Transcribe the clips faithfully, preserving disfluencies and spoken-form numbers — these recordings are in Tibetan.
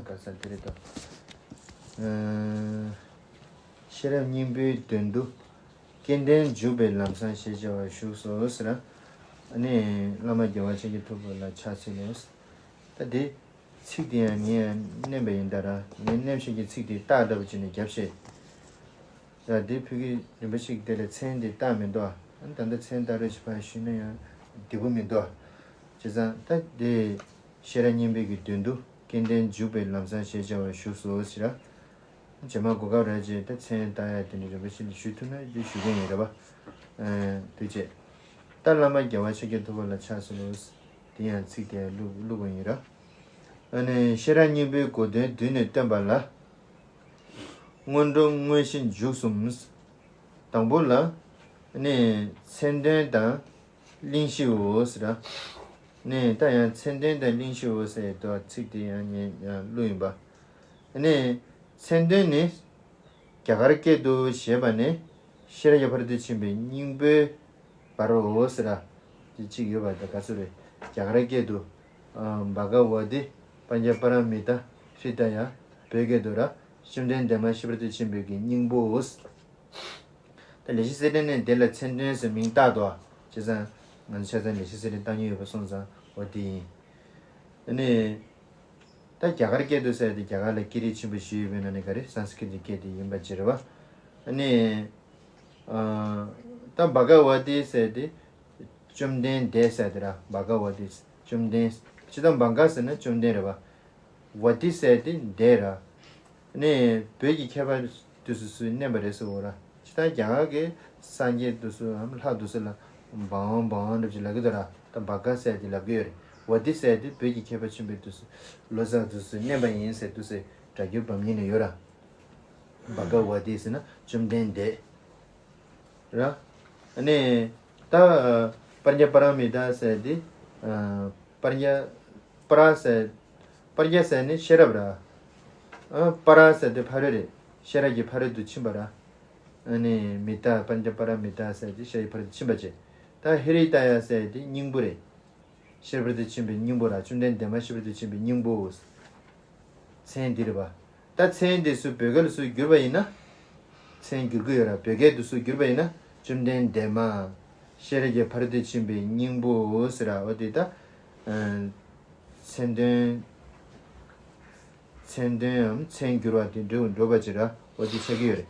ག་ས་དེ་རེད་དོ། ཨ། ཤེས་རབ་སྙིང་པོའི་དོན་དུ། སྐལ་ལྡན་འཇུག་པའི་ལམ་བཟང་ཞེས་བྱ་བ་བཞུགས་སོ་ཟེར། ཨ་ནི་བླ་མ་རྒྱལ་བ་ཤཱཀྱ་ཐུབ་པ་ལ་ཕྱག་འཚལ་ལོ། ད་དེ་ཚིག་དེ་ཡང་ངས་ཡང་བསྣན་པ་ཡིན་ད་ར། ངས་བསྣན་བཞིན་གྱི་ཚིག་དེ་རྟགས་འདྲ་པོ་བྱས་ནས་རྒྱབ་བཤད། ཡ་དེ་ཕུལ་གྱི་རིན་པོ་ཆེ་གི་དེ་ལ་མཚན་དེ་བཏགས་མི་འདུག་ཨ། ད་ལྟ་མཚན་བཏགས་རོགས་ཞེས་ཕར་ཞུས་ན་ཡང་བདེ་པོ་མི་འདུག་བྱས་ཙང་ད་དེ་ཤེས་རབ་སྙིང་པོའི་གི་དོན་དུ་སྐལ་ལྡན་འཇུག་པའི་ལམ་བཟང་ཞེས་བྱ་བ་བཞུགས་སོ་ཟེར། རྗེས་མ་གོ་སྐབས་རག་རྗེས་ད་མཚན་བཏགས་ཡ་དེ་འདྲ་རིན་པོ་ཆེ་ལ་ཞུ་ཐུབ་ན་དེ་ཞུ་གི་ཡིན་རེད་པ། ཨ། དེ་བྱས། ད་བླ་མ་རྒྱལ་བ་ཤཱཀྱ་ཐུབ་པ་ལ་ཕྱག་འཚལ་ལོ། དེ་ཡང་ཚིག་དེ་བླུག་བླུག་པ་ཡིན་ར། ཨ་ནི་ཤེས་རབ་སྙིང་པོའི་གོ་དོན་བསྡུས་ནས་སྟོན་པ་ལ། སྔོན་འགྲོ་དངོས་གཞི་མཇུག་གསུམ། དང་པོ་ལ་ནི་མཚན་དོན་དང་གླེང་གཞིའོ་ཟེར། ནི་ད་ཡང་མཚན་དོན་དང་གླེང་གཞིའོ་ཟེར་དུས་ཚིག་དེ་ཡང་ངས་ཡང་བླུགས་ཡིན་པ། ནི་མཚན་དོན་ནི་རྒྱ་གར་སྐད་དུ་ཞེས་པ་ནི་ཤེས་རབ་ཀྱི་ཕ་རོལ་ཏུ་ཕྱིན་པའི་སྙིང་པོའི་བར་རོ་ཟེར། དེ་གཅིག་ཡོད་པ་དང་ག་ཚོད་རེད། རྒྱ་གར་སྐད་དུ་ཨ། བྷ་ག་ཝ་ཏི་པཉྩ་པ་ར་མི་ཏཱ་ཧྲི་ད་ཡ། བོད་སྐད་དུ་ར་བཅོམ་ལྡན་འདས་མ་ཤེས་པར་དུ་ཕྱིན་པའི་གི་སྙིང་པོ། ད་ལེགས་བཤད་གསེར་ཕྲེང་ནས་དེ་ལ་མཚན་དོན་ཟེར་མིང་བཏགས་དོ། བྱས་ཙང་ང་ཚོ་ཆ་ཚང་ལེགས་བཤད་གསེར་ཕྲེང་བཏགས་མྱོང་ཡོད་པ་སོང་ཙང་འོ་དེ་ཡིན། ཨ་ནི། ད་རྒྱ་གར་སྐད་དུ་ཟེར་ཏེ་རྒྱ་གར་ལ་སྐད་རིགས་ཆེན་པོ་བཞི་ཡོད་པའི་ནང་ནས་ག་རེ་སཾ་སྐྲྀ་ཏའི་སྐད་དེ་ཡིན་པ་ཅི་རེད་བ། ཨ་ནི། ཨ། ད་བྷ་ག་ཝ་ཏི་ཟེར་ཏེ། བཅོམ་ལྡན་འདས་ཟེར་ཏེ་ར་བྷ་ག་ཝ་ཏི། བཅོམ་ལྡན། ཇི་ལྟར་བྷ་ག་ཟེར་ན་བཅོམ་ལྡན་རེད་བ། ཝ་ཏི་ཟེར་ཏེ་འདས་ར། ནས་བོད་ཀྱི་མཁས་པ་དེ་ཚོས་སུ་བསྣན་པ་རེད་ཟེར་བ་ར། ཇི་ལྟར་རྒྱ་གར་གྱི་སངས་རྒྱས་དེ་ཚོའམ་ལྷ་དེ་ཚོ་ལ་བྷ་ཝང་བྷ་ཝང་འདྲ་ཅིག་ལབ་ཀྱི་འདུག་ར། ད་བྷ་ག་ཟེར་ཏེ་ལབ་ཀྱི་ཡོད་རེད། ཝ་ཏི་ཟེར་ཏེ་བོད་ཀྱི་མཁས་པ་ཆེན་པོ་དེ་ཚོ་ལོ་ཙཱ་དེ་ཚོས་བསྣན་པ་ཡིན་ཟེར་དུས་སེ་སྒྲ་སྒྱུར་བམ་ཉིད་ནས་ཡོད་ར། བྷ་ག་ཝ་ཏི་ཟེར་ན་བཅོམ་ལྡན་འདས། ར། ཨ་ནི། ད། པཉྩ་པ་ར་མི་ཏཱ་ཟེར་ཏེ། ཨ། པཉྩ། པ་ར་ཟེར། པཉྩ་ཟེར་ནི་ཤེས་རབ་ར། ཨ། པ་ར་ཟེར་ཏེ་ཕ་རོལ་རེད། ཤེས་རབ་ཀྱི་ཕ་རོལ་ཏུ་ཕྱིན་པ་ར། ཨ་ནི་མི་ཏཱ། པཉྩ་པ་ར་མི་ཏཱ་ཟེར་ཏེ་ཤེས་རབ་ཀྱི་ཕ་རོལ་ཏུ་ཕྱིན་པ་བྱས། ད་ཧྲི་ད་ཡ་ཟེར་ཏེ་སྙིང་པོ་རེད། ཤེས་རབ་ཏུ་ཕྱིན་པའི་སྙིང་པོ་ར། བཅོམ་ལྡན་འདས་མ་ཤེས་པར་དུ་ཕྱིན་པའི་སྙིང་པོ། མཚན་འདི་རེད་པ། ད་མཚན་འདི་ཚུར་བོད་སྐད་ལ་ཚུར་བསྒྱུར་བ་ཡིན་ན། མཚན་བསྒྱུར་གྱི་ཡོད་ར། བོད་སྐད་དུ་ཚུར་བསྒྱུར་བ་ཡིན་ན། བཅོམ་ལྡན་འདས་མ། ཤེས་རབ་ཀྱི་ཕ་རོལ་ཏུ་ཕྱིན་པའི་སྙིང་པོ་ཟེར་ར། འོ་དེ་ད། ཨ། མཚན་དོན། མཚན་དོནམ་མཚན་བསྒྱུར་བ་དེ་འགྲོ་འགྲོ་བ་ཅིག་ར། འོ་དེ་ཆགས་ཀྱི་ཡོད་རེད།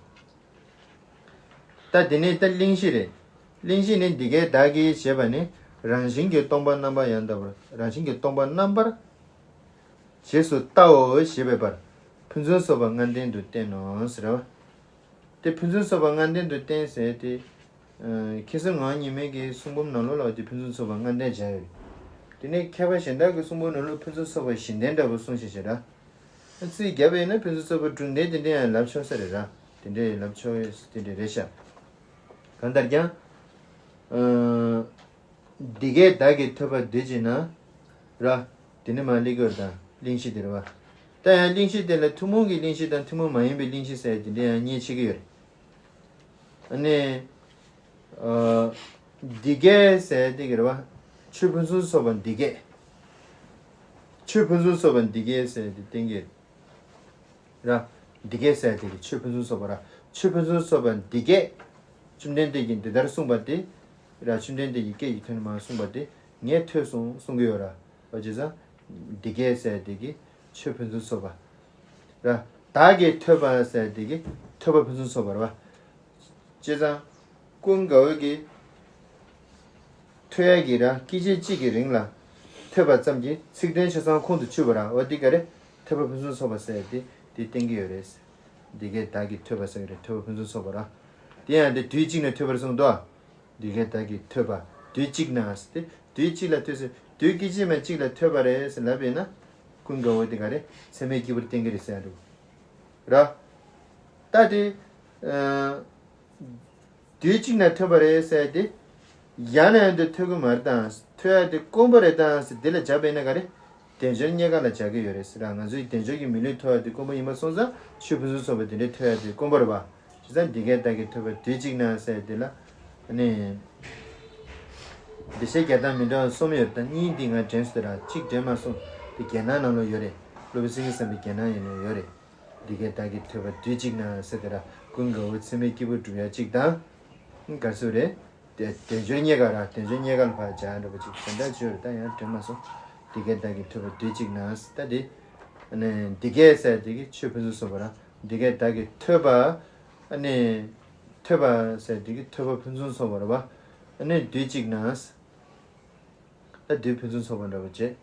ད་དེ་ནས་ད་གླེང་གཞི་རེད། གླེང་གཞི་ནི་འདི་སྐད་བདག་གིས་ཞེས་པ་ནི་རང་བཞིན་གྱིས་སྟོང་པ་རྣམ་པར་ཡང་དག་པར། རང་བཞིན་གྱིས་སྟོང་པ་རྣམ་པར་རྗེས་སུ་བལྟའོ་ཞེས་པའི་བར་ཕུན་སུམ་ཚོགས་པ་ལྔ་ལྡན་དུ་བསྟན་ནོ་ཟེར་བ། དེ་ཕུན་སུམ་ཚོགས་པ་ལྔ་ལྡན་དུ་བསྟན་ཟེར་ཏེ། ཨ། ཁྱེད་ཚོ་ངག་གཉིས་མེད་ཀྱི་གསུང་འབུམ་ནང་ལོགས་ལ་དེ་ཕུན་སུམ་ཚོགས་པ་ལྔ་ལྡན་སྦྱར་ཡོད། དེ་ནས་མཁས་པ་གཞན་དག་གི་གསུང་འབུམ་ནང་ལོགས་ཕུན་སུམ་ཚོགས་པ་བཞི་ལྡན་འདྲ་པོ་གསུངས་ཤིག་ཟེར་ར། ཚིག་བརྒྱབ་པ་ཡིན་ན་ཕུན་སུམ་ཚོགས་པ་དྲུག་ལྡན་དེ་འདྲ་ཡང་ལབ་ཆོག་ས་རེད་ར། དེ་འདྲ་ཡང་ལབ་ཆོག་དེ་འདྲ་རེད་ཤག་གང་ལྟར་ཀྱང་། ཨ། འདི་སྐད་བདག་གིས་ཐོས་པ་འདོད་ཅིག་ན། ར། དེ་ནི་མ་ལེགས་དགོས་དང་གླེང་གཞི་དེ་རེད་བ། ད་ཡང་གླེང་གཞི་དེ་ལ་ཐུན་མོང་གི་གླེང་གཞི་དང་ཐུན་མོང་མ་ཡིན་པའི་གླེང་གཞི་ཟེར་དེ་འདྲ་ཡང་གཉིས་ཕྱེ་གི་ཡོད་རེད། ཨ་ནི། ཨ། འདི་སྐད་ཟེར་དེ་གི་རེད་བ། ཆོས་ཕུན་སུམ་ཚོགས་པ་འདི་སྐད། ཆོས་ཕུན་སུམ་ཚོགས་པ་འདི་སྐད་ཟེར་དེ་བསྟན་གི་ར། འདི་སྐད་ཟེར་དེ་གི་ཆོས་ཕུན་སུམ་ཚོགས་པ་ར། ཆོས་ཕུན་སུམ་ཚོགས་པ་འདི་སྐད། བཅོམ་ལྡན་འདས་ཀྱིས་འདི་ལྟར་གསུངས་པ་དེ། ར། བཅོམ་ལྡན་འདས་ཀྱི་སྐད་ཀྱི་ཐོག་ནས་མར་གསུངས་པ་དེ་ངས་ཐོས་སོང་གསུང་གི་ཡོད་ར། འོ་བྱས་ཙང་། འདི་སྐད་ཟེར་དེ་གི་ཆོས་ཕུན་སུམ་ཚོགས་པ། ར། བདག་གིས་ཐོས་པ་ཟེར་དེ་གི་ཐོས་པ་ཕུན་སུམ་ཚོགས་པ་རེད་བ། བྱས་ཙང་། ཀུན་དགའ་བོ་གིས་ཐོས་ཡ་གི་ར་སྐད་ཅིག་གཅིག་གི་རིང་ལ་ཐོས་པ་ཙམ་གྱིས་ཚིག་དོན་ཆ་ཚང་ཁོང་དུ་ཆུད་པ་ར། འོ་འདི་ག་རེ། ཐོས་པ་ཕུན་སུམ་ཚོགས་པ་ཟེར་ཏེ་འདི་བསྟན་གྱི་ཡོད་རེད། འདི་སྐད་བདག་གིས་ཐོས་པ་ཟེར་གི་རེད། ཐོས་པ་ཕུན་སུམ་ཚོགས་པ་ར། དེ་ཡང་འདི་དུས་གཅིག་ནས་ཐོས་པར་གསུངས་ཏོ། འདི་སྐད་བདག་གིས་ཐོས་པ་དུས་གཅིག་ན་ཟེར་ཏེ་དུས་གཅིག་ལ་ཐོས་ཟེར། དུས་སྐད་ཅིག་མ་གཅིག་ལ་ཐོས་པ་རེད་ཟེར་ལབ་པས་ན། ཀུན་དགའ་བོ་འདི་ག་རེ་ཚད་མའི་སྐྱེས་བུར་བསྟན་གྱི་རེད་ཟེར་ཡ་འདུག་ར། ད་དེ། ཨ། དུས་གཅིག་ན་ཐོས་པ་རེད་ཟེར་ཏེ། ཡང་ན་ཡང་དུ་ཐོས་ཀྱི་མ་རེད་དང་། ཐོས་ཡ་དེ་དཀོན་པོ་རེད་དང་ཟེར་འདི་ལ་སྦྱར་བས་ན་ག་རེ། དལ་འབྱོར་རྙེད་དཀའ་ལ་སྦྱར་གྱི་ཡོད་རེད་ཟེར་ར། ང་ཚོའི་དལ་འབྱོར་གྱི་མི་ལུས་ཐོབ་ཡ་དེ་དཀོན་པོ་ཡིན་པ་སོང་ཙང་ཆོས་ཕུན་སུམ་ཚོགས་པ་དེ་འདྲའི་ཐོས་ཡ་དེ་དཀོན་པོ་རེད་པ། བྱས་ཙང་འདི་སྐད་བདག་གིས་ཐོས་པ་དུས་གཅིག་ན་ཟེར་དེ་ལ། ཨ་ནི། འགྲེལ་བཤད་རྒྱག་སྟངས་མི་འདྲ་བ་གསུམ་ཡོད་རེད། ད་གཉིས་འདི་ང་དྲན་སོང་ར། གཅིག་དྲན་མ་སོང་། དེ་རྒྱན་ནང་ནང་ལོགས་ཡོད་རེད། སློབ་དཔོན་སེང་གེ་བསམ་པའི་རྒྱན་ནང་ཡིན་ནོ་ཡོད་རེད། འདི་སྐད་བདག་གིས་ཐོས་པ་དུས་གཅིག་ན་ཟེར་དེ་ར། ཀུན་དགའ་བོ་ཚད་མེད་སྐྱེས་བུ་སྒྲུབ་ཡ་གཅིག་དང་། ག་ཚོད་རེད། དལ་དལ་འབྱོར་རྙེད་དཀའ་ར། དལ་འབྱོར་རྙེད་དཀའ་ལ་བབ་བྱ་འདྲ་པོ་ཅིག་དེ་འདྲ་བརྗོད་རེད། ད་ཡང་དྲན་མ་སོང་། འདི་སྐད་བདག་གིས་ཐོས་པ་དུས་གཅིག་ན་ཟེར། ད་དེ། ཨ་ནི་འདི་སྐད་ཟེར་དེ་གི་ཆོས་ཕུན་སུམ་ཚོགས་པ་ར། འདི་སྐད་བདག་གིས་ཐོས་པ། ཨ་ནི། ཐོས་པ་ཟེར་དེ་གི་ཐོས་པ་ཕུན་སུམ་ཚོགས་པ་ར་བ། ཨ་ནི་དུས་གཅིག་ན་ཟེར། ད་དུས་ཕུན་སུམ་ཚོགས་པ་འདྲ་བོ་བྱས།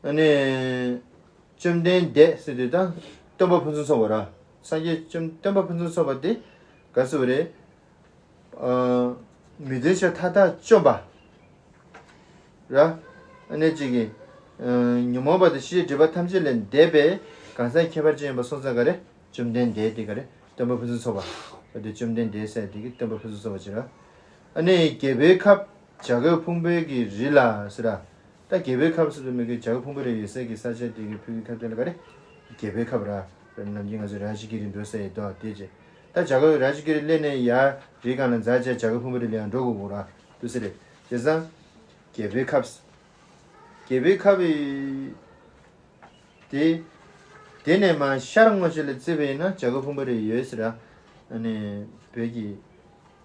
ཨ་ནི། བཅོམ་ལྡན་འདས་ཟེར་དུས་ད་སྟོན་པ་ཕུན་སུམ་ཚོགས་པ་ར། སངས་རྒྱས་བཅོམ་སྟོན་པ་ཕུན་སུམ་ཚོགས་པ་དེ་ག་ཟེར་བ་རེད། ཨ། མི་མཐུན་ཕྱོགས་མཐའ་དག་བཅོམ་པ་ར། ཨ་ནི་གཅིག་གིས། ཨ། ཉོན་མོངས་པ་དང་ཤེས་བྱའི་སྒྲིབ་པ་ཐམས་ཅད་ལས་འདས་པའི་གང་ཟག་ཁྱད་པར་ཅན་ཡིན་པ་སོང་ཙང་ག་རེ། བཅོམ་ལྡན་འདས་དེ་ག་རེ། སྟོན་པ་ཕུན་སུམ་ཚོགས་པ། འོ་དེ་བཅོམ་ལྡན་འདས་ཟེར་དེ་གི་སྟོན་པ་ཕུན་སུམ་ཚོགས་པ་ཅིག་ར། ཨ་ནི་རྒྱལ་པོའི་ཁབ་བྱ་རྒོད་ཕུང་པོའི་གི་རི་ལ་ཟེར་ར། ད་རྒྱལ་པོའི་ཁབ་ཟེར་དུས་མི་གི་བྱ་རྒོད་ཕུང་པོའི་རི་ཡོད་སའི་གི་ས་ཆ་དེ་གི་ཕུ་གུའི་ཁབ་དེ་ལ་ག་རེ། རྒྱལ་པོའི་ཁབ་ར། ནམ་རྒྱུན་ང་ཚོ་རཱ་ཇ་གི་རི་འགྲོ་ས་ཡི་དོ་དེ་ཅེ། ད་བྱ་རྒོད་རཱ་ཇ་གི་རི་སླེབས་ནས་ཡར་རི་སྒང་ལ་འཛེགས་བྱས་བྱ་རྒོད་ཕུང་པོའི་རི་ལ་ཡང་འགྲོ་དགོས་དགོས་ར། དུ་ཟེར་རེད། བྱས་ཙང་། རྒྱལ་པོའི་ཁབ། རྒྱལ་པོའི་ཁབ་ཡི། དེ། དེ་ནས་མར་ཤར་ངོ་ཤེས་ལ་བརྩིས་པ་ཡིན་ན་བྱ་རྒོད་ཕུང་པོའི་རི་ཡོད་ཟེར་ར། ཨ་ནི། བོད་ཀྱི་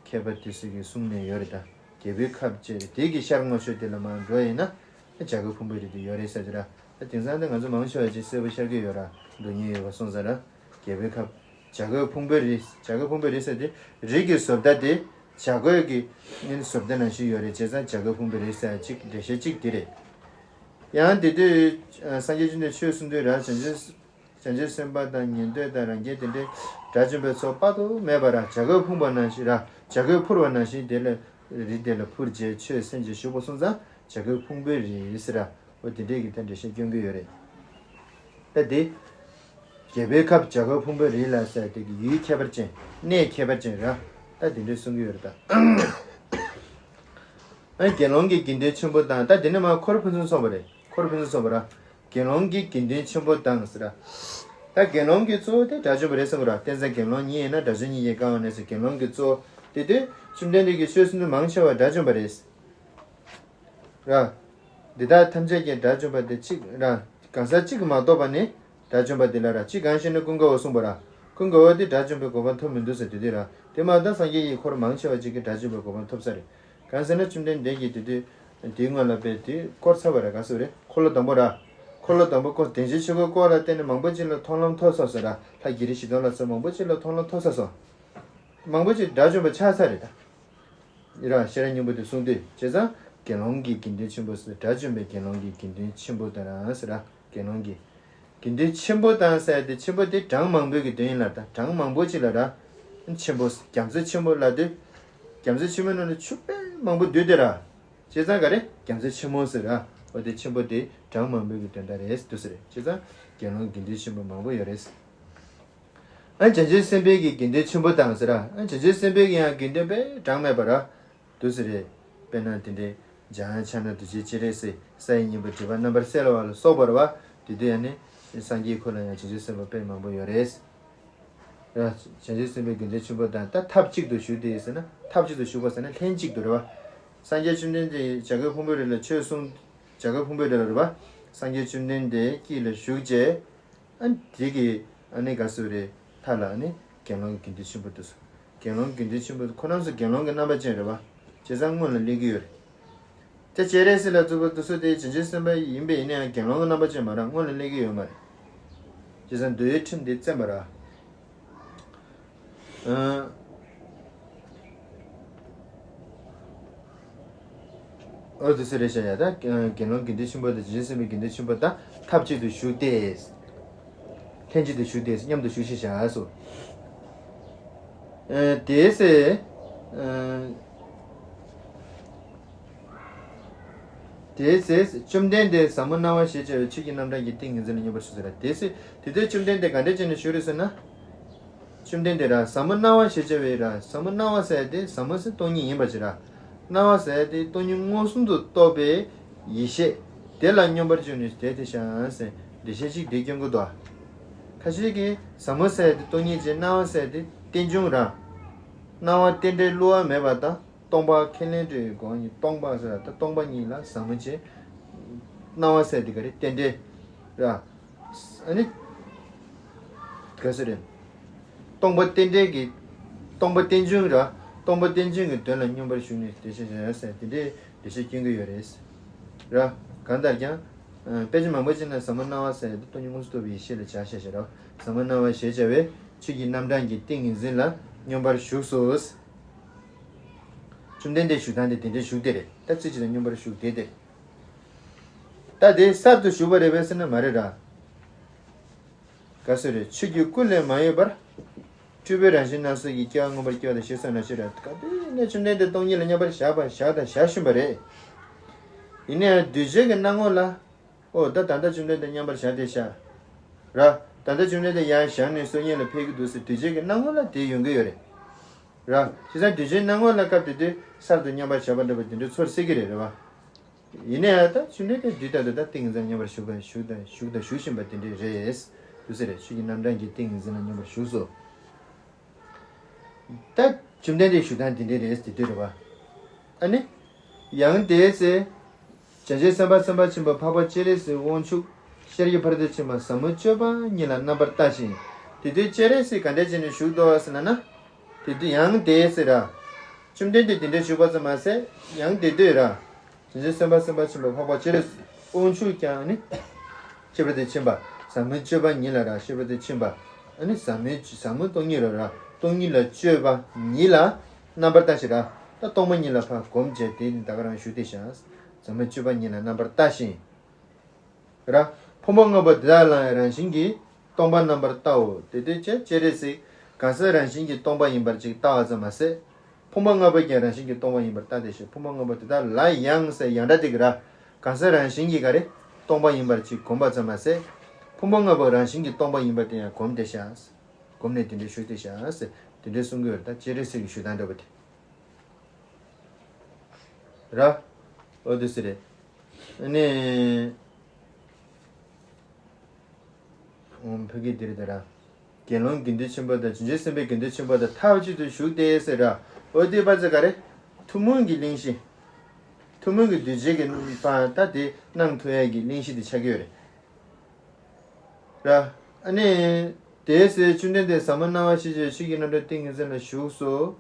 མཁས་པ་དེ་ཚོ་གིས་གསུངས་ནས་ཡོད་རེད་ད། རྒྱལ་པོའི་ཁབ་ཅེས་དེ་གི་ཤར་ངོ་ཤེས་དེ་ལ་མར་འགྲོ་ཡིན་ན། བྱ་རྒོད་ཕུང་པོའི་རི་དེ་ཡོད་རེད་ཟེར་ཟེར་ར། ད་དེང་སང་དེ་ང་ཚོ་མང་ཆེ་བ་ཅིག་གསལ་པོ་ཤར་གྱི་ཡོད་ར། འགྲོ་མཁན་ཡོད་པ་སོང་ཙང་ར། རྒྱལ་པོའི་ཁབ། བྱ་རྒོད་ཕུང་པོའི་རི། བྱ་རྒོད་ཕུང་པོའི་རི་ཟེར་དེ་རི་གི་བཟོ་ལྟ་དེ། བྱ་རྒོད་ཀྱི་ནི་བཟོ་ལྟ་ནང་བཞིན་ཡོད་རེད། བྱས་ཙང་བྱ་རྒོད་ཕུང་པོའི་རི་ཟེར་གཅིག་འགྲེལ་བཤད་གཅིག་དེ་རེད། ཡང་དེ་དུས་སངས་རྒྱས་བཅོམ་ལྡན་འདས་ཆོས་གསུང་དུས་རང་བྱང་ཆུབ་བྱང་ཆུབ་སེམས་དཔའ་དང་ཉན་ཐོས་དང་རང་རྒྱལ་དེ་འདྲའི་དགྲ་བཅོམ་པའི་ཚོགས་དཔག་ཏུ་མེད་པ་ར། བྱ་རྒོད་ཕུང་པོ་ནང་བཞིན་ར། བྱ་རྒོད་ཕུར་བ་ནང་བཞིན་དེ་ལ་རི་དེ་ལ་འཕུར་བྱས་ཆོས་གསན་བྱས་བཞུགས་པ་སོང་ཙང་བྱ་རྒོད་ཕུང་པོའི་རི་ཟེར་ར། འོ་དེ་འདྲས་ཀྱི་ད་འགྲེལ་བཤད་སྐྱོན་གྱི་ཡོད་རེད། ད་དེ། རྒྱལ་པོའི་ཁབ་བྱ་རྒོད་ཕུང་པོའི་རི་ལ་ཟེར་དེ་གི་ཡུལ་ཁྱད་པར་ཅན། གནས་ཁྱད་པར་ཅན་ར། ད་དེ་འདྲས་གསུང་གི་ཡོད་རེད་ད། ཨ། དགེ་སློང་གི་དགེ་འདུན་ཆེན་པོ་དང་། ད་དེ་ནས་མར་འཁོར་ཕུན་སུམ་ཚོགས་པ་རེད། འཁོར་ཕུན་སུམ་ཚོགས་པ་ར། དགེ་སློང་གི་དགེ་འདུན་ཆེན་པོ་དང་ཟེར་ར། ད་དགེ་སློང་གི་གཙོ་བོ་དེ་དགྲ་བཅོམ་པ་རེད་བསམ་གི་ར། བསྟན་འཛིན་དགེ་སློང་ཉིད་ཡིན་ན་དགྲ་བཅོམ་ཉིད་ཀྱིས་བཀང་བ་ནས་ཟེར། དགེ་སློང་གི་གཙོ་བོ་དེ་དུས་བཅོམ་ལྡན་འདས་ཀྱི་ཆོས་གསུང་དུས་མང་ཆེ་བ་དགྲ་བཅོམ་པ་རེད། ར། འདི་དག་ཐམས་ཅད་ཀྱི་དགྲ་བཅོམ་པ་དེ་གཅིག་ར། གང་ཟག་གཅིག་གིས་མ་རྟོགས་པ་ནི་དགྲ་བཅོམ་པ་དེ་ལ་ར། གཅིག་གང་ཞེ་ན་ཀུན་དགའ་བོ་གསུངས་པ་ར། ཀུན་དགའ་བོ་དེ་དགྲ་བཅོམ་པའི་གོ་འཕང་ཐོབ་མི་འདུག་ཟེར་དེ་དུས་ར། དེ་མ་གཏོགས་སངས་རྒྱས་ཀྱི་འཁོར་མང་ཆེ་བ་ཅིག་གིས་དགྲ་བཅོམ་པའི་གོ་འཕང་ཐོབ་ས་རེད། གང་ཟེར་ན་བཅོམ་ལྡན་འདས་ཀྱིས་དེ་དུས་དེའི་སྔོན་ལ་དཔེ་དེ་བསྐོར་ཚར་བ་ར། ག་ཟེར་རེད། འཁོར་ལོ་དང་པོ་ར། འཁོར་ལོ་དང་པོ་བསྐོར། བདེན་བཞིའི་ཆོས་འཁོར་བསྐོར་ལ་བརྟེན་ནས་མང་པོ་ཅིག་ལ་མཐོང་ལམ་ཐོབ་སོང་ཟེར་ར། ལྷ་བརྒྱད་ཁྲི་བཞི་སྟོང་ལ་སོགས་མང་པོ་ཅིག་ལ་མཐོང་ལམ་ཐོབ་ཚར་སོང་། མང་པོ་ཅིག་དགྲ་བཅོམ་པ་ཆགས་ཚར་རེད་ད། ཡིན་ར། ཤེས་རབ་སྙིང་པོ་དེ་གསུངས་དུས། བྱས་ཙང་དགེ་སློང་གི་དགེ་འདུན་ཆེན་པོ་ཟེར། དགྲ་བཅོམ་པའི་དགེ་སློང་གི་དགེ་འདུན་ཆེན་པོ་དང་ཟེར་ར། དགེ་སློང་གི་དགེ་འདུན་ཆེན་པོ་དང་ཟེར་དེ། ཆེན་པོ་དེ་གྲངས་མང་པོའི་གི་དོན་ཡིན་ལ། ད་གྲངས་མང་པོ་ཅིག་ལ་ར། ཆེན་པོ། རྒྱ་མཚོ་ཆེན་པོ་ལ་དུས། རྒྱ་མཚོ་ཆེན་པོའི་ནང་ལ་ཆུ་དཔེ་མང་པོ་འདུས་དེ་ར། བྱས་ཙང་ག་རེ། རྒྱ་མཚོ་ཆེན་མོ་ཟེར་ར། འོ་དེ་ཆེན་པོ་དེ་གྲངས་མང་པོའི་གི་དོན་དག་རེད་འདུག་ཟེར། བྱས་ཙང་དགེ་སློང་དགེ་འདུན་ཆེན་པོ་མང་པོ་ཡོད་རེད། ཨ། བྱང་ཆུབ་སེམས་དཔའི་གི་དགེ་འདུན་ཆེན་པོ་དང་ཟེར་ར། ཨ། བྱང་ཆུབ་སེམས་དཔའི་གི་ཡང་དགེ་འདུན་དཔེ་གྲངས་མེད་པ་ར། འདུག་ཟེར་རེད། དཔེར་ན་དེ་འདྲའི་འཇམ་དབྱངས་ཕྱག་ན་རྡོ་རྗེ་སྤྱན་རས་གཟིགས། ས་ཡི་སྙིང་པོ་སྒྲིབ་པ་རྣམ་པར་སེལ་བ་ལ་སོགས་པ་ར་བ། དེ་དུས་ཡང་ནི་སངས་རྒྱས་ཁོ་ལ་ཡང་བྱང་ཆུབ་སེམས་དཔའ་དཔེ་མང་པོ་ཡོད་རེད། ར། བྱང་ཆུབ་སེམས་དཔའི་དགེ་འདུན་ཆེན་པོ་དང་། ད་ཐབས་གཅིག་ཏུ་བཞུགས་ཏེ་ཟེར་ན། ཐབས་གཅིག་ཏུ་བཞུགས་པ་ཟེར་ན་ལྷན་ཅིག་ཏུ་རེད་བ། སངས་རྒྱས་བཅོམ་ལྡན་འདས་བྱ་རྒོད་ཕུང་པོའི་རི་ལ་ཆོས་གསུངས། བྱ་རྒོད་ཕུང་པོའི་རི་ལ་རེད་བ། སངས་རྒྱས་བཅོམ་ལྡན་འདས་དཀྱིལ་ལ་བཞུགས་བྱས། ཨ། དེ་གི་ཨ་ནི་ག་ཟེར་རེད། མཐའ་ལ་ཨ་ནི་དགེ་སློང་གི་དགེ་འདུན་ཆེན་པོ་འདུག་སོ། དགེ་སློང་གི་དགེ་འདུན་ཆེན་པོ་ཁོ་རང་ཚོ་དགེ་སློང་གི་རྣམ་པ་ཅན་རེད་བ། བྱས་ཙང་སྔོན་ལ་སླེབས་ཀྱི་ཡོད་རེད། དེ་སྤྱན་རས་གཟིགས་ལ་གཙུག་པ་འདུག་སོ་དེ་བྱང་ཆུབ་སེམས་དཔའ་ཡིན་པས་ཡིན་ན་ཡང་དགེ་སློང་གི་རྣམ་པ་ཅན་མ་རེད། སྔོན་ལ་སླེབས་ཀྱི་ཡོད་མ་རེད། བྱས་ཙང་འདོད་ཡོན་ཁྲིམས་དེ་བཙེམས་པ་ར། ཨ། འོ་དེ་ཚོ་རེད་བཞག་ཡ། ད་དགེ་སློང་དགེ་འདུན་ཆེན་པོ་དང་བྱང་ཆུབ་སེམས་དཔའི་དགེ་འདུན་ཆེན་པོ་དང་ཐབས་གཅིག་ཏུ་བཞུགས་ཏེ། ལྷན་ཅིག་ཏུ་བཞུགས་ཏེ་མཉམ་དུ་བཞུགས་ཤིག་བཞག་སོ། ཨ། དེའི་ཚེ། ཨ། དེའི་ཚེ་བཅོམ་ལྡན་འདས་ཟབ་མོ་སྣང་བ་ཞེས་བྱ་བའི་ཆོས་ཀྱི་རྣམ་གྲངས་ཀྱི་ཏིང་ངེ་འཛིན་ལ་སྙོམས་པར་ཞུགས་ཟེར་ར། དེའི་ཚེ་དེ་དུས་བཅོམ་ལྡན་འདས་ག་འདྲས་བྱས་ནས་བཞུགས་རེད་ཟེར་ན། བཅོམ་ལྡན་འདས་ར་ཟབ་མོ་སྣང་བ་ཞེས་བྱ་བའི་ར། ཟབ་མོ་སྣང་བ་ཟེར་དེ་ཟབ་མོ་ཟེར་སྟོང་ཉིད་ཡིན་པ་ཅིག་ར། སྣང་བ་ཟེར་དེ་སྟོང་ཉིད་མངོན་སུམ་དུ་རྟོགས་པའི་ཡེ་ཤེས་དེ་ལ་སྙོམས་པར་ཞུགས་ནས་དེ་དེ་ཤ་ཟེར་འགྲེལ་བཤད་ཅིག་དེ་སྐྱོན་གྱི་འདུག་ཁ་ཤས་ཀྱིས་ཟབ་མོ་ཟེར་དེ་སྟོང་ཉིད་ཅན། སྣང་བ་ཟེར་དེ་རྟེན་འབྱུང་ར། སྣང་བ་རྟེན་འབྲེལ་བསླུ་བ་མེད་པ་དང་། སྟོང་པ་ཁས་ལེན་དུ་སྒོམ་ཉིད་སྟོང་པ་ཟེར་ད་སྟོང་པ་ཉིད་ལ་ཟབ་མོ་བྱེད། སྣང་བ་ཟེར་དེ་ག་རེ་རྟེན་འབྲེལ། ར། ཨ་ནི། ག་ཟེར་རེད། སྟོང་པ་རྟེན་འབྲེལ་གྱི། སྟོང་པ་རྟེན་འབྱུང་ར། སྟོང་པ་རྟེན་འབྱུང་གི་དོན་ལ་སྙོམས་པར་ཞུགས་ནས་དེ་ཤེས་བྱ་ཟེར་དེ་འདྲའི་འགྲེལ་བཤད་སྐྱོན་གྱི་ཡོད་རེད། ར། གང་ལྟར་ཀྱང་། ཨ། དཔེ་ཆ་མང་པོ་ཅིག་ན་ཟབ་མོ་སྣང་བ་ཟེར་དེ་སྟོང་ཉིད་མངོན་སུམ་རྟོགས་པའི་ཡེ་ཤེས་ལ་བྱ་ཞེས་བྱ་ར། ཟབ་མོ་སྣང་བ་ཞེས་བྱ་བའི་ཆོས་ཀྱི་རྣམ་གྲངས་ཀྱི་ཏིང་ངེ་འཛིན་ལ་སྙོམས་པར་ཞུགས་སོ། བཅོམ་ལྡན་འདས་བཞུགས་སྟངས་དེ་དེ་འདྲའི་བཞུགས་དེ་རེད། ད་རྩེ་གཅིག་ཏུ་སྙོམས་པར་ཞུགས་དེ་དེ་རེད། ད་དེ་གསར་དུ་བཞུགས་པ་རེད་པས་ཟེར་ན་མ་རེད་ར། ག་ཟེར་རེད། ཆོས་ཀྱི་སྐུ་ལས་མ་གཡོས་པར། སྤྲུལ་པའི་རང་བཞིན་སྣང་སྲིད་ཀྱི་སྐྱེ་བ་མངོན་པར་སྐྱེ་བ་དང་ཞེས་གསུངས་ན་ཅི་རེད། ག་དེ་ནས་བཅོམ་ལྡན་འདས་སྟོང་ཉིད་ལ་མཉམ་པར་བཞག་པ་བཞག་དང་བཞག་བཞིན་པ་རེད། ཡིན་ན་ཡང་གདུལ་བྱའི་གི་སྣང་ངོ་ལ། ཨོ་ད་ད་ལྟ་བཅོམ་ལྡན་འདས་མཉམ་པར་བཞག་དེ་བཞག་ར། ད་ལྟ་བཅོམ་ལྡན་འདས་ཡར་བཞེངས་ནས་སྲོལ་ངན་ལ་ཕེབས་ཀྱི་འདུག་ཟེར་གདུལ་བྱའི་གི་སྣང་ངོ་ལ་དེ་ཡོང་གི་ཡོད་རེད། ར། བྱས་ཙང་གདུལ་བྱའི་སྣང་ངོ་ལ་སྐབས་དེ་དུས་གསར་དུ་མཉམ་པར་བཞག་པ་འདྲ་པོ་དེ་འདྲའི་ཚོར་སྲིད་ཀྱི་རེད། རེད་བ། ཡིན་ན་ཡང་ད་བཅོམ་ལྡན་འདས་དུས་རྟག་ཏུ་ད་ཏིང་ངེ་འཛིན་མཉམ་པར་ཞུགས་པ་ཞུགས་དང་ཞུགས་དང་ཞུགས་བཞིན་པ་དེ་འདྲའི་རེད། དུ་ཟེར་རེད། ཆོས་ཀྱི་རྣམ་གྲངས་ཀྱི་ཏིང་ངེ་འཛིན་ལ་མཉམ་པར་ཞུགས་སོ། ད་བཅོམ་ལྡན་འདས་བཞུགས་སྟངས་དེ་འདྲའི་རེད་དེ་དུས་རེད་བ། ཨ་ནི། ཡང་དེའི་ཚེ། བྱང་ཆུབ་སེམས་དཔའ་སེམས་དཔའ་ཆེན་པོ་འཕགས་པ་སྤྱན་རས་གཟིགས་དབང་ཕྱུག་ཤཱ་ར་གྱི་ཕ་རོལ་ཏུ་ཕྱིན་པ་ཟབ་མོའི་སྤྱོད་པ་ཉིད་ལ་རྣམ་པར་ལྟ་ཞིང་། དེ་དུས་སྤྱན་རས་གཟིགས་ག་འདྲ་བྱས་ནས་བཞུགས་འདུག་ཟེར་ན་ན། དེ་དུས་ཡང་དེའི་ཚེ་ར། བཅོམ་ལྡན་འདས་དེ་འདྲའི་བཞུགས་པ་ཙམ་མ་ཟད་ཡང་དེ་དུས་ར། བྱང་ཆུབ་སེམས་དཔའ་སེམས་དཔའ་ཆེན་པོ་འཕགས་པ་སྤྱན་རས་གཟིགས་དབང་ཕྱུག་ཀྱང་ནི། ཤཱ་ར་གྱི་ཕ་རོལ་ཏུ་ཕྱིན་པ་ཟབ་མོའི་སྤྱོད་པ་ཉིད་ལ་ར། ཤཱ་ར་གྱི་ཕ་རོལ་ཏུ་ཕྱིན་པ། ཨ་ནི་ཟབ་མོའི་ཟབ་མོའི་སྟོང་ཉིད་ལ་ར། སྟོང་ཉིད་ལ་སྤྱོད་པ་ཉིད་ལ་རྣམ་པར་ལྟ་ཞིང་ར། ད་སྟོང་པ་ཉིད་ལ་ཕར་བསྒོམ་བྱས་དེ་ནི་ད་ག་རང་བཞུགས་ཏེ་བཞག་ཟབ་མོའི་སྤྱོད་པ་ཉིད་ལ་རྣམ་པར་ལྟ་ཞིང་། ར། ཕུང་པོ་ལྔ་པོ་དེ་དག་ལའང་རང་བཞིན་གྱིས་སྟོང་པར་རྣམ་པར་བལྟའོ། དེ་དུས་ཀྱང་སྤྱན་རས་གཟིགས་གང་ཟག་རང་བཞིན་གྱིས་སྟོང་པ་ཡིན་པར་ཅིག་ལྟ་བ་ཙམ་མ་ཟད། ཕུང་པོ་ལྔ་པོ་ཀྱང་རང་བཞིན་གྱིས་སྟོང་པ་ཡིན་པར་ལྟ་སྟེ་ཞེས། ཕུང་པོ་ལྔ་པོ་དེ་དག་ལ་ཡང་ཟེར་ཡང་སྒྲ་དེ་གི་ར། གང་ཟག་རང་བཞིན་གྱིས་ག་རེ་སྟོང་པ་ཡིན་པར་ཅིག་བསྒོམ་པ་ཙམ་མ་ཟད། ཕུང་པོ་ལྔ་པོ་རང་བཞིན་གྱིས་སྟོང་པ་ཡིན་པ་དེ་ཡང་བསྒོམ་སྟེ་བཞག་བསྒོམས་ནས་དེ་འདྲའི་བཞུགས་ཏེ་བཞག་ཟེར་དེ་འདྲའི་གསུང་གི་ཡོད་རེད། ད་སྤྱན་རས་གཟིགས་ཀྱི་བཞུགས་སྟངས་འདྲ་པོ་དེ། ར། འོ་དེ་སུ་རེད། ཨ་ནི། འོ་ཕ་གི་དེ་རེད་ད་ར། དགེ་སློང་དགེ་འདུན་ཆེན་པོ་དང་བྱང་ཆུབ་སེམས་དཔའི་དགེ་འདུན་ཆེན་པོ་དང་ཐབས་གཅིག་ཏུ་བཞུགས་ཏེ་ཟེར་ར། འོ་དེ་པ་ཚེ་ག་རེ། ཐུན་མོང་གི་གླེང་གཞི། ཐུན་མོང་གི་གདུལ་བྱའི་གི་པ་ད་དེ་གནང་ཐུབ་ཡ་གི་གླེང་གཞི་དེ་ཆགས་ཀྱི་ཡོད་རེད། ར། ཨ་ནི། དེའི་ཚེ་བཅོམ་ལྡན་འདས་ཟབ་མོ་སྣང་བ་ཞེས་བྱ་བའི་ཆོས་ཀྱི་རྣམ་གྲངས་ཏིང་ངེ་འཛིན་ལ་ཞུགས་སོ།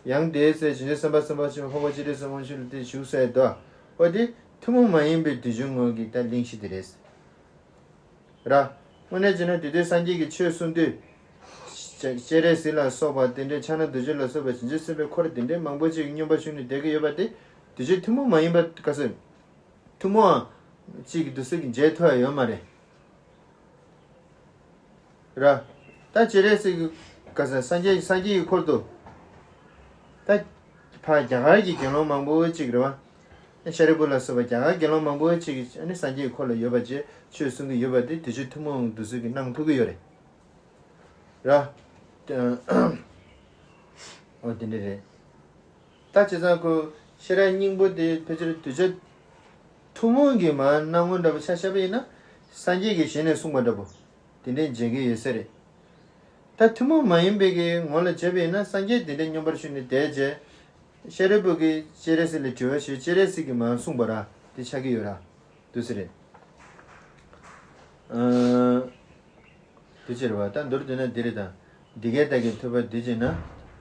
ཡང་དེའི་ཚེ་བྱང་ཆུབ་སེམས་དཔའ་སེམས་དཔའ་ཆེན་པོ་འཕགས་པ་སྤྱན་རས་གཟིགས་དབང་ཕྱུག་ལ་དེ་ཞུགས་ཟེར་དོ། འོ་དེ་ཐུན་མོང་མ་ཡིན་པའི་དུས་རྒྱུན་ངོ་གི་ད་གླེང་གཞི་དེ་རེད། ར། དངོས་གནས་བྱས་ན་དེ་དུས་སངས་རྒྱས་ཀྱིས་ཆོས་གསུང་དུས། སྤྱན་རས་གཟིགས་ལ་སོགས་པ་དེ་འདྲའི་ཕྱག་ན་རྡོ་རྗེ་ལ་སོགས་པའི་བྱང་ཆུབ་སེམས་དཔའི་འཁོར་དེ་འདྲའི་མང་པོ་ཅིག་སྙོམས་པར་ཞུགས་ནས་བསྡད་ཀྱི་ཡོད་པ་དེ། དུས་རྒྱུན་ཐུན་མོང་མ་ཡིན་པ་ག་ཚོད། ཐུན་མོང་ཅིག་གི་འདུག་སེ་གི་མཇལ་ཐུབ་ཡ་ཡོད་མ་རེད། ར། ད་སྤྱན་རས་གཟིགས་ཀྱི་ག་ས་སངས་རྒྱས་སངས་རྒྱས་ཀྱི་འཁོར་དུ། ད་ཕ་རྒྱ་གར་གྱི་དགེ་སློང་མང་པོ་ཅིག་རེད་བ། ཤཱ་རིའི་བུ་ལ་སོགས་པ་རྒྱ་གར་དགེ་སློང་མང་པོ་ཅིག་གིས་ཨ་ནི་སངས་རྒྱས་ཀྱི་འཁོར་ལ་ཡོད་པ་བཅས་ཆོས་གསུང་གི་ཡོད་པ་དེ་དུས་རྒྱུན་ཐུན་མོང་འདུག་སེ་གི་གནང་ཐུབ་ཀྱི་ཡོད་རེད། ར། འོ་དེ་འདྲ་རེད། ད་བྱས་ཙང་ཁོ་ཤེས་རབ་སྙིང་པོ་དེ་ཕལ་ཆེར་གདུལ་བྱ་ཐུན་མོང་གི་མར་སྣང་ངོ་འདྲ་པོ་ཆ་བཞག་པ་ཡིན་ན་སངས་རྒྱས་ཀྱི་ཞལ་ནས་གསུངས་པ་འདྲ་པོ་དེ་འདྲའི་མཇལ་གྱི་ཡོད་ས་རེད། ད་ཐུན་མོང་མ་ཡིན་པའི་གི་ངོ་ལ་བྱས་པ་ཡིན་ན་སངས་རྒྱས་དེ་འདྲའི་སྙོམས་པར་ཞུགས་ནས་བསྡད་རྗེས། ཤཱ་རིའི་བུ་གིས་སྤྱན་རས་གཟིགས་ལ་དྲི་བ་ཞུས། སྤྱན་རས་གཟིགས་ཀྱིས་མར་གསུངས་པ་ར་དེ་ཆགས་ཀྱི་ཡོད་ར། འདུག་སེ་རེད། ཨ། དེ་ཕྱིར་བ་ད་མདོར་བསྡུས་ན་འདི་རེད་ད། འདི་སྐད་བདག་གིས་ཐོས་པ་འདི་བྱས་ན།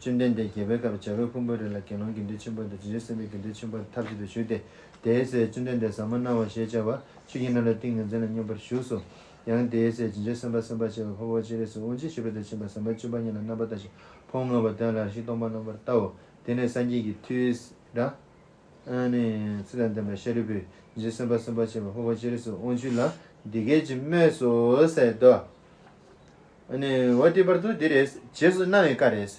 བཅོམ་ལྡན་འདས་རྒྱལ་པོའི་ཁབ་བྱ་རྒོད་ཕུང་པོའི་རི་ལ་དགེ་སློང་དགེ་འདུན་ཆེན་པོ་དང་བྱང་ཆུབ་སེམས་དཔའི་དགེ་འདུན་ཆེན་པོ་ཐབས་གཅིག་ཏུ་བཞུགས་ཏེ། དེའི་ཚེ་བཅོམ་ལྡན་འདས་ཟབ་མོ་སྣང་བ་ཞེས་བྱ་བ་ཆོས་ཀྱི་རྣམ་གྲངས་ཏིང་ངེ་འཛིན་ལ་སྙོམས་པར་ཞུགས་སོ། ཡང་དེའི་ཚེ་བྱང་ཆུབ་སེམས་དཔའ་སེམས་དཔའ་ཆེན་པོ་འཕགས་པ་སྤྱན་རས་གཟིགས་དབང་ཕྱུག་ཤཱ་ར་གྱི་ཕ་རོལ་ཏུ་ཕྱིན་པ་ཟབ་མོའི་སྤྱོད་པ་ཉིད་ལ་རྣམ་པར་ལྟ་ཞིང་ཕུང་པོ་ལྔ་པོ་དེ་དག་ལ་རང་བཞིན་སྟོང་པར་རྣམ་པར་བལྟའོ། དེ་ནས་སངས་རྒྱས་ཀྱི་མཐུས་ར། ཨ་ནི་ཚེ་དང་ལྡན་པ་ཤཱ་རིའི་བུས་རྗེ་བཙུན་སེམས་དཔའ་སེམས་དཔའ་ཆེན་པོ་འཕགས་པ་སྤྱན་རས་གཟིགས་དབང་ཕྱུག་ལ་འདི་སྐད་ཅེས་སྨྲས་སོ་ཟེར་ཏོ། ཨ་ནི་འོ་དེ་བར་དུ་འདི་རེད། རྗེས་སུ་གནང་བའི་བཀའ་རེད།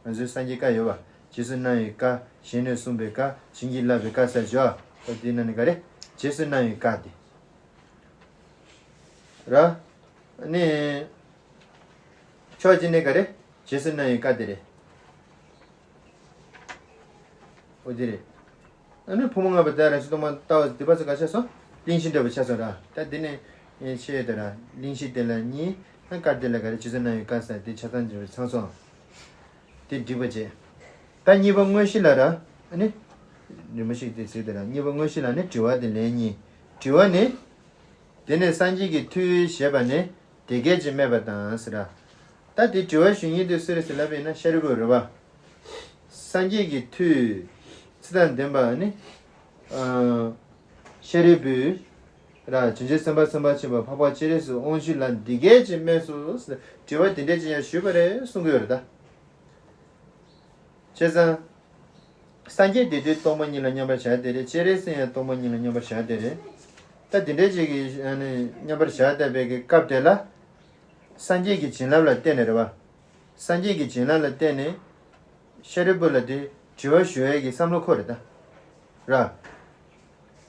ང་ཚོའི་སངས་རྒྱས་བཀའ་ཡོད་པ། རྗེས་སུ་གནང་བའི་བཀའ། ཞལ་ནས་གསུངས་པའི་བཀའ། བྱིན་གྱིས་བརླབས་པའི་བཀའ་ཟེར་བྱོས། འོ་དེ་ནང་ནས་ག་རེ། རྗེས་སུ་གནང་བའི་བཀའ་དེ། ར། ཨ་ནི། ཕྱོགས་གཅིག་ནས་ག་རེ། རྗེས་སུ་གནང་བའི་བཀའ་དེ་རེད། འོ་དེ་རེད། ཨ་ནི་ཕུང་པོ་ལྔ་པོ་དེ་རང་བཞིན་སྟོང་པར་ལྟ་བ་འདི་པ་ཚོ་ག་ཆགས་སོང་། གླེང་གཞི་འདྲ་པོ་ཆགས་སོང་ར། ད་འདི་ནས་ཆེ་ཡོད་དེ་ར། གླེང་གཞི་དེ་ལ་གཉིས། ཨ་བཀའ་དེ་ལ་ག་རེ་རྗེས་སུ་གནང་བའི་བཀའ་ཟེར་དེ་ཆ་ཚང་འདྲ་པོ་ཚང་སོང་། དེ་འགྲིག་པ་བྱས། ད་གཉིས་པ་དངོས་གཞི་ལ་ར། ཨ་ནི། རིན་པོ་ཆེ་དེ་ཟེར་དེ་ར་གཉིས་པ་དངོས་གཞི་ལ་ནི་དྲི་བ་དེ་ལན་གཉིས། དྲི་བ་ནི། དེ་ནས་སངས་རྒྱས་ཀྱི་མཐུས་ཞེས་པ་ནི་དེ་སྐད་ཅེས་སྨྲས་པ་དང་ཟེར། ད་དེ་དྲི་བ་ཞུ་མཁན་དེ་སུ་རེད་ཟེར་ལབ་པ་ཡིན་ན་ཤཱ་རིའི་བུ་རེད་བ། སངས་རྒྱས་ཀྱི་མཐུས་ཚེ་དང་ལྡན་པ་ནི། ཨ། ཤཱ་རིའི་བུས། ར། བྱང་ཆུབ་སེམས་དཔའ་སེམས་དཔའ་ཆེན་པོ་འཕགས་པ་སྤྱན་རས་གཟིགས་དབང་ཕྱུག་ལ་འདི་སྐད་ཅེས་སྨྲས་སོ། དྲི་བ་དེ་འདྲ་ཅིག་ཡང་ཞུས་པ་རེད་གསུང་གི་ཡོད་རེད་ད། བྱས་ཙང་། སངས་རྒྱས་དེ་དུས་སྟོང་པ་ཉིད་ལ་མཉམ་པར་བཞག་དེ་རེད། སྤྱན་རས་གཟིགས་ཡང་སྟོང་པ་ཉིད་ལ་མཉམ་པར་བཞག་དེ་རེད། ད་དེ་འདྲ་ཅིག་གི་ཨ་ནི་མཉམ་པར་བཞག་བསྡད་པའི་གི་སྐབས་དེ་ལ། སངས་རྒྱས་ཀྱི་བྱིན་རླབས་ལ་བརྟེན་ནས་རེད་བ། སངས་རྒྱས་ཀྱི་བྱིན་རླབས་ལ་བརྟེན་ནས། ཤཱ་རིའི་བུ་ལ་དེ་དྲི་བ་ཞུ་ཡས་ཀྱི་བསམ་བློ་འཁོར་རེད་ད། ར།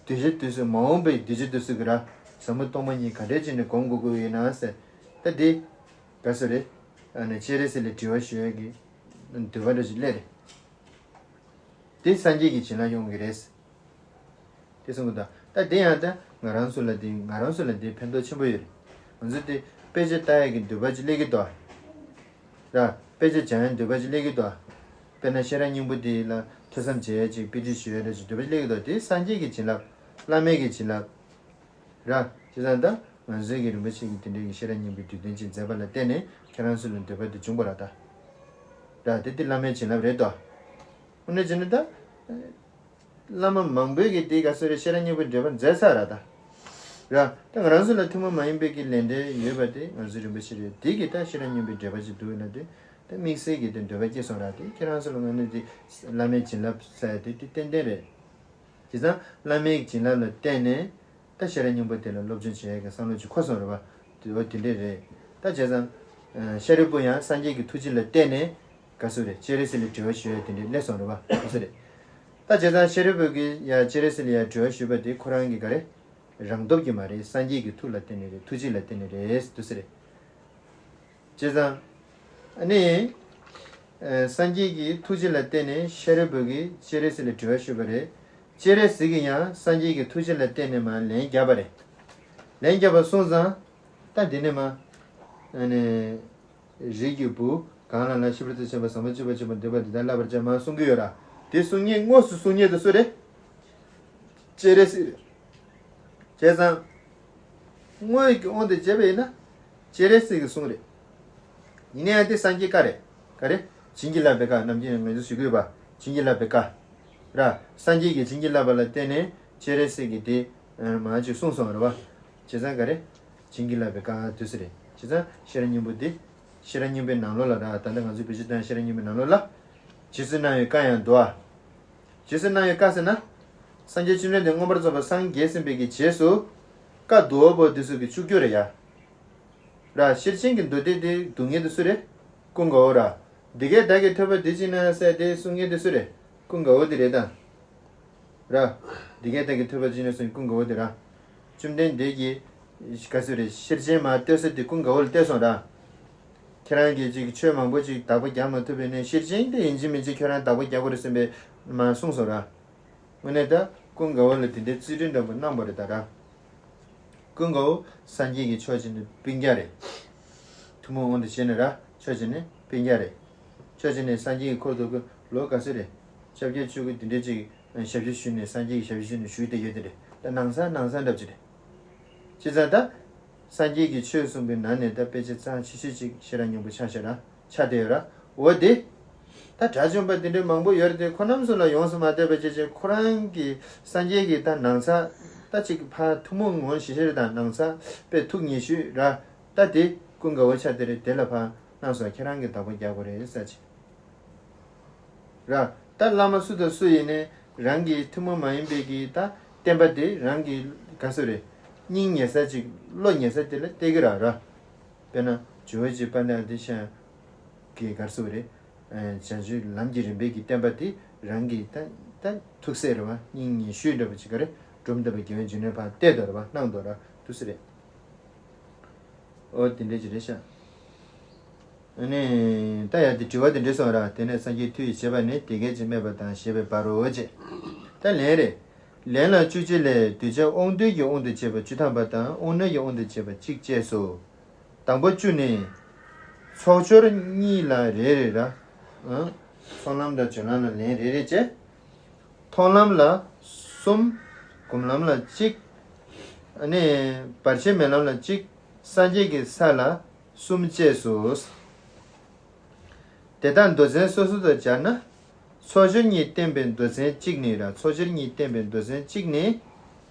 གདུལ་བྱ་དེ་ཚོ་མ་འོངས་པའི་གདུལ་བྱ་དེ་ཚོ་གི་ར། ཟབ་མོ་སྟོང་པ་ཉིད་ག་འདྲས་བྱས་ནས་སྒོམ་དགོས་ཀྱི་ཡོད་ན་ཟེར། ད་དེ། ག་ཚོད་རེད། ཨ་ནི་སྤྱན་རས་གཟིགས་ལ་དྲི་བ་ཞུ་ཡས་ཀྱི་འདོད་པ་འདྲ་ཞིག་སླེབས་རེད། དེ་སངས་རྒྱས་ཀྱི་བྱིན་རླབས་ཡོང་གི་རེད། དེ་གསུང་གི་འདུག་ད་དེ་ཡང་ད་ང་རང་ཚོ་ལ་དེ་ང་རང་ཚོ་ལ་དེ་ཕན་ཐོགས་ཆེན་པོ་ཡོད་རེད། ང་ཚོ་དེ་དཔེ་ཆ་ལྟ་ཡས་ཀྱི་འདོད་པ་ཅིག་སླེབས་ཀྱི་འདུག་ར། དཔེ་ཆ་སྦྱང་ཡས་འདོད་པ་ཅིག་སླེབས་ཀྱི་འདུག་དཔེར་ན་ཤེས་རབ་སྙིང་པོ་དེ་ལ་ཐོས་བསམ་བྱེད་ཡས་ཅིག་དཔེ་ཁྲིད་ཞུ་ཡས་འདྲ་ཅིག་འདོད་པ་ཅིག་སླེབས་ཀྱི་འདུག་དེ་སངས་རྒྱས་ཀྱི་བྱིན་རླབས། བླ་མེད་ཀྱི་བྱིན་རླབས། ར། བྱས་ཙང་ད་ང་ཚོའི་གི་རིན་པོ་ཆེ་གི་དེ་འདྲའི་གི་ཤེས་རབ་སྙིང་པོའི་བསྡུས་དོན་ཅིག་མཛད་པ་ལ་བརྟེན་ནས་ཁྱེད་རང་ཚོ་ལ་འདོད་པ་དེ་བྱུང་བ་ར་ད། ར། དེ་དེ་བླ་མའི་བྱིན་རླབས་རེད་དོ། དངོས་གནས་བྱས་ན་ད། བླ་མ་མང་པོས་གི་དེ་ག་ཚོད་རེད། ཤེས་རབ་སྙིང་པོའི་འགྲེལ་པ་མཛད་ཚར་ར་ད། ར། ད་ང་རང་ཚོ་ལ་ཐུན་མོང་མ་ཡིན་པའི་གི་ལས་འབྲེལ་ཡོད་པ་དེ་ང་ཚོའི་རིན་པོ་ཆེ་རེད། དེ་གི་ད་ཤེས་རབ་སྙིང་པོའི་འགྲེལ་པ་ཅིག་འདུག་ན་དེ། ད་དམིགས་བསལ་གྱི་དེ་འདོད་པ་སྐྱེས་སོང་ར་དེ་ཁྱེད་རང་ཚོ་ལ་ངོས་ནས་དེ་བླ་མའི་བྱིན་རླབས་ཟེར་དེ་དེ་ཏན་ཏན་རེད། བྱས་ཙང་བླ་མའི་བྱིན་རླབས་ལ་བརྟེན་ནས། ད་ཤེས་རབ་སྙིང་པོ་དེ་ལ་སློབ་སྦྱོང་བྱེད་ཡས་ཀྱི་བསམ་བློ་ཅིག་འཁོར་སོང་རེད་བ། དེ་འོ་དེ་འདྲས་རེད། ད་བྱས་ཙང་། ཤཱ་རིའི་བུ་ཡང་སངས་རྒྱས་ཀྱི་ཐུགས་རྗེ་ལ་བརྟེན་ནས། ག་ཚོད་རེད། སྤྱན་རས་གཟིགས་ལ་དྲི་བ་ཞུ་ཡས་དེ་འདྲས་སླེབས་སོང་རེད་བ། ག་ཚོད་རེད། ད་བྱས་ཙང་ཤཱ་རིའི་བུ་གིས་ཡང་སྤྱན་རས་གཟིགས་ལ་ཡང་དྲི་བ་ཞུས་པ་དེ་ཁོ་རང་གི་ག་རེ། རང་སྟོབས་ཀྱིས་མ་རེད། སངས་རྒྱས་ཀྱི་ཐུགས་ལ་བརྟེན་ནས་རེད། ཐུགས་རྗེ་ལ་བརྟེན་ནས་རེད་འདུག་ཟེར་རེད། བྱས་ཙང་། ཨ་ནི། ཨ། སངས་རྒྱས་ཀྱི་ཐུགས་རྗེ་ལ་བརྟེན་ནས་ཤཱ་རིའི་བུ་གིས་སྤྱན་རས་གཟིགས་ལ་དྲི་བ་ཞུས་པ་རེད། སྤྱན་རས་གཟིགས་ཀྱིས་ཡང་སངས་རྒྱས་ཀྱི་ཐུགས་རྗེ་ལ་བརྟེན་ནས་མར་ལན་བརྒྱབ་པ་རེད། ལན་བརྒྱབ་པ་སོང་ཙང་། ད་འདི་ནས་མར། ཨ་ནི། རིགས་ཀྱི་བུ་གང་ལ་ལ་ཤེས་རབ་ཏུ་ཕྱིན་པ་ཟབ་མོ་སྤྱོད་པ་ཆེན་པོ་འདོད་པ་འདི་དག་བསླབ་པར་བྱ་མར་གསུང་གི་ཡོད་ར། དེ་གསུང་མཁན་དངོས་སུ་གསུང་མཁན་དེ་སུ་རེད། སྤྱན་རས་གཟིགས་རེད། བྱས་ཙང་། དངོས་ཀྱི་དབང་དུ་བྱས་པ་ཡིན་ན། སྤྱན་རས་གཟིགས་ཀྱི་གསུང་རེད། ཡིན་ན་ཡང་དེ་སངས་རྒྱས་བཀའ་རེད། ག་རེ། བྱིན་གྱིས་བརླབས་པའི་བཀའ། ནམ་རྒྱུན་ང་ཚོ་ཞུ་གི་ཡོད་པ། བྱིན་གྱིས་བརླབས་པའི་བཀའ། ར། སངས་རྒྱས་ཀྱིས་བྱིན་གྱིས་བརླབས་པ་ལ་བརྟེན་ནས་སྤྱན་རས་གཟིགས་ཀྱིས་དེ། མར་ཅིག་གསུངས་སོང་རེད་བ། བྱས་ཙང་ག་རེ། བྱིན་གྱིས་བརླབས་པའི་བཀའ་དུས་སུ་རེད། བྱས་ཙང་ཤེས་རབ་སྙིང་པོ་འདི། ཤེས་རབ་སྙིང་པོའི་ནང་ལོགས་ལ་ར། ད་ལྟ་ང་ཚོའི་བོད་སྤྱི་དང་ཤེས་རབ་སྙིང་པོའི་ནང་ལོགས་ལ། རྗེ་བཙུན་རྣམ་དབྱེའི་བཀའ་ཡང་བསྡུ་བ། རྗེ་བཙུན་རྣམ་དབྱེའི་བཀའ་ཟེར་ན། སངས་རྒྱས་བཅོམ་ལྡན་འདས་མངོན་པར་རྫོགས་པར་སངས་རྒྱས་ཟིན་པའི་གི་རྗེས་སུ། བཀའ་བསྡུ་བ་པོ་འདི་ཚོ་གི་བཅུ་བཅུ་རེད་ཡ། ར། ཤེར་ཕྱིན་གྱི་མདོ་སྡེ་དེ་བསྡུ་མཁན་དེ་སུ་རེད། ཀུན་དགའ་བོ་ར། འདི་སྐད་བདག་གིས་ཐོས་པ་དེ་ཅི་ན་ཟེར་དེ་གསུང་མཁན་དེ་སུ་རེད། ཀུན་དགའ་བོ་དེ་རེད་ད། ར། འདི་སྐད་བདག་གིས་ཐོས་པ་ཅི་ན་གསུང་ཀུན་དགའ་བོ་དེ་ར། བཅོམ་ལྡན་འདས་ཀྱིས། ག་ཚོད་རེད། ཤེར་ཕྱིན་མར་བསྟན་ས་དེ་ཀུན་དགའ་བོ་ལ་བསྟན་སོང་ར། ཁྱེད་རང་གིས་ཅིག་ཆོས་མང་པོ་ཅིག་བདག་པོ་རྒྱག་མ་ཐུབ་པས་ནས་ཤེར་ཕྱིན་དེ་ཡིན་གཅིག་མིན་གཅིག་ཁྱོད་རང་བདག་པོ་རྒྱག་དགོས་རེད་བསམ་པས་མར་གསུངས་སོང་ར། དངོས་གནས་ད་ཀུན་དགའ་བོ་ལ་དེ་འདྲའི་རྩིས་སྤྲོད་འདྲ་པོ་གནང་བ་རེད་ད་ར། ཀུན་དགའ་བོ་སངས་རྒྱས་ཀྱི་ཕྱོགས་གཅིག་ནས་སྤུན་ཀྱག་རེད། ཐུན་མོང་དབང་དུ་བྱས་ནས་ར་ཕྱོགས་གཅིག་ནས་སྤུན་ཀྱག་རེད། ཕྱོགས་གཅིག་ནས་སངས་རྒྱས་ཀྱི་འཁོར་དུ་ཀུན་ལོ་ག་ཚོད་རེད། ཆ་བརྒྱད་ཅུ་གི་དེ་འདྲའི་ཅིག་ཞབས་ཕྱི་ཞུས་ནས་སངས་རྒྱས་ཀྱི་ཞབས་ཕྱི་ཞུས་ནས་བཞུགས་བསྡད་ཡོད་དེ་རེད། ད་ནང་ཚང་ནང་ཚང་འདྲ་པོ་ཅིག་རེད། བྱས་ཙང་ད། སངས་རྒྱས་ཀྱི་ཆོས་གསུངས་པའི་ནང་ནས་ད་དཔེ་ཆ་གཙང་ཆེ་ཤོས་ཅིག་ཤེས་རབ་སྙིང་པོ་ཆགས་ཤག་ར། ཆགས་བསྡད་ཡོད་ར། འོ་དེ། ད་དགྲ་བཅོམ་པ་དེ་འདྲའི་མང་པོ་ཡོད་རེད་དེ་ཁོ་རྣམ་ཚོ་ལ་ཡོངས་སུ་མ་བསྟན་པ་བྱས་བྱས་ཁོ་རང་གི་སངས་རྒྱས་ཀྱི་ད་ནང་ཚང་ད་ཅིག་ཕར་ཐུན་མོང་ངོ་ཤེས་ཤེས་རེད་དང་ནང་ཚང་དཔེ་ཐུགས་ཉེ་ཤོས་ར། ད་དེ་ཀུན་དགའ་བོ་ཆགས་བསྡད་རེད། དེ་ལ་ཕར་གནང་སོང་། ཁྱེད་རང་གི་བདག་པོ་རྒྱག་དགོས་རེད་ཟེར་ཅིག་ར། ད་བླ་མ་སུ་དང་སུ་ཡིན་ནའི་རང་གི་ཐུན་མོང་མ་ཡིན་པའི་གི་ད་བསྟན་པ་དེ་རང་གི་ག་ཚོད་རེད། སྙིང་ཉེ་ས་ཅིག་བློ་ཉེ་ས་དེ་ལ་གཏད་ཀྱི་ར་ར། དཔེར་ན་ཇོ་བོ་རྗེ་དཔལ་ལྡན་ཨ་ཏི་ཤ་གི་ག་ཚོད་རེད། བྱང་ཆུབ་ལམ་གྱི་རིམ་པའི་གི་བསྟན་པ་དེ་རང་གི་ད་ད་ཐུགས་སྲས་རེད་བ། སྙིང་ཉེ་ཤོས་འདྲ་པོ་ཅིག་ག་རེ་འབྲོམ་སྟོན་པ་དགེ་བའི་འབྱུང་གནས་ཕར་གཏད་དོ་རེད་བ། གནང་དོ་ར་ཐུགས་སྲས་རེད། ཨོ་དེ་འདྲ་ཅིག་རེད་ཤག་ཨ་ནི། ད་ཡང་དེ་དྲི་བ་དེ་འདྲ་སོང་ར། དེ་ནས་སངས་རྒྱས་མཐུ་ཡིས་བྱས་པ་ནི་དེ་སྐད་ཅེས་སྨྲས་པ་དང་ཞེས་པའི་བར་རོ་ཅེས། ད་ལན་རེ། ལན་ལ་བཅུ་གཅིག་ལས་གདུལ་བྱ་དབང་རྟུལ་གྱི་དབང་དུ་བྱས་པ་བཅུ་ཐམ་པ་དང་དབང་རྣོན་གྱི་དབང་དུ་བྱས་པ་གཅིག་བཅས་སོ། དང་པོ་བཅུ་ནི། ཚོགས་སྦྱོར་གཉིས་ལ་རེ་རེ་ར། ཨང་། ཚོགས་ལམ་དང་སྦྱོར་ལམ་ལ་ལན་རེ་རེ་བྱས། མཐོང་ལམ་ལ་གསུམ། སྒོམ་ལམ་ལ་གཅིག་ཨ་ནི་བར་ཆད་མེད་ལམ་ལ་གཅིག་སངས་རྒྱས་ཀྱི་ས་ལ་གསུམ་བཅས་སོ། དེ་དག་མདོ་ཚན་སོ་སོ་དང་སྦྱར་ན། ཚོགས་སྦྱོར་གཉིས་བསྟན་པའི་མདོ་ཚན་གཅིག་ནི་ར། ཚོགས་སྦྱོར་གཉིས་བསྟན་པའི་མདོ་ཚན་གཅིག་ནི།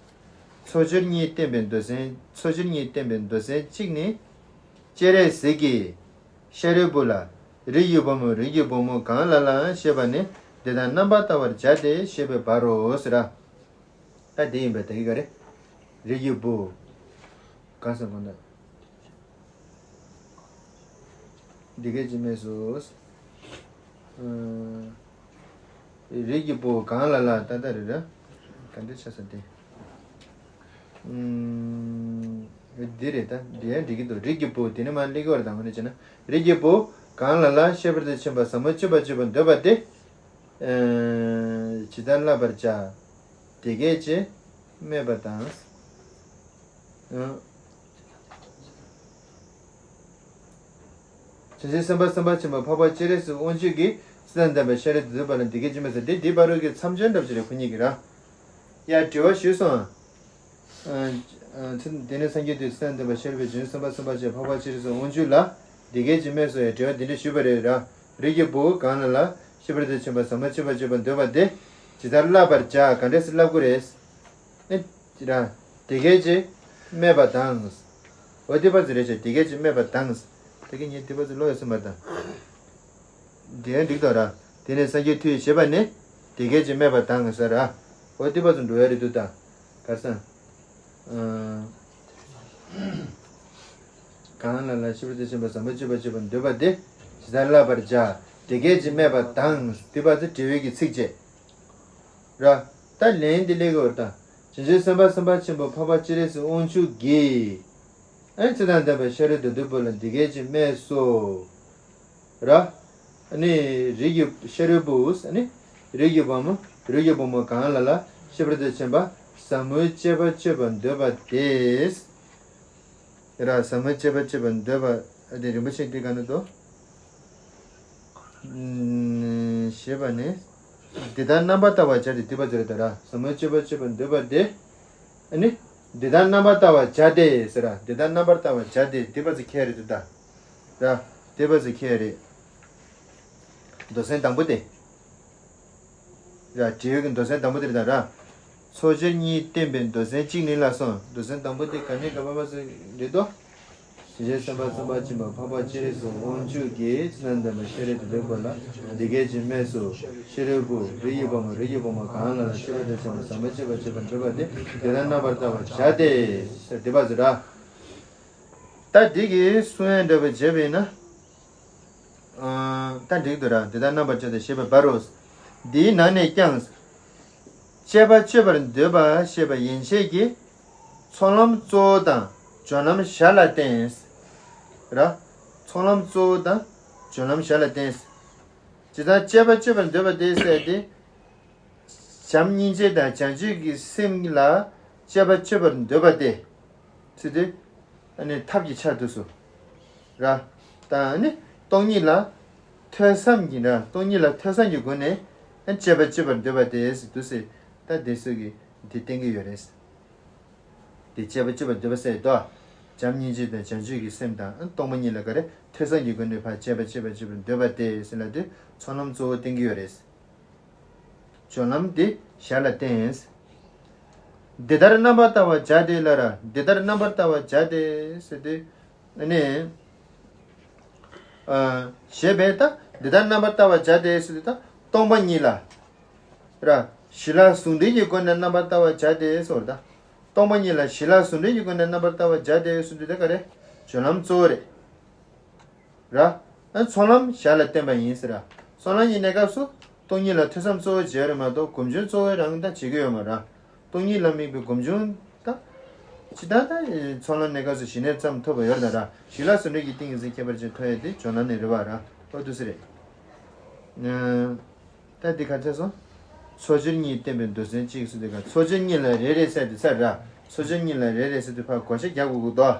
ཚོགས་སྦྱོར་གཉིས་བསྟན་པའི་མདོ་ཚན། ཚོགས་སྦྱོར་གཉིས་བསྟན་པའི་མདོ་ཚན་གཅིག་ནི། སྤྱན་རས་གཟིགས་ཀྱིས་ཤཱ་རིའི་བུ་ལ། རིགས་ཀྱི་བུ་མོ། རིགས་ཀྱི་བུ་མོ་གང་ལ་ལ་ཞེས་པ་ནི་འདི་དག་རྣམ་པར་བལྟ་བར་བྱ་སྟེ་ཞེས་པའི་བར་རོ་ཟེར་ར། ད་འདི་ཡིན་པས་ད་གི་ག་རེ། རིགས་ཀྱི་བུ། གང་ཟེར་གོ་ད། འདི་སྐད་ཅེས་སྨྲས་སོ། རིགས་ཀྱི་བུ་གང་ལ་ལ་ད་ལྟ་རེད་ར། ག་འདྲ་ཆགས་སོང་དེ། འདི་རེད་ད། འདི་ཡང་འགྲིག་གི་འདུག་རིགས་ཀྱི་བུ་དེ་ནི་མ་སླེབས་ཀྱི་བར་དང་ངོ་ནས་བྱས་ན། རིགས་ཀྱི་བུ་གང་ལ་ལ་ཤེས་པར་དུ་ཕྱིན་པ་ཟབ་མོ་སྤྱོད་པ་སྤྱོད་པར་འདོད་པ་དེ། ཇི་ལྟར་བསླབ་པར་བྱ། དེ་སྐད་ཅེས་སྨྲས་པ་དང་། བྱང་ཆུབ་སེམས་དཔའ་སེམས་དཔའ་ཆེན་པོ་འཕགས་པ་སྤྱན་རས་གཟིགས་དབང་ཕྱུག་གིས་ཚུལ་དང་ལྡན་པ་ཤཱ་ར་དྭ་ཏིའི་བུ་ལ་འདི་སྐད་ཅེས་སྨྲས་སོ། དེ་འདི་བར་རོ་གི་མཚམས་སྦྱོར་འདྲ་པོ་ཅིག་རེད་ཁོ་གཉིས་ཀྱི་ར། ཡང་དྲི་བ་ཞུས་སོང་། དེ་ནས་སངས་རྒྱས་དེས་ཚུལ་དང་ལྡན་པ་ཤཱ་ར་དྭ་ཏིའི་བུ་བྱང་ཆུབ་སེམས་དཔའ་སེམས་དཔའ་ཆེན་པོ་འཕགས་པ་སྤྱན་རས་གཟིགས་དབང་ཕྱུག་ལ་འདི་སྐད་ཅེས་སྨྲས་སོ་ཡང་དྲི་བ་འདི་འདྲ་ཞུས་པ་རེད་ར། རིགས་ཀྱི་བུ་གང་ལ་ལ་ཤེས་པར་དུ་ཕྱིན་པ་ཟབ་མོ་སྤྱོད་པ་སྤྱོད་པར་འདོད་པ་དེ་ཇི་ལྟར་བསླབ་པར་བྱ། ག་འདྲས་སེ་བསླབ་དགོས་རེད། ཨེ། ཅི་ར། དེ་སྐད་ཅེས་སྨྲས་པ་དང་། འོ་དེ་པ་ཚོ་རེད་ཤག་དེ་སྐད་ཅེས་སྨྲས་པ་དང་། དེ་གི་ངས་དེ་པ་ཚོ་ཀློག་ཡ་སེམས་པ་དང་། དེ་ཡང་འགྲིག་ཏོ་ར། དེ་ནས་སངས་རྒྱས་མཐུ་ཡིས་བྱས་པ་ནི། དེ་སྐད་ཅེས་སྨྲས་པ་དང་ཟེར་ར། འོ་དེ་པ་ཚོ་འགྲོ་ཡ་རེད་འདུག་ད། གར་སང་། གང་ལ་ལ་ཤེས་པར་དུ་ཕྱིན་པ་ཟབ་མོ་སྤྱོད་པ་སྤྱོད་པར་འདོད་པ་དེ། ཇི་ལྟར་བསླབ་པར་བྱ། དེ་སྐད་ཅེས་སྨྲས་པ་དང་། དེ་པ་ཚོ་དྲི་བའི་གི་ཚིགས་བཅད། ར། ད་ལན་འདི་ལེགས་གོ་ད། བྱང་ཆུབ་སེམས་དཔའ་སེམས་དཔའ་ཆེན་པོ་འཕགས་པ་སྤྱན་རས་གཟིགས་དབང་ཕྱུག་གིས། ཨ་ནི་ཚུལ་དང་ལྡན་པ་ཤཱ་ར་དྭ་ཏིའི་བུ་ལ་འདི་སྐད་ཅེས་སྨྲས་སོ། ར། ཨ་ནི་རིགས་ཀྱི་ཤཱ་རིའི་བུ། ཨ་ནི་རིགས་ཀྱི་བུ་མོ། རིགས་ཀྱི་བུ་མོ་གང་ལ་ལ་ཤེས་པར་དུ་ཕྱིན་པ་ཟབ་མོའི་སྤྱོད་པ་སྤྱོད་པར་འདོད་པ་དེས། ར། ཟབ་མོའི་སྤྱོད་པ་སྤྱོད་པར་འདོད་པ་དེ་རིན་པོ་ཆེ་འདི་ག་ན་འདུག་ཞེས་པ་ནི། འདི་ལྟར་རྣམ་པར་བལྟ་བར་བྱ་སྟེ་འདི་པ་ཟེར་ད་ར། ཟབ་མོའི་སྤྱོད་པ་སྤྱོད་པར་འདོད་པ་དེ། ཨ་ནི། འདི་ལྟར་རྣམ་པར་བལྟ་བར་བྱ་སྟེ་ཟེར་ར། འདི་ལྟར་རྣམ་པར་བལྟ་བར་བྱ་སྟེ་འདི་པ་ཟེར་ཁྱེར་རེད་འདུག་ད། ར། འདི་པ་ཟེར་ཁྱེར་རེད། མདོ་ཚན་དང་པོ་དེ། ར། དྲི་བའི་གི་མདོ་ཚན་དང་པོ་དེ་རེད་ད་ར། ཚོགས་སྦྱོར་གཉིས་བསྟན་པའི་མདོ་ཚན་གཅིག་ནི་ལ་སོང་། མདོ་ཚན་དང་པོ་དེ་ག་ནས་ག་པ་པ་ཟེར་རེད་དོ། ཞེས་བྱས་སེམས་དཔའ་སེམས་དཔའ་ཆེན་པོ་འཕགས་པ་སྤྱན་རས་གཟིགས་དབང་ཕྱུག་གིས་ཚུལ་དང་ལྡན་པ་ཤཱ་ར་དྭ་ཏིའི་བུ་ལ་འདི་སྐད་ཅེས་སྨྲས་སོ། ཤཱ་རིའི་བུ། རིགས་ཀྱི་བུ་མོ། རིགས་ཀྱི་བུ་མོ་གང་ལ་ལ་ཤེས་པར་དུ་ཕྱིན་པ་ཟབ་མོ་སྤྱོད་པ་སྤྱོད་པར་འདོད་པ་དེ་འདི་ལྟར་རྣམ་པར་བལྟ་བར་བྱ་སྟེ་ཟེར་འདི་པ་ཟེར་ར། ད་འདི་གི་གསུང་ཡན་འདྲ་བ་བྱས་པས་ན། ད་འགྲིག་འདུག་ར། འདི་ལྟར་རྣམ་པར་བྱ་སྟེ་ཞེས་པའི་བར་རོ། འདིའི་ནང་ནས་ཀྱང་། སྤྱད་པ་སྤྱོད་པར་འདོད་པ་ཞེས་པ་ཡན་ཆད་ཀྱི་ཚོགས་ལམ་གཙོ་བོ་དང་སྦྱོར་ལམ་བཞི་ལ་བརྟེན། ར། ཚོགས་ལམ་གཙོ་བོ་དང་སྦྱོར་ལམ་བཞི་ལ་བརྟེན། ཇི་ལྟར་སྤྱད་པ་སྤྱོད་པར་འདོད་པ་དེ་ཟེར་ཏེ། བྱམས་སྙིང་རྗེ་དང་བྱང་ཆུབ་ཀྱི་སེམས་ལ་སྤྱད་པ་སྤྱོད་པར་འདོད་པ་སྟེ། ཚུལ་དེ། ཨ་ནི་ཐབས་ཀྱི་ཆ་དུས་སུ། ར། དང་ཨ་ནི་སྟོང་ཉིད་ལ་ཐོས་བསམ་གྱི་ར། སྟོང་ཉིད་ལ་ཐོས་བསམ་གྱི་སྒོ་ནས་ཨ་སྤྱད་པ་སྤྱོད་པར་འདོད་པ་དེ་ཟེར་དུས་སེ། ད་དེ་ཚོ་གི་དེ་བསྟན་གྱི་ཡོད་རེད། དེ་སྤྱད་པ་སྤྱོད་པར་འདོད་པ་ཟེར་དོ། བྱམས་སྙིང་རྗེ་དང་བྱང་ཆུབ་ཀྱི་སེམས་དང་ཨ་སྟོང་པ་ཉིད་ལ་ག་རེ་ཐོས་བསམ་གྱི་སྒོ་ནས་ཕར་སྤྱད་པ་སྤྱོད་པ་སྤྱོད་པར་འདོད་པ་དེ་ཟེར་ལ་དེ་ཚོགས་ལམ་གཙོ་བོ་བསྟན་གྱི་ཡོད་རེད། སྦྱོར་ལམ་དེ་བཞི་ལ་བརྟེན། འདི་ལྟར་རྣམ་པར་བལྟ་བར་བྱ་སྟེ་ལབ་ར། འདི་ལྟར་རྣམ་པར་བལྟ་བར་བྱ་སྟེ་ཟེར་ཏེ། ཨ་ནི། ཨ། ཞེས་པས་ད་འདི་ལྟར་རྣམ་པར་བལྟ་བར་བྱ་སྟེ་ཟེར་ཏེ་ད་སྟོང་པ་ཉིད་ལ། ར། ཞི་ལྷག་ཟུང་འབྲེལ་གྱི་སྒོ་ནས་རྣམ་པར་བལྟ་བར་བྱ་སྟེ་ཟེར་བ་ད། སྟོང་པ་ཉིད་ལ་ཞི་ལྷག་ཟུང་འབྲེལ་གྱི་སྒོ་ནས་རྣམ་པར་བལྟ་བར་བྱ་སྟེ་ཟེར་དུས་ད་ག་རེ། སྦྱོར་ལམ་གཙོ་བོ་རེད། ར། ཨ་ཚོགས་ལམ་བཞི་ལ་བརྟེན་པ་ཡིན་ཟེར་ར། ཚོགས་ལམ་གྱི་གནས་སྐབས་སུ་སྟོང་ཉིད་ལ་ཐོས་བསམ་གཙོ་བོ་བྱེད་རེད་མ་གཏོགས་སྒོམ་བྱུང་གཙོ་བོ་རང་ད་བྱེད་ཀྱི་ཡོད་མ་ར། སྟོང་ཉིད་ལ་དམིགས་པའི་སྒོམ་བྱུང་ད། ཇི་ལྟར་ད་ཚོགས་ལམ་གནས་སྐབས་སུ་ཞི་གནས་ཙམ་ཐོབ་པ་ཡོད་རེད་ད་ར། ཞི་ལྷག་ཟུང་འབྲེལ་གྱི་ཏིང་ངེ་འཛིན་ཁྱད་པར་ཅན་ཐོབ་ཡ་དེ་སྦྱོར་ལམ་ནས་རེད་བ་ར། ཨོ་དུ་སི་རེད། ད་འདི་ག་ཚད་སོང་། ཚོགས་སྦྱོར་གཉིས་བསྟན་པའི་མདོ་ཚན་གཅིག་ཟེར་དུས་ག་ཚོགས་སྦྱོར་གཉིས་ལ་རེ་རེ་ཟེར་དུས་ཚར་ར། ཚོགས་སྦྱོར་གཉིས་ལ་རེ་རེ་ཟེར་དུས་ཕར་བགོ་བཤའ་རྒྱག་དགོས་ཀྱི་འདུག་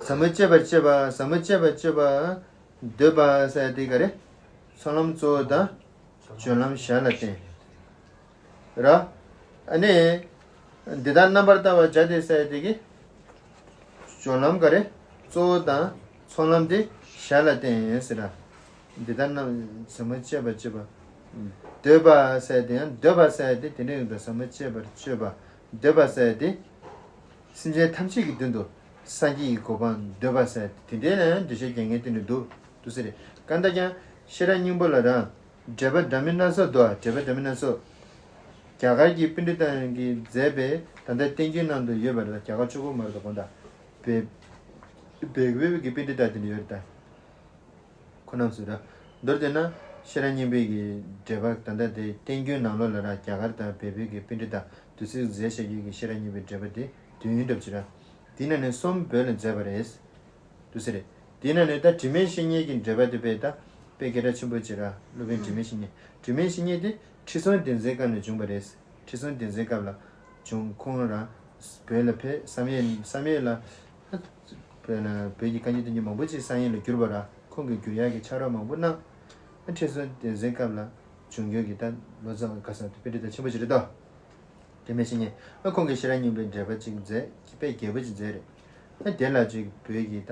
ཟབ་མོ་སྤྱད་པར་སྤྱད་པ། ཟབ་མོ་སྤྱད་པར་སྤྱོད་པར་འདོད་པ་ཟེར་དེ་ག་རེ། ཚོགས་ལམ་གཙོ་བོ་དང་སྦྱོར་ལམ་བཞི་ལ་བརྟེན། ར། ཨ་ནི། འདི་ལྟར་རྣམ་པར་བལྟ་བར་བྱ་སྟེ་ཟེར་དེ་གི། སྦྱོར་ལམ་ག་རེ། གཙོ་བོ་དང་ཚོགས་ལམ་དེ་ཞར་ལ་བསྟན་ཟེར་ར། འདི་ལྟར་རྣམ་ཟབ་མོ་སྤྱད་པར་སྤྱོད་པ། འདོད་པ་ཟེར་དེ་ཡང་འདོད་པ་ཟེར་དེ་དེ་འདྲའི་ཡོང་དུས་ཟབ་མོ་སྤྱད་པར་སྤྱོད་པ། འདོད་པ་ཟེར་དེ། སེམས་ཅན་ཐམས་ཅད་ཀྱི་དོན་དུ་སངས་རྒྱས་ཀྱི་གོ་འཕང་འདོད་པ་ཟེར་དེ་འདྲའི་ལ་ཡང་འགྲེལ་བཤད་རྒྱག་མཁན་དེ་འདྲ་འདུག་འདུག་ཟེར་རེད། གང་ལྟར་ཀྱང་ཤེས་རབ་སྙིང་པོ་ལ་རང་འགྲེལ་པ་འདྲ་མིན་སྣ་ཚོགས་འདུག་འགྲེལ་པ་འདྲ་མིན་སྣ་ཚོགས། རྒྱ་གར་གྱི་པཎྜི་ཏ་གིས་མཛད་པའི་ད་ལྟ་བསྟན་རྒྱུན་ནང་དུ་ཡོད་པ་རེད། རྒྱ་གར་གཅིག་པོ་མ་རེད་དོ། དགོངས་དག་བེ་བེ་བེ་གི་པཎྜི་ཏ་དེ་འདྲ་ཡོད་རེད་ད། ཁོ་རྣམས་སུ་ར། མདོར་བསྡུས་ན་ཤེས་རབ་སྙིང་པོའི་གི་འགྲེལ་པ་ད་ལྟ་དེ་བསྟན་རྒྱུན་ནང་ལོགས་ལ་ར་རྒྱ་གར་དང་བལ་པོའི་གི་པཎྜི་ཏ་བདུད་རྩི་མཛད་བཞག་རྒྱུ་གི་ཤེས་རབ་སྙིང་པོའི་འགྲེལ་པ་དེ་དུས་ཡུན་འདྲ་པོ་ཅིག་ར། དེ་ནང་ནས་གསུམ་བོད་ལ་མཛད་པ་རེད། འདུག་ཟེར་རེད། དེ་ནང་ནས་ད་དྲི་མེད་བཤེས་གཉེན་གྱི་འགྲེལ་པ་དེ་དཔེ་ད་དཔེ་སྐད་གྲགས་ཆེན་པོ་ཅིག་ར། སློབ་དཔོན་དྲི་མེད་བཤེས་གཉེན། དྲི་མེད་བཤེས་གཉེན་དེ་ཁྲི་སྲོང་ལྡེ་བཙན་སྐབས་ནས་བྱུང་བ་རེད། ཁྲི་སྲོང་ལྡེ་བཙན་སྐབས་ལ་བྱུང་། ཁོང་རང་བོད་ལ་ཕེབས། བསམ་ཡས་བསམ་ཡས་ལ་བོད་ལ་བོད་ཀྱི་བཀའ་འགྱུར་བསྟན་འགྱུར་མང་པོ་ཅིག་བསམ་ཡས་ལ་བསྒྱུར་བ་ར། ཁོང་གིས་བསྒྱུར་ཡག་གི་ཕྱག་རོགས་མང་པོ་གནང་། ཁྲི་སྲོང་ལྡེ་བཙན་སྐབས་ལ་བྱུང་རྒྱུ་གི་ད་ལོ་ཙཱ་བ་ག་ས་དེ་དཔེ་འདྲ་ད་ཆེན་པོ་ཅིག་རེད་དོ། དྲི་མེད་བཤེས་གཉེན། ཨ་ཁོང་གིས་ཤེས་རབ་སྙིང་པོའི་འགྲེལ་པ་ཅིག་མཛད། དཔེ་རྒྱས་པོ་ཅིག་མཛད་རེད། ཨ་དེ་ལ་ཅིག་བོད་ཀྱི་ད་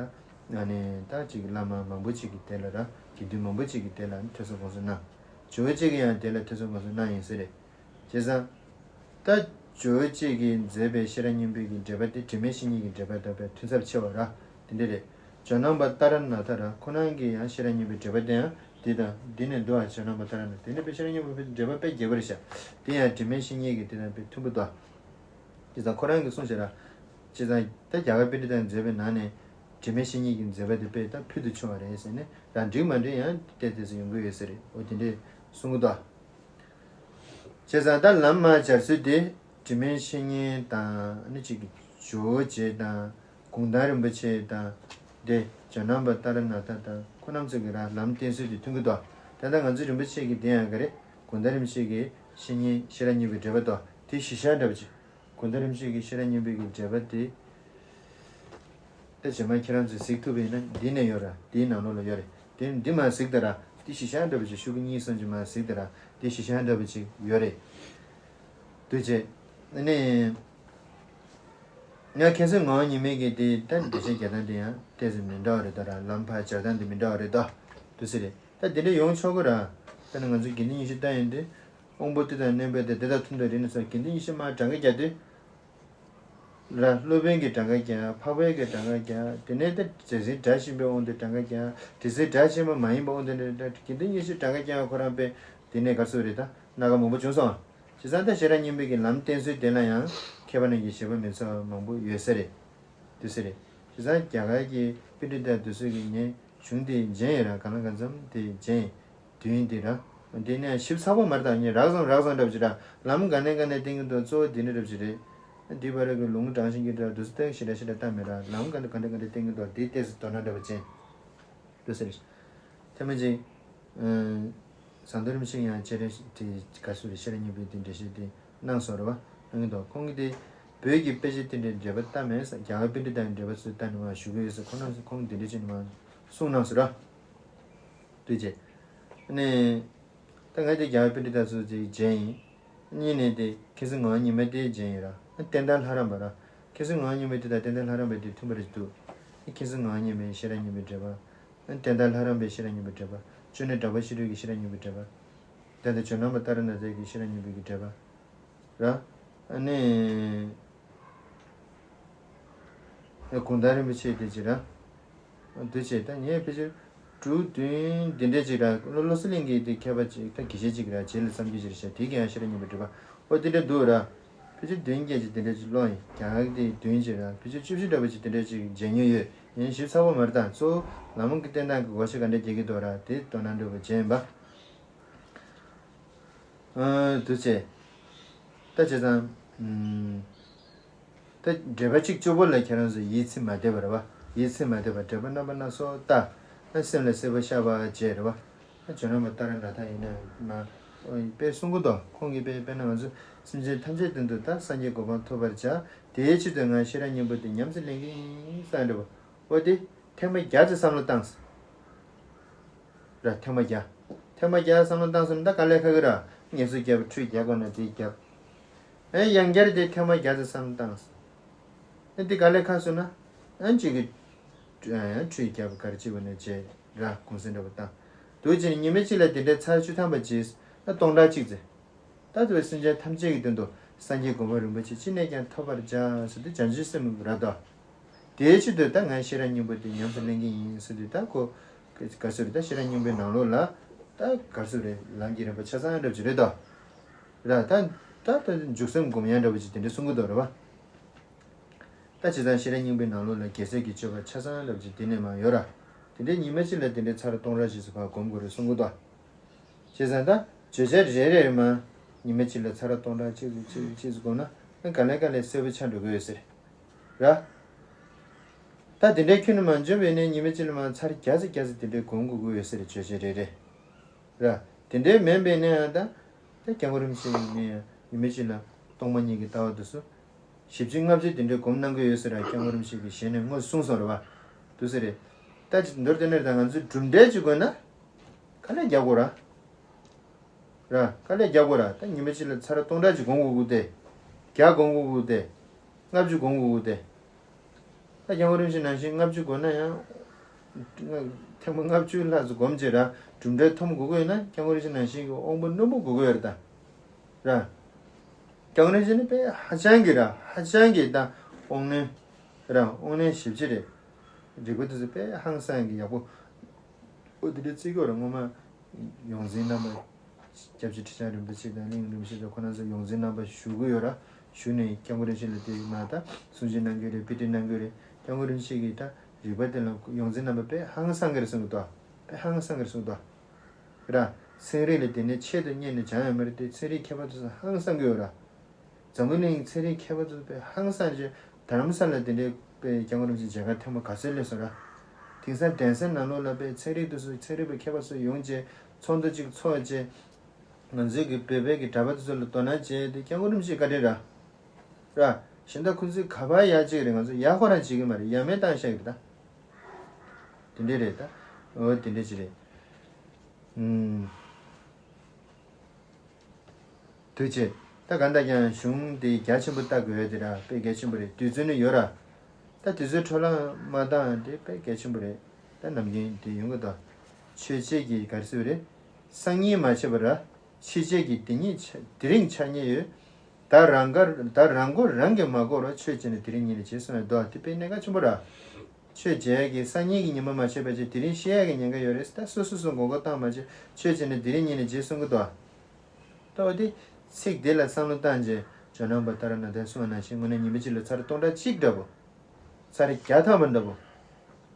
ཨ་ནི་ད་ཅིག་བླ་མ་མང་པོ་ཅིག་གིས་དེ་ལ་ར། དགེ་འདུན་མང་པོ་ཅིག་གིས་དེ་ལ་ཐོས་བསམ་སྒོམ་གསུམ་གནང་། ཇོ་བོ་རྗེ་གིས་ཡང་དེ་ལ་ཐོས་བསམ་སྒོམ་གསུམ་གནང་ཡིན་ཟེར་རེད། བྱས་ཙང་ད་ཇོ་བོ་རྗེ་གིས་མཛད་པའི་ཤེས་རབ་སྙིང་པོའི་གི་འགྲེལ་པ་དེ་དྲི་མེད་བཤེས་གཉེན་གྱི་འགྲེལ་པ་དང་དཔེ་མཐུན་ཚབས་ཆེ་བ་ར། དེ་འདྲ་རེད། ཇོ་ནང་པ་ཏཱ་ར་ནཱ་ཐ་ར། ཁོ་རང་གིས་ཡང་ཤེས་རབ་སྙིང་པོའི་འགྲེལ་པ་དེ་ཡང་འདི་དང་འདི་ནས་འདུག་ཨ། ཇོ་ནང་པ་ཏཱ་ར་ནཱ་ཐ། དེ་འདྲ་དཔེ་ཤེས་རབ་སྙིང་པོའི་འགྲེལ་པ་དཔེ་རྒྱས་པ་རེད་ཤག་དེ་ཡང་དྲི་མེད་བཤེས་གཉེན་གྱི་དེ་དང་དཔེ་མཐུན་པོ་འདུག་ཨ། བྱས་ཙང་ཁོ་རང་གིས་གསུངས་བྱས་ར། བྱས་ཙང་ད་རྒྱ་གར་པཎྜི་ཏ་མཛད་པའི་ནང་ནས་དྲི་མེད་བཤེས་གཉེན་གྱིས་མཛད་པ་དེ་དཔེ་ད་ཕུལ་དུ་ཕྱུང་བ་རེད་ཟེར་ནས་ར། འགྲིག་མ་འགྲིག་ཡང་ཏོག་ཙམ་ཡོང་གི་ཡོད་ས་རེད། འོ་དེ་འདྲས་གསུང་གི་འདུག་ཨ། བྱས་ཙང་ད་ལམ་མ་སྦྱར་ཚུལ་དེ་དྲི་མེད་བཤེས་གཉེན་དང་ཨ་ནི་གཅིག་ཇོ་བོ་རྗེ་དང་གུང་ཐང་རིན་པོ་ཆེ་དང་དེ་ཇོ་ནང་པ་ཏཱ་ར་ནཱ་ཐ་དང་ཁོ་རྣམ་ཚོ་གི་ར་ལམ་བསྟན་ཚུལ་དེ་མཐུན་གི་འདུག་ད་ལྟ་ང་ཚོ་རིན་པོ་ཆེ་གི་དེ་ཡང་ག་རེ། གུང་ཐང་རིན་པོ་ཆེ་གི་བཤེས་གཉེན་ཤེས་རབ་སྙིང་པོའི་འགྲེལ་པ་འདུག་དེ་གཞི་བཞག་འདྲ་པོ་ཅིག་གུང་ཐང་རིན་པོ་ཆེ་གི་ཤེས་རབ་སྙིང་པོའི་གི་འགྲེལ་པ་དེ། ད་རྗེས་མ་ཁྱེད་རང་ཚོས་གཟིགས་ཐུབ་པ་ཡིན་ན་འདི་ནས་ཡོད་ར། འདིའི་ནང་ལོགས་ལ་ཡོད་རེད། དེ་འདི་མར་གཟིགས་དང་ར། འདི་གཞི་བཞག་འདྲ་པོ་ཅིག་ཤོག་གུ་གཉིས་གསུམ་ཅིག་མར་གཟིགས་དང་ར། འདི་གཞི་བཞག་འདྲ་པོ་ཅིག་ཡོད་རེད། འདུག་བྱས། ཨ་ནི། ང་མཁན་ཟུར་ངག་དབང་ཉི་མའི་གི་དེ་ད་འགྲེལ་བཤད་རྒྱག་སྟངས་དེ་ཡང་ཏོག་ཙམ་མི་འདྲ་བ་རེད་ད་ར། ལམ་ཕར་སྦྱར་སྟངས་དེ་མི་འདྲ་བ་རེད་ད། འདུག་སེ་རེད། ད་དེ་འདྲ་ཡོང་ཆོག་གི་ར། ད་ནི་ང་ཚོ་དགེ་འདུན་ཉི་ཤུ་ལྟ་ཡོང་དུས། དབང་པོ་སྟེ་དང་སྣོན་པ་དེ་དེ་དང་མཐུན་དང་རིགས་ནས་སོ། དགེ་འདུན་ཉི་ཤུ་མར་གྲངས་ཀ་རྒྱག་དུས། ར། སློབ་དཔོན་གྱིས་གྲངས་ཀ་རྒྱག་འཕགས་པའི་གིས་གྲངས་ཀ་རྒྱག་དེ་ནས་ད་རྫས་འཛིན་སྒྲ་ཆེན་པོའི་དབང་དུ་གྲངས་ཀ་རྒྱག་དེ་ཚོའི་སྒྲ་ཆེན་པོ་མ་ཡིན་པའི་དབང་དུ་ནི་ད་དགེ་འདུན་ཉི་ཤུ་གྲངས་ཀ་རྒྱག་ཁོ་རང་དཔེ་དེ་ནས་ག་རེ་ཟེར་རེད། ད་སྣ་ཁ་མང་པོ་བྱུང་སོང་། བྱས་ཙང་ད་ཤེས་རབ་སྙིང་པོའི་གི་ལམ་བསྟན་ཚུལ་དེ་ལ་ཡང་མཁས་པ་རྣམས་ཀྱི་བཞེད་པ་མི་ཚང་བ་མང་པོ་ཡོད་ས་རེད། འདུག་སེ་རེད། བྱས་ཙང་རྒྱ་གར་གྱི་པཎྜི་ཏ་དེ་ཚོ་གི་ངས་གཞུང་དེ་མཇལ་ཡོད་ར། གང་ལ་གང་འཚམ་དེ་མཇལ་ཡིན། དུས་ཡུན་དེ་ར། དེ་ནས་ཞིབ་ཚགས་པོ་མ་རེད། ད་ངས་རགས་ཙམ་རགས་ཙམ་འདྲ་པོ་ཅིག་ར། ལམ་ག་ནས་ག་ནས་བསྟན་གྱི་འདུག་གཙོ་བོ་དེ་འདྲ་འདྲ་པོ་ཅིག་རེད། འདི་བར་གྱི་ལུང་དྲངས་ཤིང་གི་འདྲ་དུས་སུ་ཏོག་ཙམ་ཞེ་དྲག་ཞེ་དྲག་བལྟས་མེད་ར། ལམ་ག་ནས་ག་འདྲ་ག་འདྲ་བསྟན་གྱི་འདུག་དེ་ཏོག་ཙམ་དོ་སྣང་འདྲ་པོ་ཅིག་འདུག་ཟེར། ཐེངས་མ་གཅིག་ཨ། ཟམ་གདོང་རིན་པོ་ཆེ་ཡང་སྤྱན་རས་གཟིགས་དེ་ག་རེ་ཟེར་རེད། ཤེས་རབ་སྙིང་པོའི་དེ་འགྲེལ་བཤད་དེ་གནང་སོང་རེད་པ། གནང་གི་འདུག་ཁོང་གིས་དེ་བོད་ཀྱི་དཔེ་ཆ་དེ་འདྲའི་འགྲེལ་པ་ལྟ་མེད་ཟེར། རྒྱ་གར་པཎྜི་ཏའི་འགྲེལ་པ་ཚོ་ལྟ་ནས་མར་ཞུ་གི་ཡོད་ཟེར། ཁོང་རྣམ་ཚོ་ཁོང་དེ་འདྲ་བྱས་ནས་མར་གསུངས་གནང་སོང་ར། དུས་ཆེ། ཨ་ནི། ད་ང་དེ་རྒྱ་གར་པཎྜི་ཏ་ཚོ་དེ་མཇལ་ཡིན། གཉིས་ནས་དེ་མཁན་ཟུར་ངག་དབང་ཉི་མ་དེ་མཇལ་ཡིན་ར། ཨ། བསྟན་དར་ལྷ་རམས་པ་ར། མཁན་ཟུར་ངག་དབང་ཉི་མ་དེ་དང་བསྟན་དར་ལྷ་རམས་པ་དེ་མཐུན་པ་རེད་འདུག་མཁན་ཟུར་ངག་དབང་ཉི་མའི་ཤེས་རབ་སྙིང་པོའི་འགྲེལ་པ། ཨ། བསྟན་དར་ལྷ་རམས་པའི་ཤེས་རབ་སྙིང་པོའི་འགྲེལ་པ། ཅོ་ནེ་གྲགས་པ་ཆོས་དྲུག་གི་ཤེས་རབ་སྙིང་པོའི་འགྲེལ་པ། ད་ལྟ་ཇོ་ནང་པ་ཏཱ་ར་ནཱ་ཐ་གི་ཤེས་རབ་སྙིང་པོའི་གི་འགྲེལ་པ། ར། ཨ་ནི། ཨ། གུང་ཐང་རིན་པོ་ཆེ་དེ་ཅིག་ར། འདུག་བྱས། ད་ངས་ཕལ་ཆེར་དྲུག་བདུན་འདི་འདྲས་ཅིག་ར། བློ་བློ་གསལ་གླིང་གི་དེ་མཁས་པ་ཅིག་ད་དགེ་བཤེས་ཅིག་ར། རྗེ་ལ་བརྩམས་རྒྱུ་ཅིག་རེད་ཤག་དེ་གི་ཡང་ཤེས་རབ་སྙིང་པོའི་འགྲེལ་པ། ཨོ་དེ་འདྲས་འདུག་ར། ཕལ་ཆེར་བདུན་བརྒྱད་ཅིག་དེ་འདྲས་ཅིག་ཀློག་ཡིན། རྒྱ་གར་གི་དེ་བདུན་ཅིག་ར། ཕལ་ཆེར་བཅུ་བཞི་འདྲ་པོ་ཅིག་དེ་འདྲས་ཅིག་མཇལ་མྱོང་ཡོད། ཡིན་ཞིབ་ཚགས་པོ་མ་རེད། ད་གཙོ་བོ་ལམ་གྱི་བསྟན་སྟངས་ཀྱི་བགོ་བཤའ་ག་འདྲས་རྒྱག་གི་འདུག་ར། དེ་དོ་སྣང་འདྲ་པོ་བྱས་ཡིན་པ། ཨ། འདུག་བྱས། ད་བྱས་ཙང་། ཨམ། ད་འགྲེལ་པ་གཅིག་གཅིག་པོ་ལ་ཁྱེད་རང་ཚོ་ཡིད་ཚིམ་མ་བསྡད་པ་རེད་པ། ཡིད་ཚིམ་མ་བསྡད་པ། འགྲེལ་པ་རྣམ་པ་སྣ་ཚོགས་ལྟ། ད་སེམས་ལ་གསལ་པོ་ཤར་བ་བྱས་རེད་པ། ད་ཇོ་ནང་པ་ཏཱ་ར་ནཱ་ཐ་ཡིན་ན་མ། ཨོ། དཔེ་གསུང་གི་འདུག་ཁོང་གིས་དཔེ་དཔེར་ན་ང་ཚོ་སེམས་ཅན་ཐམས་ཅད་དོན་དུ་ད་སངས་རྒྱས་གོ་འཕང་ཐོབ་པར་བྱ། དེའི་ཆེད་དུ་ང་ཤེས་རབ་སྙིང་པོ་འདི་ཉམས་སུ་ལེན་གྱིན་གསུངས་འདུག་པ། ཨོ་དེ་ཐེངས་མ་བརྒྱ་ཙམ་བསམ་བློ་བཏང་། ར། ཐེངས་མ་བརྒྱ། ཐེངས་མ་བརྒྱ་བསམ་བློ་བཏང་སོང་ན་ད་དཀའ་ལས་ཁག་གི་ར། ངལ་གསོ་རྒྱབ། ཁྲུས་རྒྱག་དགོས་ན་དེ་རྒྱབ། ཨེ་ཡང་བསྐྱར་དེ་ཐེངས་མ་བརྒྱ་ཙམ་བསམ་བློ་བཏང་། ཨེ་འདི་ག་ལས་ཁ་སོང་ན། ཨེ་གཅིག་གི་ཨེ་ཁྲུས་རྒྱབ་གར་གཅིག་བ་ནས་བྱས་ར་གུང་སེང་འདྲ་པོ་བཏང་། དུས་ཅིག་ཉི་མ་གཅིག་ལ་དེ་འདྲའི་ཚར་བཅུ་ཐམ་པ་བྱས་ན་སྟོང་ཕྲག་གཅིག་ཙམ། ད་དུ་སེམས་ཅན་ཐམས་ཅད་ཀྱི་དོན་དུ་སངས་རྒྱས་གོ་འཕང་རིན་པོ་ཆེ་ཅི་ནས་ཀྱང་ཐོབ་པར་བྱ་ཟེར་དུས་བྱང་ཆུབ་སེམས་ར་དོ། དེའི་ཆེད་དུ་ད་ངས་ཤེས་རབ་སྙིང་པོ་དེ་ཉམས་སུ་ལེན་གྱི་ཡིན་ཟེར་དུས་ད་ཁོ་ག་ཚོད་རེད། ད་ཤེས་རབ་སྙིང་པོའི་ནང་ལོགས་ལ་ད་ག་ཚོད་རེད། ལམ་གྱི་རིམ་པ་ཆ་ཚང་འདྲ་པོ་ཅིག་རེད་དོ། ར་ད་ད་ད་འཇུག་སེམས་སྒོམ་ཡ་འདྲ་པོ་ཅིག་དེ་འདྲ་གསུང་གི་འདུག་རེད་པ། ད་བྱས་ཙང་ཤེས་རབ་སྙིང་པོའི་ནང་ལོགས་ལ་རྒྱལ་སྲས་ཀྱི་སྤྱོད་པ་ཆ་ཚང་འདྲ་པོ་ཅིག་དེ་ནས་མར་ཡོད་ར། དེ་འདྲའི་ཉི་མ་གཅིག་ལ་དེ་འདྲའི་ཚར་སྟོང་ཕྲག་གཅིག་ཙམ་ཕར་སྒོམ་དགོས་རེད་གསུང་གི་འདུག། བྱས་ཙང་ད་བརྗོད་བྱ་རེ་རེར་མར་ཉི་མ་གཅིག་ལ་ཚར་སྟོང་ཕྲག་གཅིག་ཙམ་གཅིག་ཙམ་གཅིག་ཙམ་སྒོམ་ན་ཨ་ག་ལེ་ག་ལེ་གསལ་པོ་ཆགས་འགྲོ་གི་ཡོད་ས་རེད། ར། ད་དེ་འདྲའི་ཁྱོན་ནས་མ་འཇོན་པས་ནས་ཉི་མ་གཅིག་ལ་མར་ཚར་བརྒྱ་ཙམ་བརྒྱ་ཙམ་དེ་འདྲའི་སྒོམ་དགོས་ཀྱི་ཡོད་ས་རེད། བརྗོད་བྱ་རེ་རེ། ར། དེ་འདྲའི་མིན་པས་ནས་ཡང་ད། ད་སྐྱབས་མགོན་རིན་པོ་ཆེ་ནས་ཡང་ཉི་མ་གཅིག་ལ་སྟོང་པ་ཉིད་ཀྱི་ལྟ་བ་དེ་ཚོ་བཞི་བཅུ་ལྔ་བཅུ་དེ་འདྲའི་སྒོམ་གནང་གི་ཡོད་ས་རེད། སྐྱབས་མགོན་རིན་པོ་ཆེ་གིས་ཞལ་ནས་དངོས་སུ་གསུངས་སོང་རེད་པ། དེ་ཚོ་རེད། ད་ཅི་མདོར་བསྟན་ན་ད་ང་ཚོས་གྲུབ་འབྲས་ཅིག་དགོས་ན། ག་ལེར་རྒྱག་དགོས་ར། ར། དཀའ་ལས་རྒྱག་དགོས་ར། ད་ཉི་མ་གཅིག་ལ་ཚར་སྟོང་ཕྲག་གཅིག་སྒོམ་དགོས་ཀྱི་དེ། བརྒྱ་སྒོམ་དགོས་ཀྱི་དེ། ལྔ་བཅུ་སྒོམ་དགོས་ཀྱི་དེ། ད་སྐྱབས་མགོན་རིན་པོ་ཆེ་ནང་བཞིན་ལྔ་བཅུ་སྒོམ་ན་ཡང་། ཐེངས་མ་ལྔ་བཅུ་ལྷག་ཙམ་སྒོམ་བྱས་ར་གྲུབ་འབྲས་ཐོན་དགོས་ཀྱི་ཡོད་ན་སྐྱབས་མགོན་རིན་པོ་ཆེ་ནང་བཞིན་གྱི་དབང་པོ་རྣོན་པོ་དགོས་ཀྱི་ཡོད་རེད་ད། ར། སྐྱབས་མགོན་རིན་པོ་ཆེ་ནི་དཔེ་ཧ་ཅང་གི་ར་ཧ་ཅང་གི་ད་དབང་རྣོན། ར་དབང་རྣོན་ཞེ་པོ་ཅིག་རེད། རིག་པ་དེ་ཚོ་དཔེ་ཧང་སང་གི་ཡག་པོ། ཨོ་དེ་འདྲའི་རྩིས་སྐོར་སྔོན་མ། ཡོངས་འཛིན་རྣམ་པ། སྐྱབས་རྗེ་ཁྲི་བྱང་རིན་པོ་ཆེ་དང་གླིང་རིན་པོ་ཆེ་དང་ཁོ་རང་ཚོ་ཡོངས་འཛིན་རྣམ་པ་ཞུ་གི་ཡོད་ར། ཞུ་ནས་སྐྱབས་མགོན་རིན་པོ་ཆེ་ལ་དེ་མ་ད་གསུང་ཆོས་གནང་གི་རེད། དཔེ་ཁྲིད་གནང་གི་རེད། སྐྱབས་མགོན་རིན་པོ་ཆེ་གིས་ད་རིག་པ་དེ་ལ་ཡོངས་འཛིན་རྣམ་པ་དཔེ་ཧང་སང་གི་རེད་གསུང་གི་འདུག། དཔེ་ཧང་སང་གི་རེད་གསུང་གི་འདུག། ར། ཚན་རིག་ལ་དེ་ནས་ཆེད་དུ་གཉེར་ནས་སྦྱང་ཡོད་མ་རེད་དེ་ཚན་རིག་མཁས་པ་ཚོ་ཧང་སང་གི་ཡོད་ར། འཛམ་བུ་གླིང་ཚན་རིག་མཁས་པ་ཚོ་དཔེ་ཧང་སང་རྗེས་དྷ་རམ་ས་ལ་དེ་འདྲའི་དཔེ་སྐྱབས་མགོན་རིན་པོ་ཆེ་མཇལ་ཁ་ཐེངས་མ་ག་ཚོད་སླེབས་སོང་ར། དེང་སང་གདན་ས་ནང་ལོགས་ལ་དཔེ་ཚན་རིག་དེ་ཚོ་ཚན་རིག་པ་མཁས་པ་ཚོ་ཡོང་རྗེས་ཚོགས་འདུ་གཅིག་ཚོགས་རྗེས། ང་ཚོའི་གི་བོད་པའི་གི་གྲྭ་པ་དེ་ཚོ་ལ་དོ་སྣང་བྱས་ཏེ་སྐྱབས་མགོན་རིན་པོ་ཆེ་བཀའ་དྲིན་ར། ར། གཞན་དག་ཁོ་ཚོས་ག་པར་ཡག་ཅིག་རེད། ང་ཚོ་ཡག་ཁོ་རང་བྱེད་ཀྱི་མ་རེད། ཡག་མེད་བཏང་བཞག་གི་རེད་ད། དེ་འདྲས་རེད་ད། འོ་དེ་འདྲས་ཅིག་རེད། ཨུམ། དུས་ཚོད། ད་གང་ལྟར་ཀྱང་གཞུང་འདི་རྒྱ་ཆེན་པོ་ལྟ་དགོས་ཡ་དེ་ར་དཔེ་གལ་ཆེན་པོ་རེད། དུས་ཚོད་ནི་ཡོད་ར། ད་དུས་ཚོད་འཕྲོ་བརླག་མ་བཏང་དེ་དཔེ་གལ་ཆེན་པོ་རེད། ད་ནམ་རྒྱུན་དེ་ཡོང་གི་འདུག། ཆོས་བྱེད་ཀྱི་ག་རེ་ཟེར་བ་རེད། སང་ཉིན་མ་བྱས་པ་ར། ཕྱི་བྱེད་ཀྱི་དེ་ཉིད་ཆ་དེ་རིང་ཆགས་ཉེན་ཡོད། ད་རང་དགར་ད་རང་མགོ་རང་གིས་མ་བསྐོར་བར་ཆོས་བྱས་ནས་དེ་རིང་ཉིན་ནས་བྱེད་གསུངས་ཡ་འདུག། དེ་དཔེ་གནད་འགག་ཆེན་པོ་ར། ཆོས་བྱེད་ཡག་གི་སང་ཉིན་གྱི་ཉིན་མོ་མ་ཆད་པ་བྱས་དེ་རིང་ཤི་ཡག་གི་ཉེན་ཁ་ཡོད་རེད། ད་སོ་སོ་སོ་མགོ་སྐོར་བཏང་མ་བྱས་ཆོས་བྱས་ནས་དེ་རིང་ཉིན་ནས་བྱེད་གསུང་གི་འདུག། ད་འོ་དེ་ཚིག་དེ་ལ་བསམ་བློ་བཏང་རྗེས་ཇོ་ནང་པ་ཏཱ་ར་ནཱ་ཐའི་གསུང་བ་ནང་བཞིན་དངོས་གནས་ཉི་མ་གཅིག་ལ་ཚར་སྟོང་ཕྲག་གཅིག་འདྲ་པོ། ཚར་བརྒྱ་ཐམ་པ་འདྲ་པོ།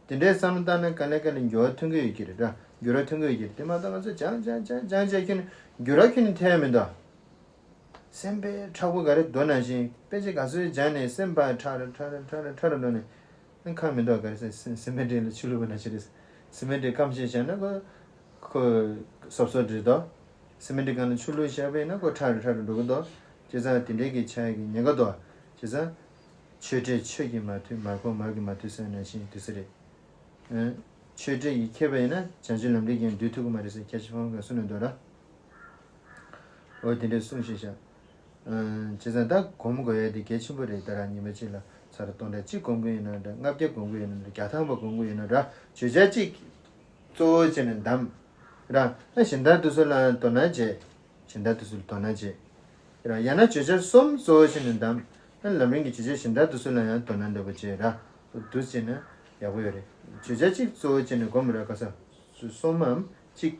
དེ་འདྲའི་བསམ་བློ་བཏང་ན་ག་ལེ་ག་ལེ་འགྱུར་བ་ཐོན་གི་ཡོད་ཀྱི་རེད་ར། འགྱུར་བ་ཐོན་གི་ཡོད་ཀྱི་རེད། དེ་མ་གཏོགས་ང་ཚོ་སྦྱང་སྦྱང་སྦྱང་སྦྱང་བྱས་ཁྱོན་ནས་འགྱུར་བ་ཁྱོན་ནས་ཐེབས་ཡ་མི་འདུག། སེམས་དཔེ་མཁྲེགས་པོ་ག་རེ་རྡོ་ནང་བཞིན་དཔེ་ཆ་ག་ཚོད་སྦྱངས་ནས་སེམས་ཕར་མཁྲེགས་རེ་མཁྲེགས་རེ་མཁྲེགས་རེ་མཁྲེགས་རེ་འགྲོ་ནས་ཁ་མི་འདུག། ག་རེ་ཟེར་སི་སི་མེ་ཏྲི་ལ་ཆུ་བླུགས་པ་ནང་བཞིན་རེད། སི་མེ་ཏྲི་སྐམ་ཞིང་བཞག་ན་ཁོ་ཁོ་སོབ་སོབ་འགྲིག་འདུག། སི་མེ་ཏྲི་སྒང་ལ་ཆུ་བླུགས་བཞག་པ་ཡིན་ན་ཁོ་མཁྲེགས་རེ་མཁྲེགས་རེ་འགྲོ་གི་འདུག། བྱས་ཙང་དེ་འདྲའི་གི་ཆགས་ཡ་གི་ཉེན་ཁ་འདུག། བྱས་ཙང་ཆོས་འབྲས་ཆོས་ཀྱིས་མ་ཐུལ། མར་ཁུ་མར་གྱིས་མ་ཐུལ་ཟེར་བ་ནང་བཞིན་དུས་ཚོད་རེད། ཆོས་འབྲས་ཀྱིས་ཁེབས་པ་ཡིན་ན་བྱང་ཆུབ་ལམ་འབྲས་ཀྱང་འདུལ་ཐུབ་ཀྱི་མ་རེད་ཟེར་སྐྱབས་རྗེ་ཕ་བོང་ཁས་གསུངས་ནས་འདུག་ར། འོ་དེ་འདྲས་གསུངས་ཤིག་ཤག། བྱས་ཙང་ད་སྒོམ་དགོས་ཡ་དེ་གལ་ཆེན་པོ་རེད། ད་རང་ཉི་མ་གཅིག་ལ་ཚར་སྟོང་ཕྲག་གཅིག་སྒོམ་གྱི་ཡིན་ན་འདྲ། ལྔ་བརྒྱ་སྒོམ་གྱི་ཡིན་ན་འདྲ། བརྒྱ་ཐམ་པ་སྒོམ་གྱི་ཡིན་ན་འདྲ། བརྗོད་བྱ་གཅིག་གཙོ་བོ་བྱས་ནས་གདམས། ར། ད་གཞན་དག་དེ་ཚོ་ལ་དོ་སྣང་བྱེད། གཞན་དག་དེ་ཚོ་ལ་དོ་སྣང་བྱེད། ར། ཡང་ན་བརྗོད་བྱ་གསུམ་གཙོ་བོ་བྱས་ནས་གདམས། ད་ལམ་རིམ་གྱི་བརྗོད་བྱ་གཞན་དག་དེ་ཚོ་ལ་ཡང་དོ་སྣང་འདྲ་པོ་བྱེད་ར། འདུག་བྱས་ན་ཡག་པོ་ཡོད་རེད། བརྗོད་བྱ་གཅིག་གཙོ་བོ་བྱས་ནས་སྒོམ་ར། ག་ས། གསུམ་མམ་གཅིག་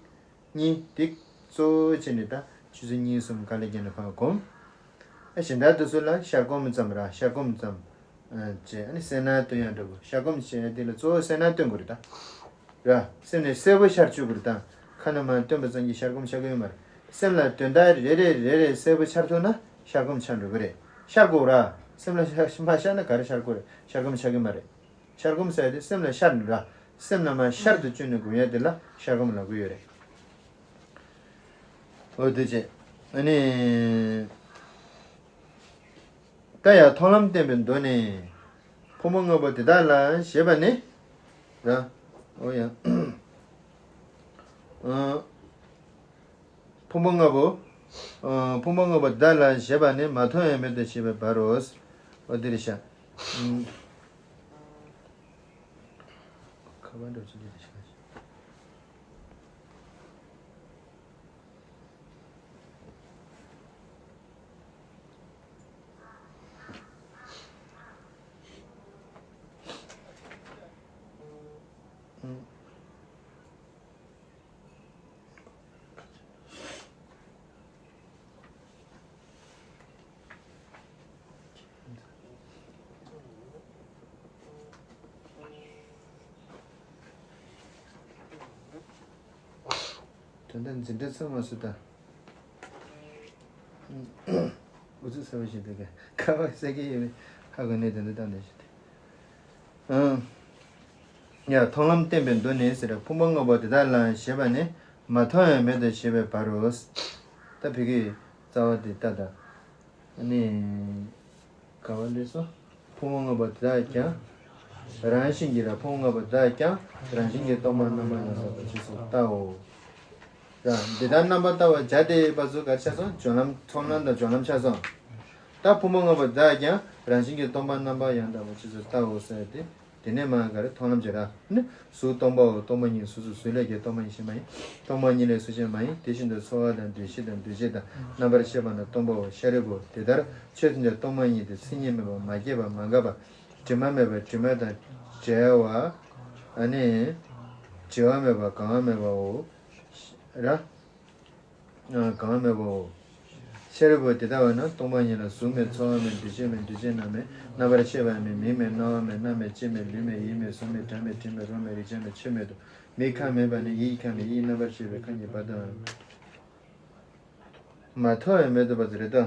གཉིས་དེ་གཙོ་བོ་བྱས་ནས་ད་ཆུ་ཚོད་གཉིས་གསུམ་ག་ལེ་བརྒྱབ་ནས་ཕར་སྒོམ། ཨ་གཞན་དག་དེ་ཚོ་ལ་ཤར་སྒོམ་ཙམ་ར། ཤར་སྒོམ་ཙམ། ཨ་བྱས། ཨ་ནི་སེམས་ནང་སྟོན་ཡག་འདྲ་པོ། ཤར་སྒོམ་བྱས་དེ་ལ་གཙོ་བོ་སེམས་ནང་སྟོན་དགོས་རེད་ད། ར། སེམས་ནས་གསལ་པོ་ཤར་བཅུག་དགོས་རེད་ད། ཁ་ནས་མར་སྟོན་པ་ཙམ་གྱིས་ཤར་སྒོམ་ཆགས་ཀྱི་ཡོད་མ་རེད། སེམས་ལ་དོན་དག་རེ་རེ་རེ་རེ་གསལ་པོ་འཆར་ཐུབ་ན་ཤར་སྒོམ་ཆགས་འགྲོ་གི་རེད། ཤར་དགོས་ར། སེམས་ལ་ཤར་མ་ཤར་ན་ག་རེ་ཤར་དགོས་རེད། ཤར་སྒོམ་ཆགས་ཀྱི་མ་རེད། ཤར་སྒོམ་ཟེར་དེ་སེམས་ལ་ཤར་ནས་ར། སེམས་ལ་མར་ཤར་དུ་བཅུག་ནས་སྒོམ་ཡ་དེ་ལ་ཤར་སྒོམ་ལབ་ཀྱི་ཡོད་རེད། འོ་དེ་བྱས། ཨ་ནི། ད་ཡང་མཐོང་ལམ་བསྟན་པའི་མདོ་ནས། ཕུང་པོ་ལྔ་པོ་དེ་དག་ལ་ཞེས་པ་ནི། ར། འོ་ཡང་། ཨ། ཕུང་པོ་ལྔ་པོ། ཕུང་པོ་ལྔ་པོ་དེ་དག་ལ་ཞེས་པ་ནི་མ་མཐོང་བའི་མེ་དང་ཞེས་པའི་བར་རོ། འོ་འདིར་བཞག་ཁ་པར་འདྲ་བོ་ཅིག་འདི་རེད་ཤག་དོན་དག་འཛིན་གྲྭ་ཚང་མ་སུ་དང་། འུ་ཚུགས་ས་བ་ཞིག་འདུག་ག་ཁ་བ་ཟེར་གི་ཡོད་མེད་ཧ་གོ་ནས་དོན་དག་བཏང་ནས་ཞིག་འདུག་ཨང་། ཡ་མཐོང་ལམ་བསྟན་པའི་མདོ་ནས་ཟེར། ཕུང་པོ་ལྔ་པོ་དེ་དག་ལ་ཞེས་པ་ནི་མ་མཐོང་བའི་མེ་དང་ཞེས་པའི་བར་རོ། ད་བོད་ཀྱི་རྩ་བ་དེ་ལྟ་དང་། ཨ་ནི། ག་བ་ལས་སོ། ཕུང་པོ་ལྔ་པོ་དེ་དག་ཀྱང་། རང་བཞིན་གྱིས་ར་ཕུང་པོ་ལྔ་པོ་དེ་དག་ཀྱང་རང་བཞིན་གྱིས་སྟོང་པ་རྣམ་པར་ཡང་དག་པར་རྗེས་སུ་བལྟའོ། ར་འདི་ལྟར་རྣམ་པར་བལྟ་བར་བྱ་སྟེ་པ་ཚུ་གར་ཆགས་སོང་། སྦྱོར་ལམ་མཐོང་ལམ་དང་སྦྱོར་ལམ་ཆགས་སོང་། ད་ཕུང་པོ་ལྔ་པོ་དེ་དག་ཀྱང་རང་བཞིན་གྱིས་སྟོང་པ་རྣམ་པར་ཡང་དག་པར་རྗེས་སུ་བལྟའོ་ཟེར་ཏེ། དེ་ནས་མར་ག་རེ་མཐོང་ལམ་བྱེད་ར། ནི། གཟུགས་སྟོང་པའོ། སྟོང་པ་ཉིད་གཟུགས་སུ་གཟུགས་ལས་སྐྱེས་སྟོང་པ་ཉིད་གཞན་མ་ཡིན། སྟོང་པ་ཉིད་ལས་གཟུགས་གཞན་མ་ཡིན། དེ་བཞིན་དུ་ཚོར་བ་དང་འདུ་ཤེས་དང་འདུ་བྱེད་དང་རྣམ་པར་ཤེས་པ་རྣམས་སྟོང་པའོ། ཤེས་རབ་བོ། དེ་ལྟར་ཆོས་ཐམས་ཅད་སྟོང་པ་ཉིད་དེ། མཚན་ཉིད་མེད་པ། མ་སྐྱེས་པ། མ་འགགས་པ། དྲི་མ་མེད་པ། དྲི་མ་དང་བྲལ་བ། ཨ་ནི། བྲི་བ་མེད་པ། གང་བ་མེད་པའོ། ར། གང་མེད་པའོ། ཤེས་རབ་བོ། དེ་ལྟ་བས་ན་སྟོང་པ་ཉིད་ལ་གཟུགས་མེད། ཚོར་བ་མེད། འདུ་ཤེས་མེད། འདུ་བྱེད་རྣམས་མེད། རྣམ་པར་ཤེས་པ་མེད། མིག་མེད། རྣ་བ་མེད། སྣ་མེད། ལྕེ་མེད། ལུས་མེད། ཡིད་མེད། གཟུགས་མེད། སྒྲ་མེད། དྲི་མེད། རོ་མེད། རེག་བྱ་མེད། ཆོས་མེད་དོ། མིག་ཁམས་མེད་པ་ནས་ཡིད་ཀྱི་ཁམས་མེད། ཡིད་རྣམ་པར་ཤེས་པའི་ཁམས་ཀྱི་བར་དུའང་མ་མཐོང་བའི་མེ་དོ་བ་ཟེར་རེད་དོ།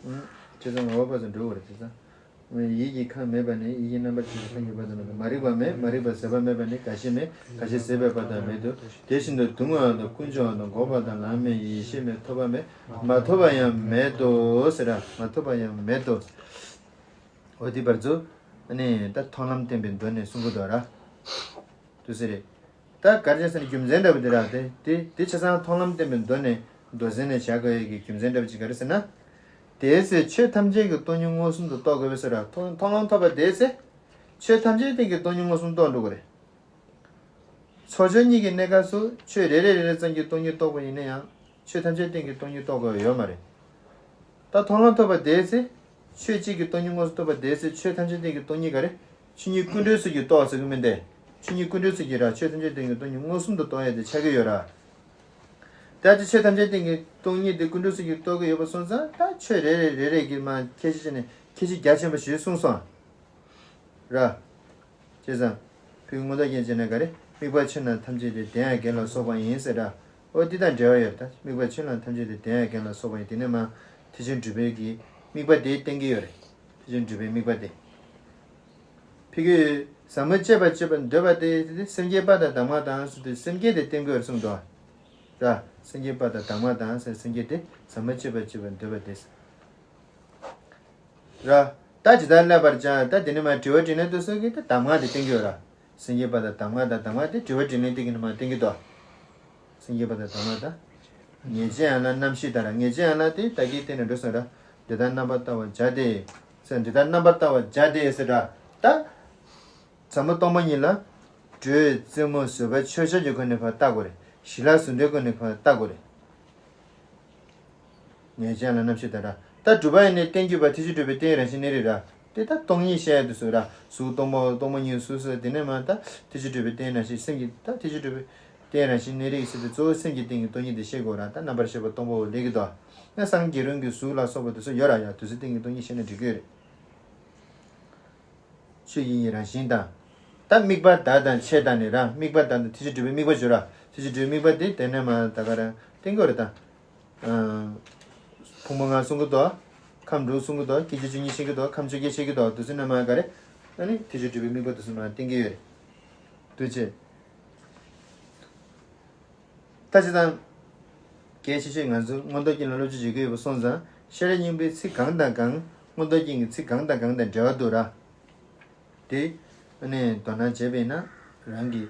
བྱས་ཙང་ངོ་བོ་ཕར་ཚུར་འགྲོ་དགོས་རེད་བྱས་ཙང་། ཡིད་ཀྱི་ཁམས་མེད་པ་ནས་ཡིད་ཀྱི་རྣམ་པར་ཤེས་པའི་ཁམས་ཀྱི་བར་དུ་ན་མ་རིག་པ་མེད། མ་རིག་པ་ཟད་པ་མེད་པ་ནས་རྒ་ཤི་མེད། རྒ་ཤི་ཟད་པའི་བར་དུ་མེད་དོ། དེ་བཞིན་དུ་སྡུག་བསྔལ་བ་དང་ཀུན་འབྱུང་བ་དང་འགོག་པ་དང་ལམ་མེད་ཡེ་ཤེས་མེད་ཐོབ་པ་མེད། མ་ཐོབ་པ་ཡང་མེད་དོ་ཟེར་ར། མ་ཐོབ་པ་ཡང་མེད་དོ། འོ་དེ་བར་དུ་ནི་ད་མཐོང་ལམ་བསྟན་པའི་མདོ་ནས་གསུང་གི་འདུག་ར། དུ་ཟེར་རེད། ད་ག་རེ་བྱས་ཟེར་ན་རྒྱུ་མཚན་འདྲ་བོ་དེ་ར། དེ་དེ་དེ་ཆ་ཚང་མཐོང་ལམ་བསྟན་པའི་མདོ་ནས་མདོ་ཟེར་ནས་བཞག་དགོས་ཡས་ཀྱི་རྒྱུ་མཚན་འདྲ་བོ་ཅིག་ག་རེ་ཟེར་ན། དེའི་ཚེ་ཆོས་ཐམས་ཅད་ཀྱི་སྟོང་ཉིད་མངོན་སུམ་དུ་རྟོགས་དགོས་པས་ཟེར་ར། མཐོང་མཐོང་ལམ་ཐོབ་པ་དེའི་ཚེ། ཆོས་ཐམས་ཅད་སྟེང་གི་སྟོང་ཉིད་མངོན་སུམ་རྟོགས་འགྲོ་གི་རེད། ཚོགས་ཆོས་གཉིས་ཀྱི་གནས་སྐབས་སུ་ཆོས་རེ་རེ་རེ་རེ་ཙམ་གྱི་སྟོང་ཉིད་རྟོགས་པ་ཡིན་ན་ཡང་། ཆོས་ཐམས་ཅད་སྟེང་གི་སྟོང་ཉིད་རྟོགས་དགོས་ཡོད་མ་རེད། ད་མཐོང་ལམ་ཐོབ་པ་དེའི་ཚེ། ཆོས་གཅིག་གི་སྟོང་ཉིད་མངོན་སུམ་རྟོགས་པ་དེའི་ཚེ་ཆོས་ཐམས་ཅད་སྟེང་གི་སྟོང་ཉིད་ག་རེ། ཆོས་ཉིད་ཀུན་གྲོལ་ཚུལ་གྱིས་རྟོགས་ཟེར་གི་མིན་ཏེ། ཆོས་ཉིད་ཀུན་གྲོལ་ཚུལ་གྱིས་ར་ཆོས་ཐམས་ཅད་སྟེང་གི་སྟོང་ཉིད་མངོན་སུམ་དུ་རྟོགས་ཡ་དེ་ཆགས་ཀྱི་ཡོད་ར། ད་ཅི་ཆོས་ཐམས་ཅད་སྟེང་གི་སྟོང་ཉིད་དེ་ཀུན་གྲོལ་ཚུལ་གྱིས་རྟོགས་ཀྱི་ཡོད་པ་སོང་ཙང་ད་ཆོས་རེ་རེ་རེ་རེ་གི་མ་ཁྱད་ཆོས་བྱས་ནས་ཁྱད་ཆོས་རྒྱ་ཆེན་པོ་ཞིག་གསུངས་སོང་། ར། བྱས་ཙང་། ཕུགས་མངོན་རྟོགས་རྒྱན་བྱས་ན་ག་རེ། དམིགས་པ་ཆོས་རྣམས་ཐམས་ཅད་དེ། བདེན་ཡང་དགེ་ལ་སོགས་པ་ཡིན་ཟེར་ར། ཨོ་འདི་དང་འབྲེལ་བ་ཡོད་རེད་ད། དམིགས་པ་ཆོས་རྣམས་ཐམས་ཅད་དེ། བདེན་ཡང་དགེ་ལ་སོགས་པ་ཡིན། དེ་ནས་མ། ཐེག་ཆེན་སྒྲུབ་པའི་གི་དམིགས་པ་དེ་བསྟན་གྱི་ཡོད་རེད། ཐེག་ཆེན་སྒྲུབ་པའི་དམིགས་པ་དེ། ཕ་གི། ཟབ་མོ་སྤྱད་པ་སྤྱད་པར་འདོད་པ་དེ་དེ་སེམས་བསྐྱེད་པ་དང་གདམས་ངག་དང་ཟེར་དུས་སེམས་བསྐྱེད་དེ་བསྟན་གྱི་ཡོད་རེད་གསུངས་འདུག་ར། སེམས་བསྐྱེད་པ་དང་གདམས་ངག་དང་ཟེར་སེམས་བསྐྱེད་དེ་ཟབ་མོ་སྤྱད་པ་སྤྱད་པར་འདོད་པ་དེ། ར། ད་ཇི་ལྟར་སླད་པར་བྱ། ད་དེ་ནས་མ་དྲི་བ་དྲིས་ལན་དུ་སོགས་ཀྱི་ད་གདམས་ངག་དེ་བསྟན་གྱི་ཡོད་ར། སེམས་བསྐྱེད་པ་དང་གདམས་ངག་དང་གདམས་ངག་དེ་དྲི་བ་དྲིས་ལན་དེ་གི་ནས་མ་བསྟན་གྱི་འདུག་སེམས་བསྐྱེད་པ་དང་གདམས་ངག་དང་། ངེས་བྱེད་ཡན་ལག་རྣམ་བཞི་དང་ར། ངེས་བྱེད་ཡན་ལག་དེ་ད་གིན་བསྟན་ནས་འགྲོ་སོང་ར། འདི་ལྟར་རྣམ་པར་བལྟ་བར་བྱ་སྟེ། ཟེར་འདི་ལྟར་རྣམ་པར་བལྟ་བར་བྱ་སྟེ་ཟེར་ར། ད། ཟབ་མོ་སྟོང་པ་ཉིད་ལ། དྲོད་རྩེ་མོ་བཟོད་པ་ཆོས་ཆོས་ཀྱི་སྒོ་ནས་ཕར་བལྟ་དགོས་རེད། ཞི་ལྷག་ཟུང་འབྲེལ་སྒོ་ནས་ཕར་བལྟ་དགོས་རེད། ངེས་བྱེད་ལ་རྣམ་བཞི་དང་འདྲ། ད་སྒྲུབ་པ་ཡིན་ནའི་རྟེན་གྱུར་པ་ཐེག་ཆེན་སྒྲུབ་པའི་རྟེན་རང་བཞིན་གནས་རིགས་ར། དེ་ད་སྟོང་ཉིད་བཤད་ཡ་དུས་སུ་ར། གཟུགས་སྟོང་པའོ། སྟོང་པ་ཉིད་གཟུགས་སུ་དེ་ནས་མ་ད་ཐེག་ཆེན་སྒྲུབ་པའི་རྟེན་རང་བཞིན་སེམས་ཀྱི་ད་ཐེག་ཆེན་སྒྲུབ་པའི་རྟེན་རང་བཞིན་གནས་རིགས་ཟེར་དུས་གཙོ་བོ་སེམས་ཀྱི་སྟེང་གི་སྟོང་ཉིད་དེ་བཤད་དགོས་ར། ད་རྣམ་པར་ཤེས་པ་སྟོང་པའོ་ལས་ཀྱི་དོ། ན་སངས་རྒྱས་རུང་གི་གཟུགས་ལ་སོགས་པ་དེ་ཚོ་ཡོད་ར། ཡ་དུས་ཚོད་སྟེང་གི་སྟོང་ཉིད་བཤད་ན་འགྲིག་གི་རེད། ཆོས་ཀྱི་དབྱིངས་རང་བཞིན་དང་། ད་དམིགས་པ་བརྡ་དང་ཕྱེད་དང་ནི་ར། དམིགས་པ་བརྡ་དང་ཐེག་ཆེན་སྒྲུབ་པའི་དམིགས་པ་བརྗོད་ར། ཐེག་ཆེན་སྒྲུབ་པའི་དམིགས་པ་དེ་དེ་ནས་མ་ད་ག་ར་བསྟན་གྱི་ཡོད་རེད་ད། ཕུང་པོ་ལྔ་གསུང་གི་འདུག་ཁམས་དྲུག་གསུང་གི་འདུག་སྐྱེ་མཆེད་བཅུ་གཉིས་བཤད་ཀྱི་འདུག་ཁམས་བཅོ་བརྒྱད་བཤད་ཀྱི་འདུག་དེ་ཚོ་ནས་མ་ག་རེ། ཨ་ནི་ཐེག་ཆེན་སྒྲུབ་པའི་དམིགས་པ་དེ་ཚོ་མ་བསྟན་གྱི་ཡོད་རེད། འདུག་ཅེས། ད་ཅི་དང་། གལ་ཆེ་ཤོས་ང་ཚོ་མངོན་རྟོགས་རྐྱེན་ལ་སློབ་སྦྱོང་བྱེད་ཀྱི་ཡོད་པ་སོང་ཙང་ཤེས་རབ་སྙིང་པོའི་ཚིག་གང་དང་གང་མངོན་རྟོགས་རྐྱེན་གྱི་ཚིག་གང་དང་གང་དང་འབྲེལ་བ་འདུག་ར། དེ་ཨ་ནི་དོ་སྣང་བྱས་པས་ན་རང་གི་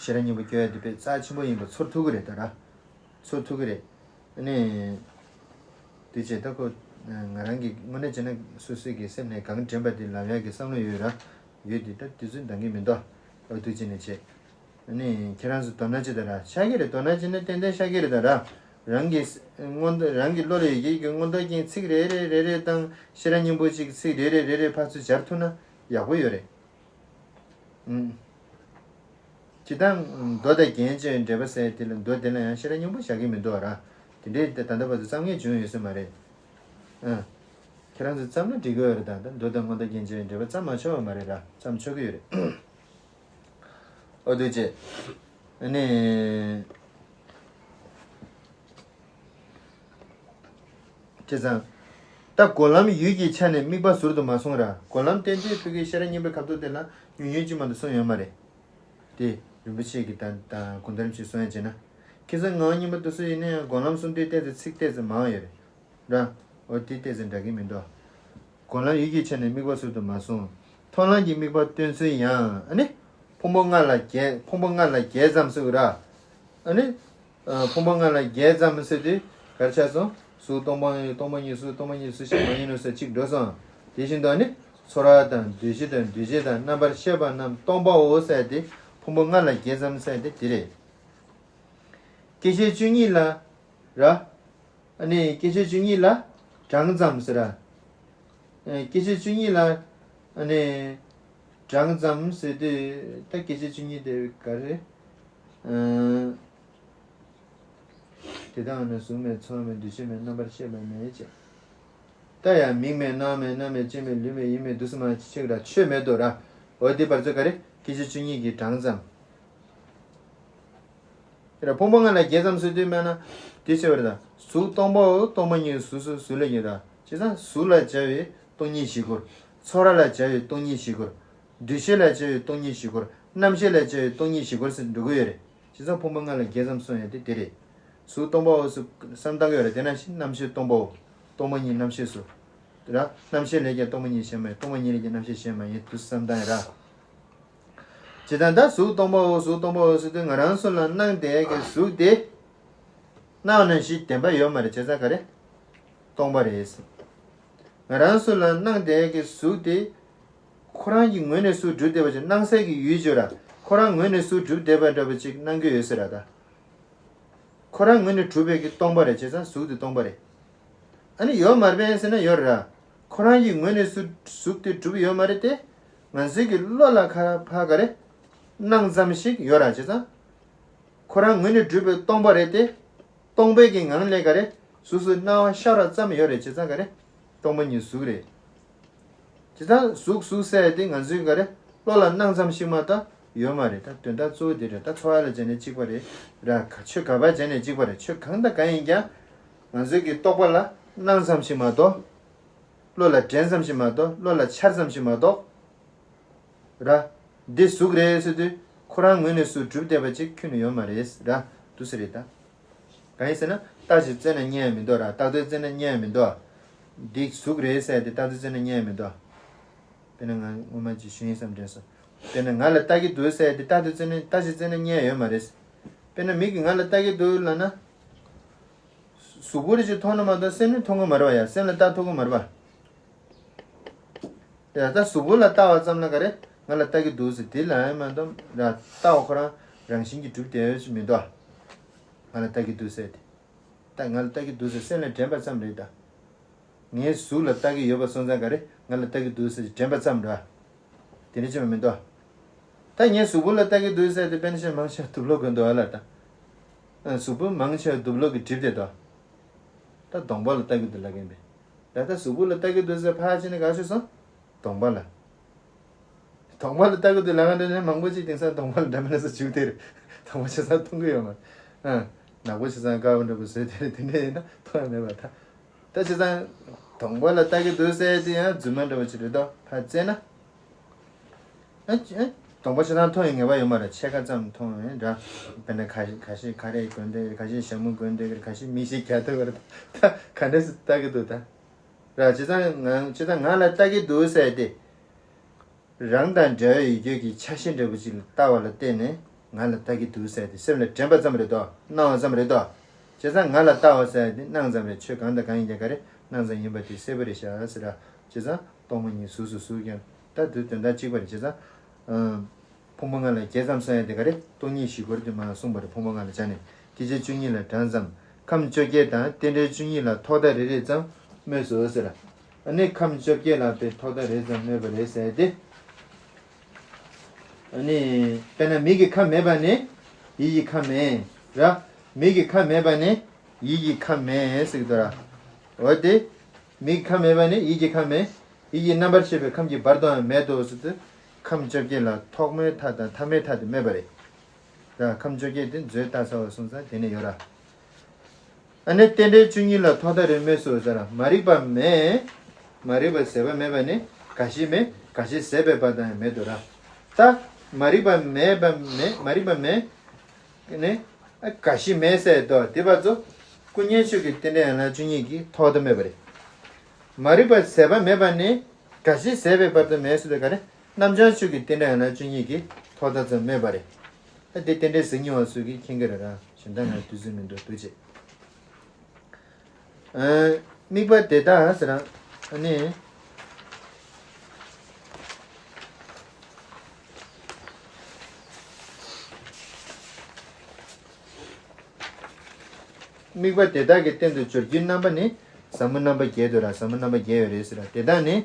ཤེས་རབ་སྙིང་པོ་སྐྱོ་ཡ་དེ་དཔེ་རྩ་ཆེན་པོ་ཡིན་པ་ཚོར་ཐུབ་ཀྱི་རེད་ད་ར། ཚོར་ཐུབ་ཀྱི་རེད། ཨ་ནི། དེ་བྱས་ད་ཁོ། ང་རང་གི་དངོས་གནས་བྱས་ན་སོ་སོའི་གི་སེམས་ནས་གང་དྲན་པ་དེ་ལབ་ཡག་གི་བསམ་བློ་ཡོད་ར། ཡོད་དེ་ད་དུས་ཚོད་འདང་གི་མི་འདུག་འོ་དུས་ཅི་ནས་བྱས། ཨ་ནི་ཁྱེད་རང་ཚོ་དོ་སྣང་བྱེད་དང་ར་ཤ་གི་རེད། དོ་སྣང་བྱེད་ན་ཏན་ཏན་ཤ་གི་རེད་ད་ར། རང་གི་སྔོན་རང་གི་བློ་ལ་ཡོད་ཀྱི་གི་མངོན་རྟོགས་རྐྱེན་ཚིག་རེ་རེ་རེ་རེ་དང་ཤེས་རབ་སྙིང་པོ་གཅིག་ཚིག་རེ་རེ་རེ་རེ་ཕར་ཚུར་སྦྱར་ཐུབ་ན་ཡག་པོ་ཡོད་རེད། ཨུམ། སྤྱིར་བཏང་མདོ་དང་རྒྱན་བཅས་འགྲེལ་པ་ཟེར་དེ་ལ་མདོ་དེ་ལ་ཡང་ཤེས་རབ་སྙིང་པོ་བཞག་གི་མི་འདུག་ར། དེ་འདྲའི་ད་ལྟ་བར་དུ་བརྩམས་མཁན་བྱུང་ཡོད་ས་མ་རེད། ཨ། ཁྱེད་རང་ཚོ་བརྩམས་ན་འགྲིག་གི་ཡོད་རེད་ད། ད་མདོ་དང་མངོན་རྟོགས་རྒྱན་བཅས་འགྲེལ་པ་བརྩམས་མ་ཆོག་པ་མ་རེད་ར། བརྩམས་ཆོག་གི་ཡོད་རེད། ཨོ་དུས་ཅེ། ཨ་ནི། བྱས་ཙང་། ད་སྒོམ་ལམ་ཡུལ་གྱི་ཆ་ནས་དམིགས་པ་ཟུར་དུ་མ་སོང་ར། སྒོམ་ལམ་ཏན་ཏན་ཕུག་གི་ཤེས་རབ་སྙིང་པོའི་ཁ་ཐོག་དེ་ལ་ཉུང་ཉུང་ཅིག་མ་གཏོགས་གསུངས་ཡོད་མ་རེད། དེ་རིན་པོ་ཆེ་གི་ད་ད་གོང་ལྟར་ཅིག་གསུང་ཡ་བྱས་ན། ཁྱེད་ཚོ་ངག་དབང་སྙིང་པོ་དེ་ཚོ་ཡིན་ན་ཡང་སྒོམ་ལམ་གསུམ་དེའི་ཏོག་ཙམ་ཚིག་ཏོག་ཙམ་མང་ཡོད་རེད། ར། འོ་དེ་ཏོག་ཙམ་འདྲ་གི་མི་འདུག་སྒོམ་ལམ་ཡུལ་གྱི་ཆ་ནས་དམིགས་པ་ཟུར་དུ་མ་སོང་། མཐོང་ལམ་གྱི་དམིགས་པ་སྟོན་ཚུལ་ཡང་ཨ་ནི། ཕུང་པོ་ལྔ་ལ་བརྒྱད་ཕུང་པོ་ལྔ་ལ་བརྒྱད་ཙམ་ཟེར་གི་ར། ཨ་ནི། ཕུང་པོ་ལྔ་ལ་བརྒྱད་ཙམ་ཟེར་དུས་ག་རེ་ཆགས་སོང་། གཟུགས་སྟོང་པ་ཡིན། སྟོང་པ་ཉིད་གཟུགས། སྟོང་པ་ཉིད་གཟུགས་ཤེས་མ་ཡིན་ནོ་ཟེར་གཅིག་འགྲོ་སོང་། དེ་བཞིན་དུ་ཨ་ནི། ཚོར་བ་དང་། འདུ་ཤེས་དང་། འདུ་བྱེད་དང་། རྣམ་པར་ཤེས་པ་རྣམས་སྟོང་པའོ་ཟེར་དེ་ཕུང་པོ་ལྔ་ལ་བརྒྱད་ཙམ་ཟེར་དེ་དེ་རེད། སྐྱེ་མཆེད་བཅུ་གཉིས་ལ། ར། ཨ་ནི་སྐྱེ་མཆེད་བཅུ་གཉིས་ལ་གྲངས་ཙམ་ཟེར་ར། ཨ། སྐྱེ་མཆེད་བཅུ་གཉིས་ལ་ཨ་ནི་གྲངས་ཙམ་ཟེར་དུས་ད་སྐྱེ་མཆེད་བཅུ་གཉིས་དེ་ག་རེ། ཨ། དེ་དག་ནི་གཟུགས་མེད་ཚོར་བ་མེད་འདུ་ཤེས་མེད་རྣམ་པར་ཤེས་པ་མེད་ཅེས། ད་ཡང་མིག་མེད་རྣ་མེད་སྣ་མེད་ལྕེ་མེད་ལུས་མེད་ཡིད་མེད་དུ་སུ་མ་ཆེ་ར་ཆོས་མེད་དོ་ར། འོ་དེ་བར་ཚོད་ག་རེ་སྐྱེ་མཆེད་བཅུ་གཉིས་ཀྱི་གྲངས་ཙམ། དེ་ལ་ཕུང་པོ་ལྔ་ལ་བརྒྱད་ཙམ་ཟེར་དུས་མེད་ན། དེ་ཆེ་བར་དང་གཟུགས་སྟོང་པའོ། སྟོང་པ་ཉིད་གཟུགས་སུ་གཟུགས་ལ་ཉེ་དང་། བྱས་ཙང་གཟུགས་ལ་སྦྱར་བའི་སྟོང་ཉིད་བཞི་སྐོར། ཚོར་བ་ལ་སྦྱར་བའི་སྟོང་ཉིད་བཞི་སྐོར། འདུ་ཤེས་ལ་སྦྱར་བའི་སྟོང་ཉིད་བཞི་སྐོར། རྣམ་ཤེས་ལ་སྦྱར་བའི་སྟོང་ཉིད་བཞི་སྐོར་ཟེར་འགྲོ་གི་ཡོད་རེད། བྱས་ཙང་ཕུང་པོ་ལྔ་ལ་བརྒྱད་ཙམ་གསུངས་ཡ་དེ་དེ་རེད། གཟུགས་སྟོང་པའོ་སུ་བསམ་བཏང་གི་ཡོད་རེད། དེ་ནང་བཞིན་རྣམ་ཤེས་སྟོང་པའོ། སྟོང་པ་ཉིད་རྣམ་ཤེས་སུ། ར། རྣམ་ཤེས་ལས་ཀྱང་སྟོང་པ་ཉིད་གཞན་མ་ཡིན། སྟོང་པ་ཉིད་ལས་ཀྱང་རྣམ་ཤེས་གཞན་མ་ཡིན་དུ་བསམ་བཏང་ཡ་ར། ཇི་ལྟར་ད་གཟུགས་སྟོང་པའོ། གཟུགས་སྟོང་པའོ་ཟེར་དུས་ང་རང་ཚོ་ལ་སྣང་བསྡད་ཀྱི་གཟུགས་དེ། སྣང་བ་ནང་བཞིན་བདེན་པ་ཡོད་མ་རེད། བྱས་ཙང་ག་རེ། སྟོང་པ་རེད། ང་རང་ཚོ་ལ་སྣང་བསྡད་ཀྱི་གཟུགས་དེ། ཁོ་རང་གི་ངོས་ནས་གཟུགས་གྲུབ་བསྡད་པ་ཅིག་སྣང་སའི་གི་ཡུལ་ཅིག་ར། ཁོ་རང་ངོས་ནས་གཟུགས་གྲུབ་བསྡད་པ་འདྲ་པོ་ཅིག་སྣང་གི་ཡོད་ས་ར་ད། ཁོ་རང་ངོས་ནས་གྲུབ་པའི་གི་སྟོང་པ་རེད། བྱས་ཙང་གཟུགས་དེ་སྟོང་པ་རེད། ཨ་ནི་ཡོད་མ་རེད་པས་ཟེར་ན་ཡོད་རེད་ར། ཁོ་རང་གི་ངོས་ནས་གཟུགས་གཟུགས་དེ་གྲུབ་ཡོད་མ་རེད་དེ། ང་ཚོའི་གི་བློ་ལ་ཁ་ཕ་ག་རེ། སྣང་ཙམ་ཞིག་ཡོད་ར། བྱས་ཙང་། ཁོ་རང་ངོས་ནས་གྲུབ་པའི་སྟོང་པ་རེད་དེ། སྟོང་པའི་གི་ངང་ལས་ག་རེ། གཟུགས་སུ་སྣང་བ་ཤར་བ་ཙམ་ཡོད་རེད། བྱས་ཙང་ག་རེ། སྟོང་པ་ཉིད་གཟུགས་རེད། བྱས་ཙང་གཟུགས་གཟུགས་ཟེར་ཡ་དེ་ང་ཚོའི་ག་རེ། བློ་ལ་སྣང་ཙམ་ཞིག་མ་གཏོགས་ཡོད་མ་རེད། ད་དོན་དག་གཙོ་བོ་དེ་རེད། ད་ཚོར་བ་ལ་སྦྱར་ནས་གཅིག་པ་རེད་ར། ག་ཆོས་ག་པར་སྦྱར་ནས་གཅིག་པ་རེད། ཆོས་གང་དང་གང་ཡིན་ཀྱང་། ང་ཚོའི་གི་རྟོག་པ་ལ་སྣང་ཙམ་ཞིག་མ་གཏོགས། བློ་ལ་དྲན་ཙམ་ཞིག་མ་གཏོགས། བློ་ལ་འཆར་ཙམ་ཞིག་མ་གཏོགས། ར། འདི་གཟུགས་རེད་ཟེར་དུས་ཁོ་རང་ངོས་ནས་གཟུགས་གྲུབ་བསྡད་པ་ཅིག་ཁྱོན་ནས་ཡོད་མ་རེད་ར། འདུག་སེ་རེད་ད། གང་ཡིན་ཟེར་ན་རྟགས་ཅིག་བཙལ་ན་རྙེད་ཡ་མི་འདུག་ར། རྟགས་ཚོད་བཙལ་ན་རྙེད་ཡ་མི་འདུག་འདི་གཟུགས་རེད་ཟེར་ཏེ་རྟགས་ཚོད་བཙལ་ན་རྙེད་ཡ་མི་འདུག་དཔེར་ན་ང་སྔོན་མ་ཅིག་ཞུས་ཡིན་བསམ་དྲན་སོང་། དཔེར་ན་ང་ལ་ལྟ་གི་འདུག་ཟེར་ཏེ་རྟགས་དེ་བཙལ་ན་རྟགས་ཅིག་བཙལ་ན་རྙེད་ཡོད་མ་རེད། དཔེར་ན་མིག་གིས་ང་ལ་ལྟ་གི་འདུག་ལབ་ན། གཟུགས་པོ་རེ་ཅིག་མཐོང་ན་མ་གཏོགས་སེམས་ནི་མཐོང་གི་མ་རེད་པ། ཡ་སེམས་ལ་ལྟ་ཐུབ་ཀྱི་མ་རེད་པ། ཡ་ད་གཟུགས་པོ་ལ་ལྟ་བ་ཙམ་ལ་ག་རེ་ང་ལ་ལྟ་གི་འདུག་ཟེར་དེ་ལབ་ཡ་མ་གཏོགས་ར་ལྟ་བ་ཁོ་རང་རང་བཞིན་གྱིས་གྲུབ་བསྡད་ཡོད་ཅིག་མི་འདུག་ང་ལ་ལྟ་གི་འདུག་ཟེར་དེ། ད་ང་ལ་ལྟ་གི་འདུག་ཟེར་སེམས་ལ་དྲན་པ་ཙམ་རེད་ད། ངའི་གཟུགས་ལ་ལྟ་གི་ཡོད་པ་སོང་ཙང་ག་རེ་ང་ལ་ལྟ་གི་འདུག་ཟེར་དྲན་པ་ཙམ་རེད། དེ་འདྲ་ཅིག་མ་མི་འདུག་ད་ངའི་གཟུགས་པོ་ལ་ལྟ་གི་འདུག་ཟེར་དེ་དཔེར་ན་ཆ་མང་ཆེ་དུག་ལོག་གི་འདུག་ཨ་ལ་ད། གཟུགས་པོ་མང་ཆེ་དུག་ལོག་གི་གྲིབ་དེ་འདུག་ད་གདོང་པ་ལ་ལྟ་གི་འདུག་ལབ་གིན་པས། ད་ལྟ་གཟུགས་པོ་ལ་ལྟ་གི་འདུག་ཟེར་ཕར་ཕྱིན་ནས་ག་ཤོད་སོང་། གདོང་པ་ལ། གདོང་པ་ལ་ལྟ་གི་འདུག་ལབ་ག་འདྲ་ནས་མང་པོ་ཅིག་དེང་སང་གདོང་པ་ལ་འདྲ་མིན་ན་ས་བྱུག་དེ་རེད། གདོང་པ་ཆ་ཚང་མཐོང་གི་ཡོད་མ་རེད། ཨ། ནག་པོ་ཆ་ཚང་དཀར་པོ་འདྲ་པོ་བཟོས་དེ་རེད། དེ་འདྲ་ཡིན་ན་མཐོང་ཡ་མེད་པ་ད། ད་ཆ་ཚང་གདོང་པ་ལ་ལྟ་གི་འདུག་ཟེར་དེ་ཡང་རྫུན་མ་འདྲ་པོ་ཅིག་རེད་དོ། ཕར་བཙལ་ན། ཨ་ཅི་ཨ། གདོང་པ་ཆ་ཚང་མཐོང་ཡ་ངེས་པ་ཡོད་མ་རེད། ཕྱེད་ཀ་ཙམ་མཐོང་ཡ་འདྲ། དཔེར་ན་ཁ་ཤས་ཁ་ཤས་ཁ་རས་གོན་དེ་ཁ་ཤས་ཞྭ་མོ་གོན་དེ་ཁ་ཤས་མིག་ཤེལ་རྒྱག་དེ་བར་ད་ག་འདྲ་སེ་ལྟ་གི་འདུག་ད། ར་བྱས་ཙང་ང་བྱས་ཙང་ང་ལ་ལྟ་གི་འདུག་ཟེར་ཏེ། རང་དང་འདྲ་བའི་ཡུལ་གྱི་ཆ་ཤས་འདྲ་པོ་ཅིག་ལ་ལྟ་བ་ལ་བརྟེན་ནས་ང་ལ་ལྟ་གི་འདུག་ཟེར་ཏེ་སེམས་ལ་དྲན་པ་ཙམ་རེད་དོ། སྣང་བ་ཙམ་རེད་དོ། བྱས་ཙང་ང་ལ་ལྟའོ་ཟེར་ཡ་དེ་སྣང་ཙམ་རེད། ཆོས་གང་དང་གང་ཡིན་ཀྱང་ག་རེ་སྣང་ཙམ་ཡིན་པ་དེ་གསལ་པོ་རེད་ཤག་ཟེར་ར། བྱས་ཙང་སྟོང་པ་ཉིད་གཟུགས་སུ་གཟུགས་ཀྱང་ད་དུ་དོན་དག་གཅིག་པ་རེད། བྱས་ཙང་། ཕུང་པོ་ལྔ་ལ་བརྒྱད་ཙམ་གསུང་ཡ་དེ་ག་རེ་སྟོང་ཉིད་བཞི་སྐོར་དུ་མ་གསུངས་པ་རེད། ཕུང་པོ་ལྔ་ལ་སྦྱར་ནས་དེ་བྱས་བཅུ་གཉིས་ལ་གྲངས་ཙམ་ཁམས་བཅོ་བརྒྱད་དང་རྟེན་འབྲེལ་བཅུ་གཉིས་ལ་ཐོག་མཐའ་རེ་རེ་ཙམ་སྨོས་སོ་ཟེར། ཨ་ནི་ཁམས་བཅོ་བརྒྱད་ལ་དཔེ་ཐོག་མཐའ་རེ་ཙམ་སྨོས་པ་རེད་ཟེར་ཏེ། ཨ་ནི་དཔེར་ན་མིག་གི་ཁམས་མེད་པ་ནི་ཡིད་ཀྱི་ཁམས་མེད་ར། མིག་གི་ཁམས་མེད་པ་ནི་ཡིད་ཀྱི་ཁམས་མེད་ཟེར་གྱི་འདུག་ར། འོ་དེ། མིག་གི་ཁམས་མེད་པ་ནི་ཡིད་ཀྱི་ཁམས་མེད། ཡིད་ཀྱི་རྣམ་པར་ཤེས་པའི་ཁམས་ཀྱི་བར་དུའང་མེད་དོ་ཟེར་ཏེ། ཁམས་བཅོ་བརྒྱད་ལ་ཐོག་མའི་མཐའ་དང་ཐ་མའི་མཐའ་དེ་སྨོས་པ་རེད། ད་ཁམས་བཅོ་བརྒྱད་དེ་མཛོད་ལྟ་ཚར་བ་སོང་ཙང་དེ་ནས་ཡོད་ར། ཨ་ནི་རྟེན་འབྲེལ་བཅུ་གཉིས་ལ་ཐོག་མཐའ་རེ་སྨོས་སོ་ཟེར་ར། མ་རིག་པ་མེད། མ་རིག་པ་ཟད་པ་མེད་པ་ནི་འགའ་ཞིག་མེད། འགའ་ཞིག་ཟད་པའི་བར་དུའང་མེད་དོ་ར། ད་མ་རིག་པ་མེད་པ་མེད། མ་རིག་པ་མེད། ནི། ཨ་འགའ་ཞིག་མེད་ཟེར་དོ། དེ་བར་དུ་ཀུན་མཁྱེན་ཆོས་ཀྱི་རྟེན་འབྲེལ་ཡན་ལག་བཅུ་གཉིས་ཀྱིས་ཐོག་མཐའ་སྨོས་པ་རེད། མ་རིག་པ་ཟད་པ་མེད་པ་ནི་འགའ་ཞིག་ཟད་པའི་བར་དུ་མེད་ཟེར་དུས་ག་རེ། རྣམ་བྱང་ཆོས་ཀྱི་རྟེན་འབྲེལ་ཡན་ལག་བཅུ་གཉིས་ཀྱིས་ཐོག་མཐའ་ཙམ་སྨོས་པ་རེད། ཨ་དེ་རྟེན་འབྲེལ་ཟེར་མྱོང་བ་ཚོས་ཀྱིས་མཁྱེན་གྱི་རེད་ར། གཞན་དག་ང་དུས་ཚོད་མི་འདུག་འདུག་ཅེས། ཨ་དམིགས་པ་དེ་དག་ཟེར་ན། ཨ་ནི། དམིགས་པ་དེ་དག་གི་སྟེང་དུ་སྦྱོར་རྒྱུའི་རྣམ་པ་ནི་ཟབ་མོ་རྣམ་པ་བརྒྱད་དོ་ར། ཟབ་མོ་རྣམ་པ་བརྒྱད་ཡོད་རེད་ཟེར་ར། དེ་དག་ནི།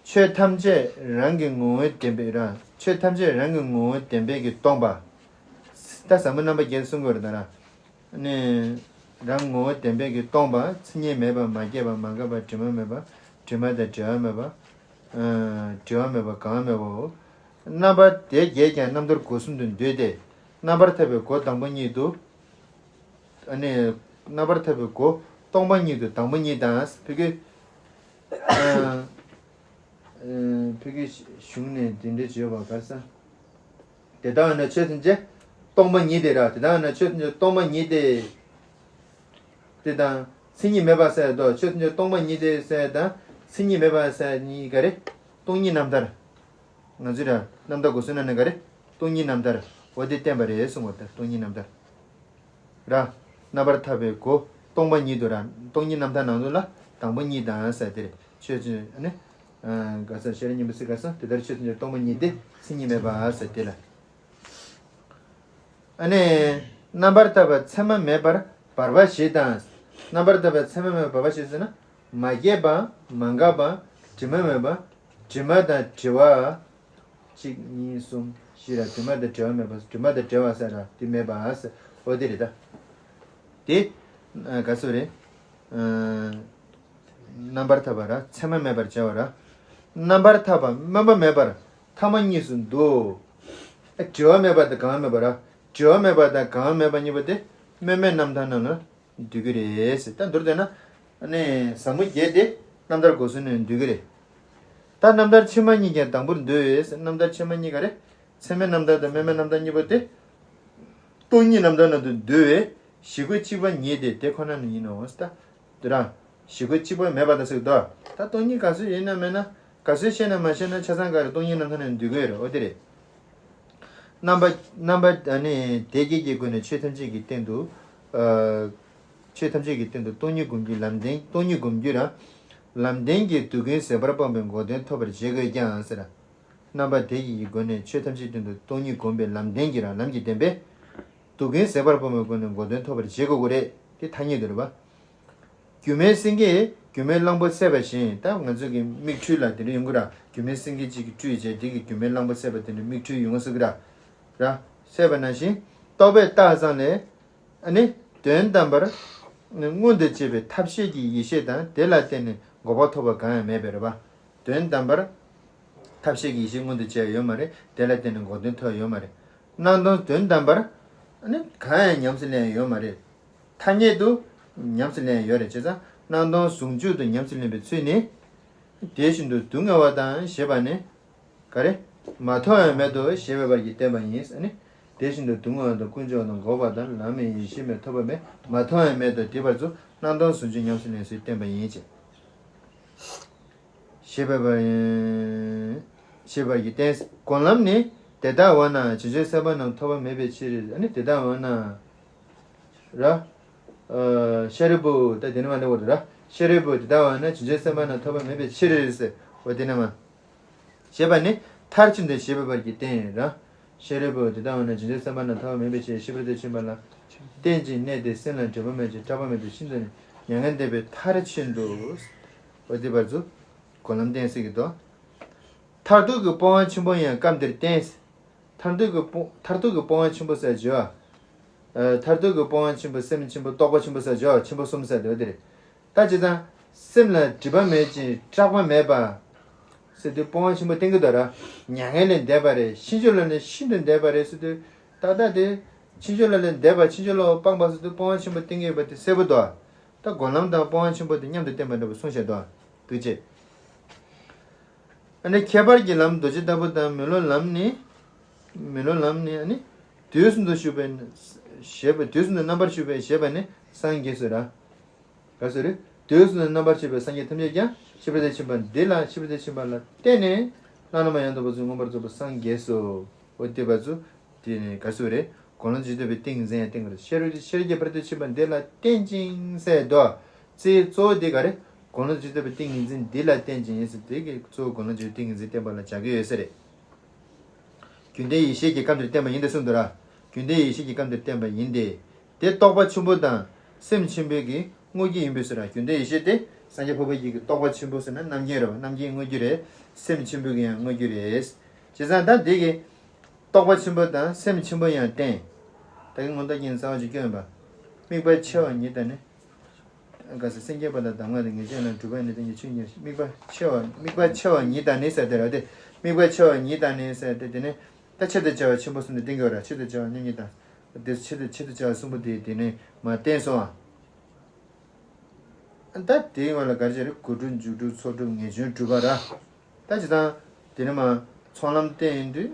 ཆོས་ཐམས་ཅད་རང་གི་ངོ་བོའི་བདེན་པའི་ར། ཆོས་ཐམས་ཅད་རང་གི་ངོ་བོའི་བདེན་པས་ཀྱིས་སྟོང་པ། ད་ཟབ་མོ་རྣམ་པ་བརྒྱད་གསུང་དགོས་རེད་ད་ར། ནི། རང་ངོ་བོ་བདེན་པས་ཀྱིས་སྟོང་པ། མཚན་ཉིད་མེད་པ། མ་སྐྱེས་པ། མ་འགགས་པ། དྲི་མ་མེད་པ། དྲི་མ་དང་བྲལ་བ་མེད་པ། ཨ་བྲི་བ་མེད་པ། གང་བ་མེད་པའོ། རྣམ་པ་དེ་བརྒྱད་ཀྱང་རྣམ་ཐར་སྒོ་གསུམ་དུ་འདུས་ཏེ། རྣམ་པར་ཐར་པའི་སྒོ་དང་པོ་ཉིད་དུ། ཨ་ནི། རྣམ་པར་ཐར་པའི་སྒོ་སྟོང་པ་ཉིད་དུ་དང་པོ་ཉིད་དང་། ཕ་གི། ཨ། ཨ་ཕ་གི་གཞུང་ནས་འདི་འདྲ་བརྗོད་པ་ག་རེ་ཟེར། དེ་ལྟ་བས་ན་ཆོས་ཐམས་ཅད་སྟོང་པ་ཉིད་དེ་ར། དེ་ལྟ་བས་ན་ཆོས་ཐམས་ཅད་སྟོང་པ་ཉིད་དེ། དེ་དང་མཚན་ཉིད་མེད་པ་ཟེར་དོ། ཆོས་ཐམས་ཅད་སྟོང་པ་ཉིད་དེ་ཟེར་དང་མཚན་ཉིད་མེད་པ་ཟེར་གཉིས་ག་རེ། སྟོང་ཉིད་རྣམ་ཐར། ང་ཚོས་ར་རྣམ་ཐར་སྒོ་གསུམ་ནང་ནས་ག་རེ། སྟོང་ཉིད་རྣམ་ཐར། འོ་དེ་བསྟན་པ་རེད་གསུངས་པ་དང་སྟོང་ཉིད་རྣམ་ཐར། ར། རྣམ་པར་ཐར་པའི་སྒོ་སྟོང་པ་ཉིད་དུ་ར། སྟོང་ཉིད་རྣམ་ཐར་ནང་དུ་ལ་དང་པོ་ཉིད་དང་ཟེར་དེ་རེད། ཆོས་ཅན་ཨ་ནི། ག་ས་ཤེས་རབ་སྙིང་པོའི་ཚིག་ག་ས་དེ་ལྟར་ཆོས་ཐམས་ཅད་སྟོང་པ་ཉིད་དེ། མཚན་ཉིད་མེད་པ་ཟེར་དེ་ལ། ཨ་ནི། རྣམ་པར་ཐར་པ་མཚན་མ་མེད་པར་བར་པ་བཞི་དང་། རྣམ་པར་ཐར་པ་མཚན་མ་མེད་པར་བར་པ་བཞི་ཟེར་ན། མ་སྐྱེས་པ། མ་འགགས་པ། དྲི་མ་མེད་པ། དྲི་མ་དང་བྲལ་བ། གཅིག་གཉིས་གསུམ་བཞི་ར། དྲི་མ་དང་བྲལ་བ་མེད་པ། དྲི་མ་དང་བྲལ་བ་ཟེར་ར་དེ་མེད་པ་ཟེར། འོ་དེ་རེད་ད། དེ། ག་ཚོད་རེད། རྣམ་པར་ཐར་པ་ར་མཚན་མ་མེད་པར་བྱ་བ་ར། རྣམ་པར་ཐར་པ་སྨོན་པ་མེད་པར་ཐ་མ་གཉིས་སུ་འདུ། བྲི་བ་མེད་པ་དང་གང་བ་མེད་པ་ར། བྲི་བ་མེད་པ་དང་གང་བ་མེད་པ་གཉིས་པོ་དེ་སྨོན་མེད་རྣམ་ཐར་རྣམས་ལ་འདུ་གི་རེད་ཟེར། ད་མདོར་བསྡུས་ན། ཨ་ནི་ཟབ་མོ་བརྒྱད་དེ་རྣམ་ཐར་སྒོ་གསུམ་ནས་འདུ་གི་རེད། ད་རྣམ་ཐར་ཕྱི་མ་གཉིས་ཀྱང་དང་པོར་འདུ་ཟེར། རྣམ་ཐར་ཕྱི་མ་གཉིས་ག་རེ། མཚན་མའི་རྣམ་ཐར་དང་སྨོན་མའི་རྣམ་ཐར་གཉིས་པོ་དེ། སྟོང་ཉིད་རྣམ་ཐར་ནང་དུ་འདུ་བས་གཞི་འགོད་གཅིག་པ་ཉིད་དེ་དེ་ཁོ་ན་ནི་ཡིན་ནོ་ཟེར། ད་དེ་རང་གཞི་འགོད་གཅིག་པ་མེད་པ་དང་ཟེར་གི་འདུག་ད་སྟོང་ཉིད་ག་ཚོད་ཡིན་ན་མེད་ན། ག་ཚོད་ཤེས་ན་མ་ཤེས་ན་ཆ་ཚང་ག་རེ་སྟོང་ཉིད་རྣམ་ཐར་ནང་འདུ་གི་ཡོད་རེད། འོ་དེ་རེད། རྣམ་པ་རྣམ་པ་ཨ་ནི་དེ་བརྒྱད་ཀྱི་སྒོ་ནས་ཆོས་ཐམས་ཅད་ཀྱི་སྟེང་དུ། ཨ། ཆོས་ཐམས་ཅད་ཀྱི་སྟེང་དུ་སྟོང་ཉིད་སྒོམ་རྒྱུ་ལམ་བདེན། སྟོང་ཉིད་སྒོམ་རྒྱུ་ར། ལམ་བདེན་གྱིས་དུས་ཀུན་ཟད་པར་སྤངས་པའི་འགོག་བདེན་ཐོབ་པར་བྱེད་དགོས་ཀྱང་ཟེར། རྣམ་པ་དེ་ཡི་སྒོ་ནས་ཆོས་ཐམས་ཅད་སྟེང་དུ་སྟོང་ཉིད་སྒོམ་པའི་ལམ་བདེན་གྱིས་ར། ལམ་གྱི་བདེན་པས། དུས་ཀུན་ཟད་པར་སྤངས་པའི་སྒོ་ནས་འགོག་བདེན་ཐོབ་པར་བྱེད་དགོས་ཀྱི་རེད། དེ་ཐ་སྙད་དུ་རེད་པ། སྒྱུ་མའི་སེང་གེས་སྒྱུ་མའི་གླང་པོ་བསད་པ་བཞིན། ད་ང་ཚོ་གི་མིག་འཕྲུལ་ལ་དེ་འདྲ་ཡོང་གི་ར། སྒྱུ་མའི་སེང་གེ་གཅིག་གིས་སྤྲུལ་བྱས་དེ་གིས་སྒྱུ་མའི་གླང་པོ་བསད་པ་དེ་འདྲ་མིག་འཕྲུལ་ཡོང་སྲིད་གི་ར། ར། བསད་པ་ནང་བཞིན་རྟོག་པས་བཏགས་ཙམ་ལས། ཨ་ནི། དོན་དམ་པར། མངོན་དུ་བྱེད་པའི་ཐབས་ཤེས་ཀྱི་ཡེ་ཤེས་དང་དེ་ལ་བརྟེན་ནས་འགོག་པ་ཐོབ་པ་གང་ཡང་མེད་པས་རེད་པ། དོན་དམ་པར། ཐབས་ཤེས་ཀྱི་ཡེ་ཤེས་མངོན་དུ་བྱས་ཡོད་མ་རེད། དེ་ལ་བརྟེན་ནས་འགོག་བདེན་ཐོབ་ཡོད་མ་རེད། སྣང་སྟོང་དོན་དམ་པར། ཨ་ནི་གང་ཡང་ཉམས་སུ་ལེན་ཡོད་མ་རེད། ཐ་སྙད་དུ་ཉམས་སུ་ལེན་ཡོད་རེད། བྱས་ཙང་སྣང་སྟོང་ཟུང་འཇུག་ཏུ་ཉམས་སུ་ལེན་པའི་ཚུལ་ནི། དེ་བཞིན་དུ་སྡུག་བསྔལ་བ་དང་ཞེས་པ་ནི། ག་རེ། མ་མཐོང་བའི་མེད་དོ་ཞེས་པའི་བར་གྱིས་བསྟན་པ་ཡིན། ཨ་ནི། དེ་བཞིན་དུ་སྡུག་བསྔལ་བ་དང་ཀུན་འབྱུང་བ་དང་འགོག་པ་དང་ལམ་མེད་ཡེ་ཤེས་མེད་ཐོབ་པ་མེད་མ་མཐོང་བའི་མེད་དོ་དེ་བར་དུ་སྣང་སྟོང་ཟུང་འཇུག་ཉམས་སུ་ལེན་ཚུལ་བསྟན་པ་ཡིན་ཅེས། ཞེས་པའི་བར། ཞེས་པར་གྱི་བརྟེན། སྒོམ་ལམ་ནི། དེ་ལྟ་བས་ན་བྱང་ཆུབ་སེམས་དཔའ་རྣམས་ཐོབ་པ་མེད་པའི་ཕྱིར། ཨ་ནི་དེ་ལྟ་བས་ན། ར། ཤཱ་རིའི་བུ་ད་དེ་ནི་མ་ནི་འོ་ར། ཤཱ་རིའི་བུ་དེ་ལྟ་བ་ན་བྱང་ཆུབ་སེམས་དཔའ་རྣམས་ཐོབ་པ་མེད་པའི་ཕྱིར་ཟེར། འོ་དེ་ནི་མ། ཞེས་པ་ནི་མཐར་ཕྱིན་དང་ཞེས་པའི་བར་གྱི་རྟེན་ཡིན་ར། ཤཱ་རིའི་བུ་དེ་ལྟ་བ་ན་བྱང་ཆུབ་སེམས་དཔའ་རྣམས་ཐོབ་པ་མེད་པའི་ཕྱིར། ཤེས་པ་དང་མཐུན་པ་ལ་བརྟེན་ཅིང་གནས་ཏེ། སེམས་ལ་སྒྲིབ་པ་མེད་ཅིང་སྐྲག་པ་མེད་དེ། ཤིན་ཏུ་མྱ་ངན་འདས་པའི་མཐར་ཕྱིན་ཏོ། འོ་དེ་བར་དུ་སྒོམ་ལམ་བསྟན་ཟེར་གྱི་འདུག་མཐར་ཐུག་གི་སྤོང་བ་ཆེན་པོ་ཡང་སྐབས་འདིར་བསྟན། མཐར་ཐུག་གི་སྤོང་མཐར་ཐུག་གི་སྤོང་བ་ཆེན་པོ་ཟེར་བརྗོད། ཨ། མཐར་ཐུག་གི་སྤོང་བ་ཆེན་པོ་སེམས་ཆེན་པོ་རྟོགས་པ་ཆེན་པོ་ཟེར་བརྗོད། ཆེན་པོ་གསུམ་ཟེར་དེ་འོ་དེ་རེད། ད་བྱས་ཙང་སེམས་ལ་སྒྲིབ་པ་མེད་ཅིང་སྐྲག་པ་མེད་པ་ཟེར་དུས་སྤོང་བ་ཆེན་པོ་བསྟན་གྱི་འདུག་ར། མྱ་ངན་ལས་འདས་པ་རེད། ཕྱིན་ཅི་ལོག་ནས་ཤིན་ཏུ་འདས་པ་རེད་ཟེར་དུས་ད་ལྟ་དེ་ཕྱིན་ཅི་ལོག་ལས་འདས་པ་ཕྱིན་ཅི་ལོག་སྤངས་པ་ཟེར་དུས་སྤོང་བ་ཆེན་པོ་བསྟན་གྱི་ཡོད་པ་དེ་གསལ་པོ་འདུག་ད་སྒོམ་ལམ་དང་སྤོང་བ་ཆེན་པོ་དེ་མཉམ་དུ་བསྟན་པ་འདྲ་པོ་གསུངས་བཞག་འདུག་འདུག་ཅེས། ཨ་ནི་ཁྱད་པར་གྱི་ལམ་རྡོ་རྗེ་ལྟ་བུ་དང་། མི་སློབ་ལམ་ནི། མི་སློབ་ལམ་ནི་ཨ་ནི་དུས་གསུམ་དུ་བཞུགས་པའི་ཞེས་པ། དུས་གསུམ་དུ་རྣམ་པར་བཞུགས་པའི་ཞེས་པ་ནི་སངས་རྒྱས་སོ་ར། ག་སོ་རེད། དུས་གསུམ་དུ་རྣམ་པར་བཞུགས་པའི་སངས་རྒྱས་ཐམས་ཅད་ཀྱང་ཤེས་པ་དང་མཐུན་པ་འདི་ལ། ཤེས་པ་དང་མཐུན་པ་ལ་བརྟེན་ནས་བླ་ན་མ་ཡིན་དང་པོ་ཚུལ་མངོན་པར་རྫོགས་པའི་སངས་རྒྱས་སོ། འོ་དེ་བར་དུ་དེ་ནི་ག་སོ་རེད། སྒོམ་ལམ་རྗེས་ཐོབ་པའི་ཏིང་ངེ་འཛིན་ཡང་བསྟན་གྱི་རེད། ཤེས་རབ་ཀྱི་ཤེས་རབ་ཀྱི་ཕ་རོལ་ཏུ་ཕྱིན་པ་འདི་ལ་བརྟེན་ཅིང་ཟེར་དོ། རྩིའི་གཙོ་བོ་འདི་ག་རེ། སྒོམ་ལམ་རྗེས་ཐོབ་པའི་ཏིང་ངེ་འཛིན་འདི་ལ་བརྟེན་ཅིང་ཟེར་དེ་གི་གཙོ་བོ་སྒོམ་ལམ་རྗེས་ཐོབ་ཏིང་ངེ་འཛིན་བསྟན་པ་ལ་སྦྱར་གྱི་ཡོད་ས་རེད། རྒྱུན་ལྡན་ཡེ་ཤེས་ཀྱི་སྐབས་འདིར་བསྟན་པ་ཡིན་ཏེ་གསུངས་འདུག་ར། རྒྱུན་ལྡན་ཡེ་ཤེས་ཀྱི་སྐབས་འདིར་བསྟན་པ་ཡིན་ཏེ། དེ་རྟོགས་པ་ཆེན་པོ་དང་སེམས་ཆེན་པོའི་གི་དངོས་རྒྱུ་ཡིན་པས་སོ་ར། རྒྱུན་ལྡན་ཡེ་ཤེས་དེ་སངས་རྒྱས་འཕགས་པའི་ཡུལ་གྱི་རྟོགས་པ་ཆེན་པོ་ཟེར་ན་རྣམ་མཁྱེན་རེད་པ། རྣམ་མཁྱེན་དངོས་རྒྱུ་རེད། སེམས་ཆེན་པོའི་གི་ཡང་དངོས་རྒྱུ་རེད། བྱས་ཙང་ད་འདི་གི་རྟོགས་པ་ཆེན་པོ་དང་སེམས་ཆེན་པོ་ཡང་བསྟན། ད་གིན་མངོན་རྟོགས་རྒྱན་གྱི་རྩ་བ་ཅིག་སྐྱོན་པ། དམིགས་པ་ཆེ་བ་ཉིད་དང་ནི། ག་ས་སེམས་བསྐྱེད་པ་དང་གདམས་ངག་དང་ངེས་འབྱུང་ལ་སྒྲུབ་པ་ནི་བསྟན་གྱི་ཆོས་ཉིད། དམིགས་པ་ཆེ་བ་དམིགས་པ་ཆེ་བ་ཉིད་དང་ནི་ཟེར་དེ་ར། དེ་དམིགས་པ་ཆེ་བ་ཉིད་དང་ནི་ཟེར་དེ་དེ་ནི་ད་ཆེད་དུ་བྱ་བ་ཆེན་པོ་གསུམ་དེ་བསྟན་གྱི་ཡོད་ར། ཆེད་དུ་བྱ་བ་མཉམ་ཉིད་དང་། དེ་ཆེད་དུ་ཆེད་དུ་བྱ་བ་གསུམ་པོ་དེ་དེ་ནི་མ་བསྟན་སོང་ཨ། ད་དེའི་ངོ་ལ་ག་རེ་བྱས་རེད། གོ་སྒྲུབ་མཇུག་སྒྲུབ་ཚོགས་སྒྲུབ་ངེས་འབྱུང་སྒྲུབ་པ་ར། ད་ཇི་ལྟར་དེ་ནི་མ་ཚོགས་ལམ་བསྟན་ཡོང་དུས་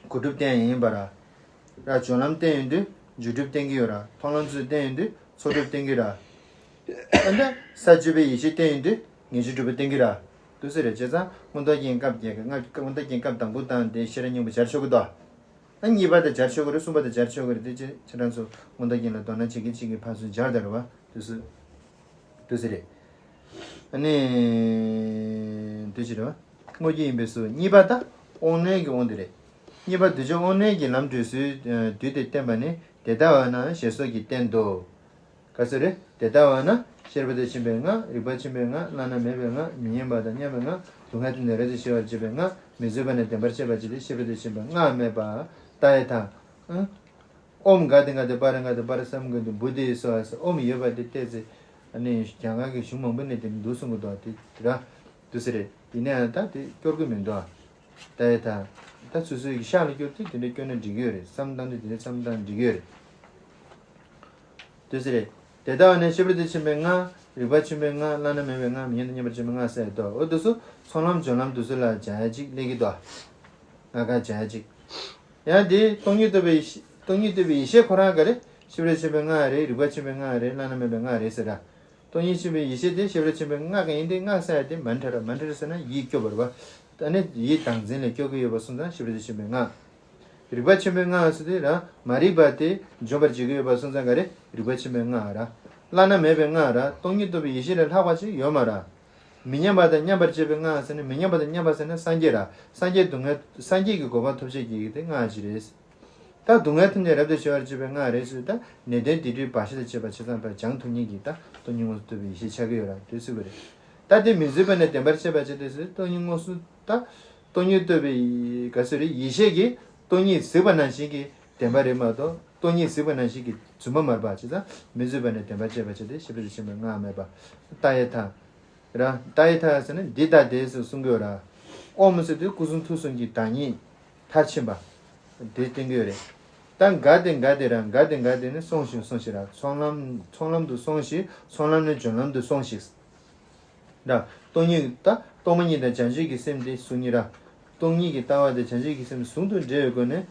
གོ་སྒྲུབ་བསྟན་ཡིན་པ་ར། ར་སྦྱོར་ལམ་བསྟན་ཡོང་དུས་མཇུག་སྒྲུབ་བསྟན་གྱི་ཡོད་ར། མཐོང་ལམ་ཚུལ་བསྟན་ཡོང་དུས་ཚོགས་སྒྲུབ་བསྟན་གྱི་ར། ཨ་ནི་ས་བཅུ་པའི་ཡེ་ཤེས་བསྟན་ཡོང་དུས་ངེས་འབྱུང་སྒྲུབ་པ་བསྟན་གྱི་ར། འདུག་སེ་རེད། བྱས་ཙང་མངོན་རྟོགས་རྒྱན་སྐབས་བརྒྱད་ཀྱི་སྔ་མངོན་རྟོགས་རྒྱན་སྐབས་དང་པོ་དང་དེ་ཤེས་རབ་སྙིང་པོ་སྦྱར་ཆོག་གི་འདུག་ཨ་གཉིས་པ་དེ་སྦྱར་ཆོག་གི་རེད། གསུམ་པ་དེ་སྦྱར་ཆོག་གི་རེད། དེ་ཅི་ཁྱེད་རང་ཚོ་མངོན་རྟོགས་རྒྱན་ལ་དོ་སྣང་བྱེད་མཁན་བྱེད་མཁན་ཕར་ཚུར་སྦྱར་ད་རེད་བ། དུས་སུ། དུས་སུ་རེད། ཨ་ནི། དུས་ཕྱིར་བ། དངོས་རྒྱུ་ཡིན་པས་སོ། གཉིས་པ་ད། དབང་རྣོན་གྱི་དབང་དེ་རེད། གཉིས་པ་གདུལ་བྱ་དབང་རྣོན་གྱི་ལམ་བགྲོད་སའི་དུས་དེ་བསྟན་པ་ནི་དེ་ལྟ་བ་ན་ཞེས་སོགས་ཀྱིས་བསྟན་ཏོ། ག་ཚོད་རེད། དེ་ལྟ་བ་ན་ཤེས་རབ་དང་མཐུན་པའི་སྔགས། རིག་པ་ཆེན་པོའི་སྔགས། བླ་ན་མེད་པའི་སྔགས། མི་མཉམ་པ་དང་མཉམ་པའི་སྔགས། སྡུག་བསྔལ་ཐམས་ཅད་རབ་ཏུ་ཞི་བར་བྱེད་པའི་སྔགས། མི་བཟོད་པ་ནས་བདེན་པར་གཤེགས་པར་བྱེད་དེ། ཤེས་རབ་དང་མཐུན་པའི་སྔགས་སྨྲས་པ། ཏདྱ་ཐཱ། ཨོཾ་ག་ཏེ་ག་ཏེ་པཱ་ར་ག་ཏེ་པཱ་ར་སཾ་ག་ཏེ་བུ་དྷེ་སྭཱ་ཧཱ་ཟེར་ཨོཾ་ཡོད་པ་དེ་བལྟས་ཚེ། ཨ་ནི་རྒྱ་གར་གྱི་གཞུང་མང་པོ་ནས་དེ་འདུག་གསུང་གི་འདུག་དེ་ར། དུས་སུ་རེད། ཡིན་ནའང་ད་དེ་སྐྱོར་གི་མི་འདུག་ཏདྱ་ཐཱ། ད་སོ་སོའི་ཤག་ལ་སྐྱོར་དུས་དེ་འདྲ་སྐྱོར་ན་འགྲིག་གི་ཡོད་རེད། བསམ་བཏང་དུས་དེ་འདྲ་བསམ་བཏང་འགྲིག་གི་ཡོད་རེད། དུས་སུ་རེད། དེ་ལྟ་བ་ནི་ཤེས་རབ་དང་མཐུན་པའི་སྔགས། རིག་པ་ཆེན་པོའི་སྔགས། བླ་ན་མེད་པའི་སྔགས། མི་མཉམ་དང་མཉམ་པར་བྱེད་པའི་སྔགས་ཟེར་ཏོ། འོ་དུས་སུ་ཚོགས་ལམ་སྦྱོར་ལམ་དུས་སུ་ལ་སྦྱར་ཡ་གཅིག་སླེབས་ཀྱི་འདུག་ང་ག་སྦྱར་ཡ་གཅིག་ཡང་དེ་སྟོང་ཉིད་རྟོགས་པའི་ཡེ་ཤེས། སྟོང་ཉིད་རྟོགས་པའི་ཡེ་ཤེས་ཁོ་རང་ག་རེ། ཤེས་རབ་ཆེན་པོའི་སྔགས་རེད། རིག་པ་ཆེན་པོའི་སྔགས་རེད། བླ་ན་མེད་པའི་སྔགས་རེད་ཟེར་ར། སྟོང་ཉིད་ཆེན་པོའི་ཡེ་ཤེས་དེ་ཤེས་རབ་ཆེན་པོའི་སྔགས་ཀྱང་ཡིན་ཏེ། སྔགས་ཟེར་ཡ་དེ་མན་ཏྲ་ར། མན་ཏྲ་ར་ཟེར་ན་ཡིད་སྐྱོབ་པ་རེད་བ། ཨ་ནི་ཡིད་བདག་འཛིན་ལས་སྐྱོབ་ཀྱི་ཡོད་པ་སོང་ཙང་ཤེས་རབ་ཆེན་པོའི་སྔགས། རིག་པ་ཆེན་པོའི་སྔགས་ཟེར་དུས་ར་མ་རིག་པ་དེ་འཇོམས་པར་བྱེད་ཀྱི་ཡོད་པ་སོང་ཙང་ག་རེ། རིག་པ་ཆེན་པོའི་སྔགས་ར། བླ་ན་མེད་པའི་སྔགས་ར། སྟོང་ཉིད་རྟོགས་པའི་ཡེ་ཤེས་ལས་ལྷག་པ་ཅིག་ཡོད་མ་ར། མི་མཉམ་པ་དང་མཉམ་པར་བྱེད་པའི་སྔགས་ཟེར་ནས། མི་མཉམ་པ་དང་མཉམ་པ་ཟེར་ན་སངས་རྒྱས་ར། སངས་རྒྱས་སྡུག་བསྔལ། སངས་རྒྱས་ཀྱི་གོ་འཕང་ཐོབ་བྱེད་ཀྱི་དེ་སྔགས་ཅིག་རེད། ད་སྡུག་བསྔལ་ཐམས་ཅད་རབ་ཏུ་ཞི་བར་བྱེད་པའི་སྔགས་རེད་ཟེར། ད་ནད་གདོན་སྡིག་སྒྲིབ་བར་ཆད་དང་བཅས་པ་ཆ་ཚང་བར་སྦྱང་ཐུབ་མཁན་གྱི་ད་སྟོང་ཉིད་མངོན་སུམ་རྟོགས་པའི་ཡེ་ཤེས་ཆགས་ཀྱི་ཡོད་ར། དེ་ཚུལ་བ་རེད། ད་དེ་མི་བཟོད་པ་ནས་བདེན་པར་གཤེགས་པར་བྱེད་དེ་ཟེར། སྟོང་ཉིད་མངོན་སུམ་ད། སྟོང་ཉིད་རྟོགས་པའི་ག་ཚོད་རེད། ཡེ་ཤེས་ཀྱིས་སྟོང་ཉིད་གཟིགས་པ་ནང་བཞིན་གྱི་བདེན་པ་རེད་མ་གཏོགས། སྟོང་ཉིད་གཟིགས་པ་ནང་བཞིན་གྱི་རྫུན་མ་མ་རེད་པ། བྱས་ཙང་མི་བཟོད་པ་ནས་བདེན་པར་གཤེགས་པར་བྱེད་དེ། ཤེས་རབ་དང་མཐུན་པའི་སྔགས་སྨྲས་པ། ཏདྱ་ཐཱ། ར། ཏདྱ་ཐཱ་ཟེར་ན་འདི་ལྟ་སྟེ་ཟེར་གསུང་གི་ཡོད་ར། ཨོཾ་ཟེར་དུས་སྐུ་གསུང་ཐུགས་གསུམ་གྱི་བདག་ཉིད་མཐར་ཕྱིན་པ། དེ་བསྟན་གྱི་ཡོད་རེད། ད་ག་ཏེ་ག་ཏེ་ར། ག་ཏེ་ག་ཏེ་ནི་སོང་ཞིག་སོང་ཞིག་ར། ཚོགས་ལམ་ཚོགས་ལམ་དུ་སོང་ཞིག་ཚོགས་ལམ་ནས་སྦྱོར་ལམ་དུ་སོང་ཞིག་ར། སྟོང་ཉིད་ད་སྟོང་པ་ཉིད་དང་བྱང་ཆུབ་ཀྱི་སེམས་དེ་ཟུང་གཉིས་ར། སྟོང་ཉིད་ཀྱི་ལྟ་བ་དེ་བྱང་ཆུབ་ཀྱི་སེམས་ཟུང་དུ་འབྲེལ་བའི་སྒོ་ནས་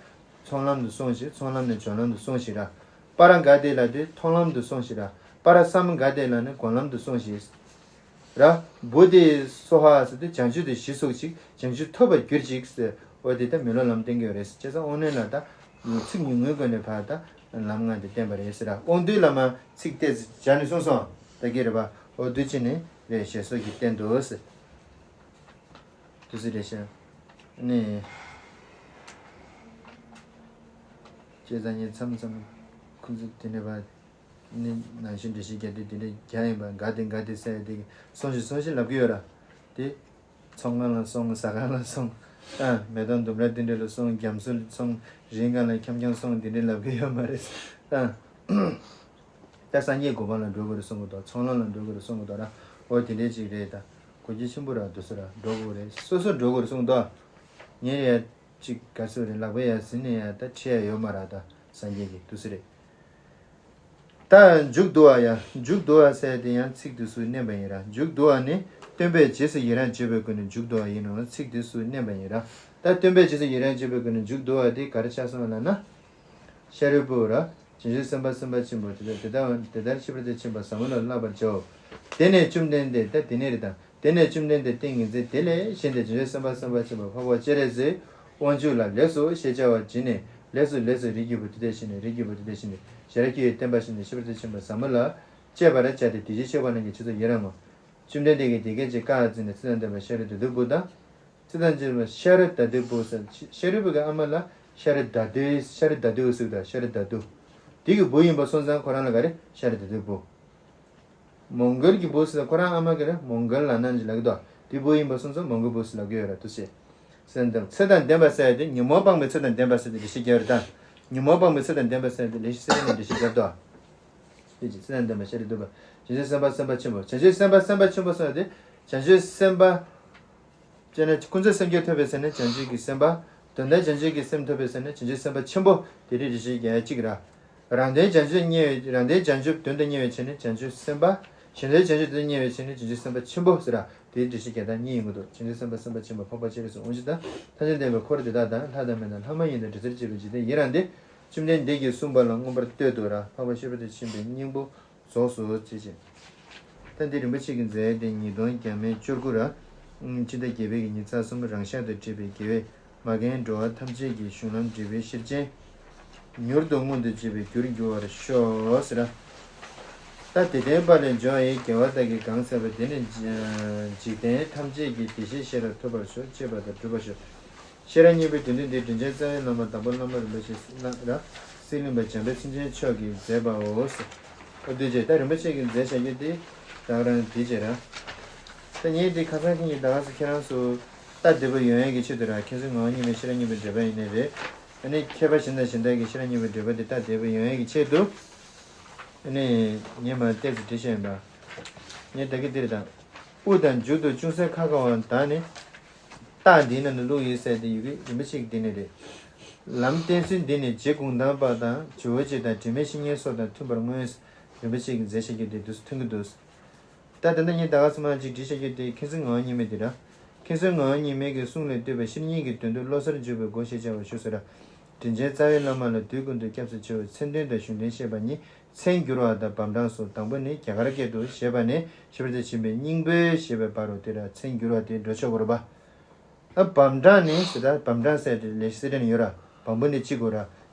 ཚོགས་ལམ་དུ་སོང་ཞིག་ཚོགས་ལམ་ནས་སྦྱོར་ལམ་དུ་སོང་ཞིག་ར། པཱ་ར་ག་ཏེ་ལ་དེ་མཐོང་ལམ་དུ་སོང་ཞིག་ར། པཱ་ར་སཾ་ག་ཏེ་ལ་ནི་སྒོམ་ལམ་དུ་སོང་ཞིག་ར། བུ་དྷེ་སྭཱ་ཧཱ་ཟེར་དུས་བྱང་ཆུབ་ཏུ་གཞི་ཚུགས་ཤིག་བྱང་ཆུབ་ཐོབ་པར་གྱུར་ཅིག་ཟེར། འོ་དེ་ལྟར་མི་སློབ་ལམ་བསྟན་གྱི་ཡོད་རེད། བྱས་ཙང་དབང་རྣོན་ལ་ད་ཚིག་ཉུང་ངུའི་སྒོ་ནས་ཕར་ད་ ལམ་ལྔ་དེ་བསྟན་པ་རེད་ཟེར། དབང་འདུས་བླ་མ་ཚིག་ཏོག་ཙམ་སྦྱར་ནས་གསུངས་སོང་། ད་གི་རེད་པ། འོ་འདུས་བྱས་ནས་རེད། ཞེས་སོགས་ཀྱིས་བསྟན་ཏོ་ཟེར། དུས་སུ་རེ་ཞིག་ནི། བྱས་ཙང་ངས་མཚམས་མཚམས་ཁོང་ཚོ་དེ་འདྲ་བ་ནི་ནང་བཞིན་འགྲེལ་བཤད་རྒྱག་དུས་དེ་འདྲ་རྒྱག་ཡིན་པ། འགའ་དེ་འགའ་དེ་ཟེར་དེ་སོང་ཞིག་སོང་ཞིག་ལབ་ཀྱི་ཡོད་ར། དེ་ཚོང་ཁང་ལ་སོང་། ཟ་ཁང་ལ་སོང་། ཨ་མེ་ཏོག་ལྡུམ་ར་དེ་འདྲ་ལ་སོང་། རྒྱ་མཚོ་ལ་སོང་། རི་སྒང་ལ་འཁྱམ་འཁྱམ་སོང་། དེ་འདྲ་ལབ་ཀྱི་ཡོད་མ་རེད། ཨ། ད་སངས་རྒྱས་གོ་འཕང་ལ་འགྲོ་དགོས་རེད་གསུང་གི་འདུག་ཚོང་ལམ་ལ་འགྲོ་དགོས་རེད་གསུང་གི་འདུག་ར། འོ་དེ་འདྲའི་ཅིག་རེད། ད་གོ་རྒྱུ་ཆེན་པོ་ར་འདུག་སེ་ར། འགྲོ་དགོས་རེད། སོ་སོ་འགྲོ་དགོས་རེད་གསུང་གི་འདུག་ངས་ཡ་ཅིག་ག་ཚོད་རེད། ལག་པ་ཡ་ཟིན་ནས་ཡ་ད་ཁྲིད་ཡ་ཡོད་མ་ར། ད་སངས་རྒྱས་ཀྱི་འདུག་སེ་རེད། ད་མཇུག་བསྡུ་བ་ཡ། མཇུག་བསྡུ་བ་ཟེར་དེ་ཡང་ཚིག་དུས་སུ་བསྣན་པ་ཡིན་ར། མཇུག་བསྡུ་བ་ནི་སྟོན་པས་རྗེས་སུ་ཡི་རང་བརྗོད་པའི་སྒོ་ནས་མཇུག་བསྡུ་བ་ཡིན་ནོ། ཚིག་དུས་སུ་བསྣན་པ་ཡིན་ར། ད་སྟོན་པས་རྗེས་སུ་ཡི་རང་བརྗོད་པའི་སྒོ་ནས་མཇུག་བསྡུ་བ་དེ་ག་རེ་ཆགས་སོང་ལབ་ན། ཤཱ་རིའི་བུ་ར། བྱང་ཆུབ་སེམས་དཔའ་སེམས་དཔའ་ཆེན་པོ་དེ་དག་དེ་ལྟར་དེ་ལྟར་ཤེས་པར་དེ་ཕྱིན་པ་ཟབ་མོ་ལ་བསླབ་པར་བྱའོ། དེ་ནས་བཅོམ་ལྡན་འདས། ད་དེ་ནས་རེད་དང་། དེ་ནས་བཅོམ་ལྡན་འདས་ཏིང་ངེ་འཛིན་དེ་ལས་བཞེངས་ཏེ་བྱང་ཆུབ་སེམས་དཔའ་སེམས་དཔའ་ཆེན་པོ་འཕགས་པ་སྤྱན་རས་གཟིགས་དབང་ཕྱུག་ལ་ལེགས་སོ་ཞེས་བྱ་བ་བྱིན་ནས། ལེགས་སོ་ལེགས་སོ། རིགས་ཀྱི་བུ་དེ་དེ་བཞིན་ནོ། རིགས་ཀྱི་བུ་དེ་དེ་བཞིན་ནོ། ཞེས་ར་ཁྱོད་ཡི་བསྟན་པ་བཞིན་དུ་ཤེས་པར་དེ་ཕྱིན་པ་ཟབ་མོ་ལ་སྤྱད་པར་བྱ་སྟེ། དེ་བཞིན་གཤེགས་པ་རྣམས་ཀྱི་ཆོས་སུ་ཡི་རང་ངོ་། བཅོམ་ལྡན་འདས་ཀྱིས་དེ་སྐད་ཅེས་བཀའ་སྩལ་ནས། ཚེ་དང་ལྡན་པ་ཤཱ་ར་དྭ་ཏིའི་བུ་དང་། ཚེ་དང་ལྡན་པ་ཤཱ་ར་དྭ་ཏིའི་བུ་ཟེར། ཤཱ་རིའི་བུ་གི་ཨ་མ་ལ་ཤཱ་ར་དྭ་ཏི། ཤཱ་ར་དྭ་ཏི་ཟེར་གི་འདུག་ཤཱ་ར་དྭ་ཏི། དེ་གི་བུ་ཡིན་པ་སོང་ཙང་ཁོ་རང་ལ་ག་རེ། ཤཱ་ར་དྭ་ཏིའི་བུ། མོང་གོལ་གྱི་བུ་ཟེར། ཁོ་རང་ཨ་མ་ག་རེ། མོང་གོལ་ལབ་ན་ཅིག་ལབ་ཀྱི་འདུག་དེ་བུ་ཡིན་པ་སོང་ཙང་མོང་གོལ་བུ་ཟེར་ལབ་ཀྱི་ཡོད་ར། འདུག་སེ། ཚེ་དང་ལྡན། ཚེ་དང་ལྡན་པ་ཟེར་དེ་ཉོན་མོངས་སྤངས་པའི་ཚེ་དང་ལྡན་པ་ཟེར་དེ་འགྲེལ་བཤད་རྒྱབ་རེད་ད། ཉོན་མོངས་སྤངས་པའི་ཚེ་དང་ལྡན་པ་ཟེར་དེ་ལེགས་བཤད་གསེར་ཕྲེང་ནས་འགྲེལ་བཤད་རྒྱབ་འདུག་དེ་ཅི། ཚེ་དང་ལྡན་པ་ཤཱ་ར་དྭ་ཏིའི་བུ། བྱང་ཆུབ་སེམས་དཔའ་སེམས་དཔའ་ཆེན་པོ། བྱང་ཆུབ་སེམས་དཔའ་སེམས་དཔའ་ཆེན་པོ་ཟེར་དེ། བྱང་ཆུབ་སེམས་དཔའ། དཔེར་ན་ཀུན་རྫོབ་སེམས་བསྐྱེད་ཐོབ་པའི་ཚེ་ནི་བྱང་ཆུབ་ཀྱི་སེམས་དཔའ། དོན་དམ་བྱང་ཆུབ་ཀྱི་སེམས་ཐོབ་པའི་ཚེ་ནི་བྱང་ཆུབ་སེམས་དཔའ་ཆེན་པོ། དེ་འདྲའི་འགྲེལ་བཤད་རྒྱག་ཡ་གཅིག་ར། རང་དོན་བྱང་ཆུབ་གཉེར་བའི། རང་དོན་བྱང་ཆུབ་དོན་དུ་གཉེར་བའི་ཆེད་ནི་བྱང་ཆུབ་སེམས་དཔའ། གཞན་དོན་བྱང་ཆུབ་དོན་དུ་གཉེར་བའི་ཆེད་ནི་བྱང་ཆུབ་སེམས་དཔའ་ཆེན་པོ་ཟེར་ར། དེའི་འགྲེལ་བཤད་རྒྱག་སྟངས་གཉིས་ཡོང་གི་འདུག་བྱང་ཆུབ་སེམས་དཔའ་སེམས་དཔའ་ཆེན་པོ་འཕགས་པ་སྤྱན་རས་གཟིགས་དབང་ཕྱུག་དང་། ཐམས་ཅད་མཁྱེན་པའི་འཁོར་དེ་དག་དང་། ལྷ་དང་མི་དང་ལྷ་མ་ཡིན་དང་། དྲི་ཟར་བཅས་པའི་འཇིག་རྟེན་ཡི་རངས་ཏེ། བཅོམ་ལྡན་འདས་ཀྱིས་གསུངས་པ་ལ་མངོན་པར་བསྟོད་དོ་ར། འཕགས་པ་སྤྱན་རས་གཟིགས་ཀྱི་བྱིན་པའི་སྙིང་པོ་རྫོགས་སོ། ཅེས་བྱས། ད་འདི་རིན་པོ་ཆེ་གི་མཛད་དེ་ཉིས་སྟོང་བརྒྱ་མེད་བཅུ་དགུ་ར། ཕྱི་ཟླ་བརྒྱད་པའི་གི་ཉི་ཤུ་རྩ་གསུམ། རང་ཤག་ཏུ་བྲིས་པའི་དགེ་བས་མ་རྒན་འགྲོ་བ་ཐམས་ཅད་ཀྱི་གཞུང་ལམ་འབྲས་བུའི་ཤེར་ཕྱིན། མྱུར་དུ་མངོན་དུ་བྱེད་པའི་རྒྱུར་འགྱུར་བར་ཤོག་ཟེར་ར། ད་དེ་ལྟའི་དཔལ་ལས་འབྱུང་བའི་དགེ་བ་དག་གིས་གང་བསགས་པ་དེ་ནི་འཇིག་རྟེན་ཐམས་ཅད་ཀྱི་བདེ་གཤེགས་ཤེས་རབ་ཐོབ་པར་ཤོག་ཅེས་པ་དང་སྒྲུབ་པར་ཤོག་ཤེས་རབ་སྙིང་པོའི་བདུན་ལྡན་འདི་དྲིན་ཅན་རྩ་བའི་བླ་མ་དང་པོ་བླ་མ་རིན་པོ་ཆེ་གསེར་གླིང་པ་འཇམ་དཔལ་སེང་ཆེན་མཆོག་གིས་མཛད་པའོ། ཨོ་འདུས་བྱས། ད་རིན་པོ་ཆེ་གིས་མཛད་བཞག་རྒྱུ་དེ་ད་ག་རང་འདི་བྱས་ར། ད་ངས་འདི་ཁ་སང་ཁྱེད་ཀྱིས་ད་ག་སེ་ཁྱེད་རང་ཚོ་ལྟ་བདེ་པོ་ཡོང་ཡས་ཀྱི་ཆེད་དུ་ར། མཁྱེན་བརྩེ་ངག་དབང་རྙིང་མའི་ཤེས་རབ་སྙིང་པོའི་འགྲེལ་པ་ཡིན་ནའི་རེད། ཨ་ནི་མཁས་པ་གཞན་དང་གཞན་དག་གི་ཤེས་རབ་སྙིང་པོའི་འགྲེལ་པ་དེ་ལྟ་བདེ་པོ་ཡོང་ཡས་ཀྱི་ཆེད་དུ། ཨ་ནི་ངས་མར་ཏོག་ཙམ་བྲིས་བཞག་ཡིན་པ། ངས་ད་གིན་འདིར་དང་། དབུ་དང་མཇུག་ཏུ་ཅུང་ཟད་ཁ་ཁ་བ་དག་ནི། རྟགས་འདིའི་ནང་དུ་བླུགས་ཡོད་ཟེར་དེ་ཡི་གེ་རིན་པོ་ཆེ་གི་འདི་ནས་རེད། ལམ་བསྟན་ཚུལ་འདི་ནི་རྗེ་གུང་ཐང་པ་དང་ཇོ་བོ་རྗེ་དང་དྲི་མེད་བཤེས་གཉེན་སོགས་དང་མཐུན་པར་མངོན། རིན་པོ་ཆེ་གི་མཛད་བཞག་རྒྱུ་དེ་འདུག་མཐུན་གྱི་འདུག་ད་ད་ལྟ་ངས་ད་ག་ཚོད་མ་ཅིག་བྲིས་བཞག་རྒྱུ་དེ་མཁྱེན་བརྩེ་ངག་དབང་རྙིང་མའི་དེ་ར། མཁྱེན་བརྩེ་ངག་དབང་རྙིང་མའི་གི་གསུང་ལས་བཏུས་པའི་ཤེར་སྙིང་གི་དོན་དུ་བློ་གསར་འཇུག་པའི་སྒོ་ཞེས་བྱ་བ་ཞུ་ཟེར་ར། དྲིན་ཅན་རྩ་བའི་བླ་མ་ལ་དུས་ཀུན་ཏུ་སྐྱབས་སུ་མཆིའོ། མཚན་དོན་དང་གཞུང་དོན་བཤད་པ་གཉིས། མཚན་བསྒྱུར་བ་དང་བམ་གྲངས་སོ། དང་པོ་ནི་རྒྱ་གར་སྐད་དུ་ཞེས་པ་ནས་ཞེས་པ་དེ་བྱིན་པའི་སྙིང་པོའི་ཞེས་པའི་བར་རོ། དེ་ལ་མཚན་བསྒྱུར་བ་དེ་འགྲོ་ཆོག་གོ་རེད་པ། ཨ་བམ་གྲངས་ནི་ཟེར། ད་བམ་གྲངས་ཟེར་དེ་ལས་སེ་རན་ཡོད་ར། བམ་པོ་ནི་གཅིག་གོ་ར།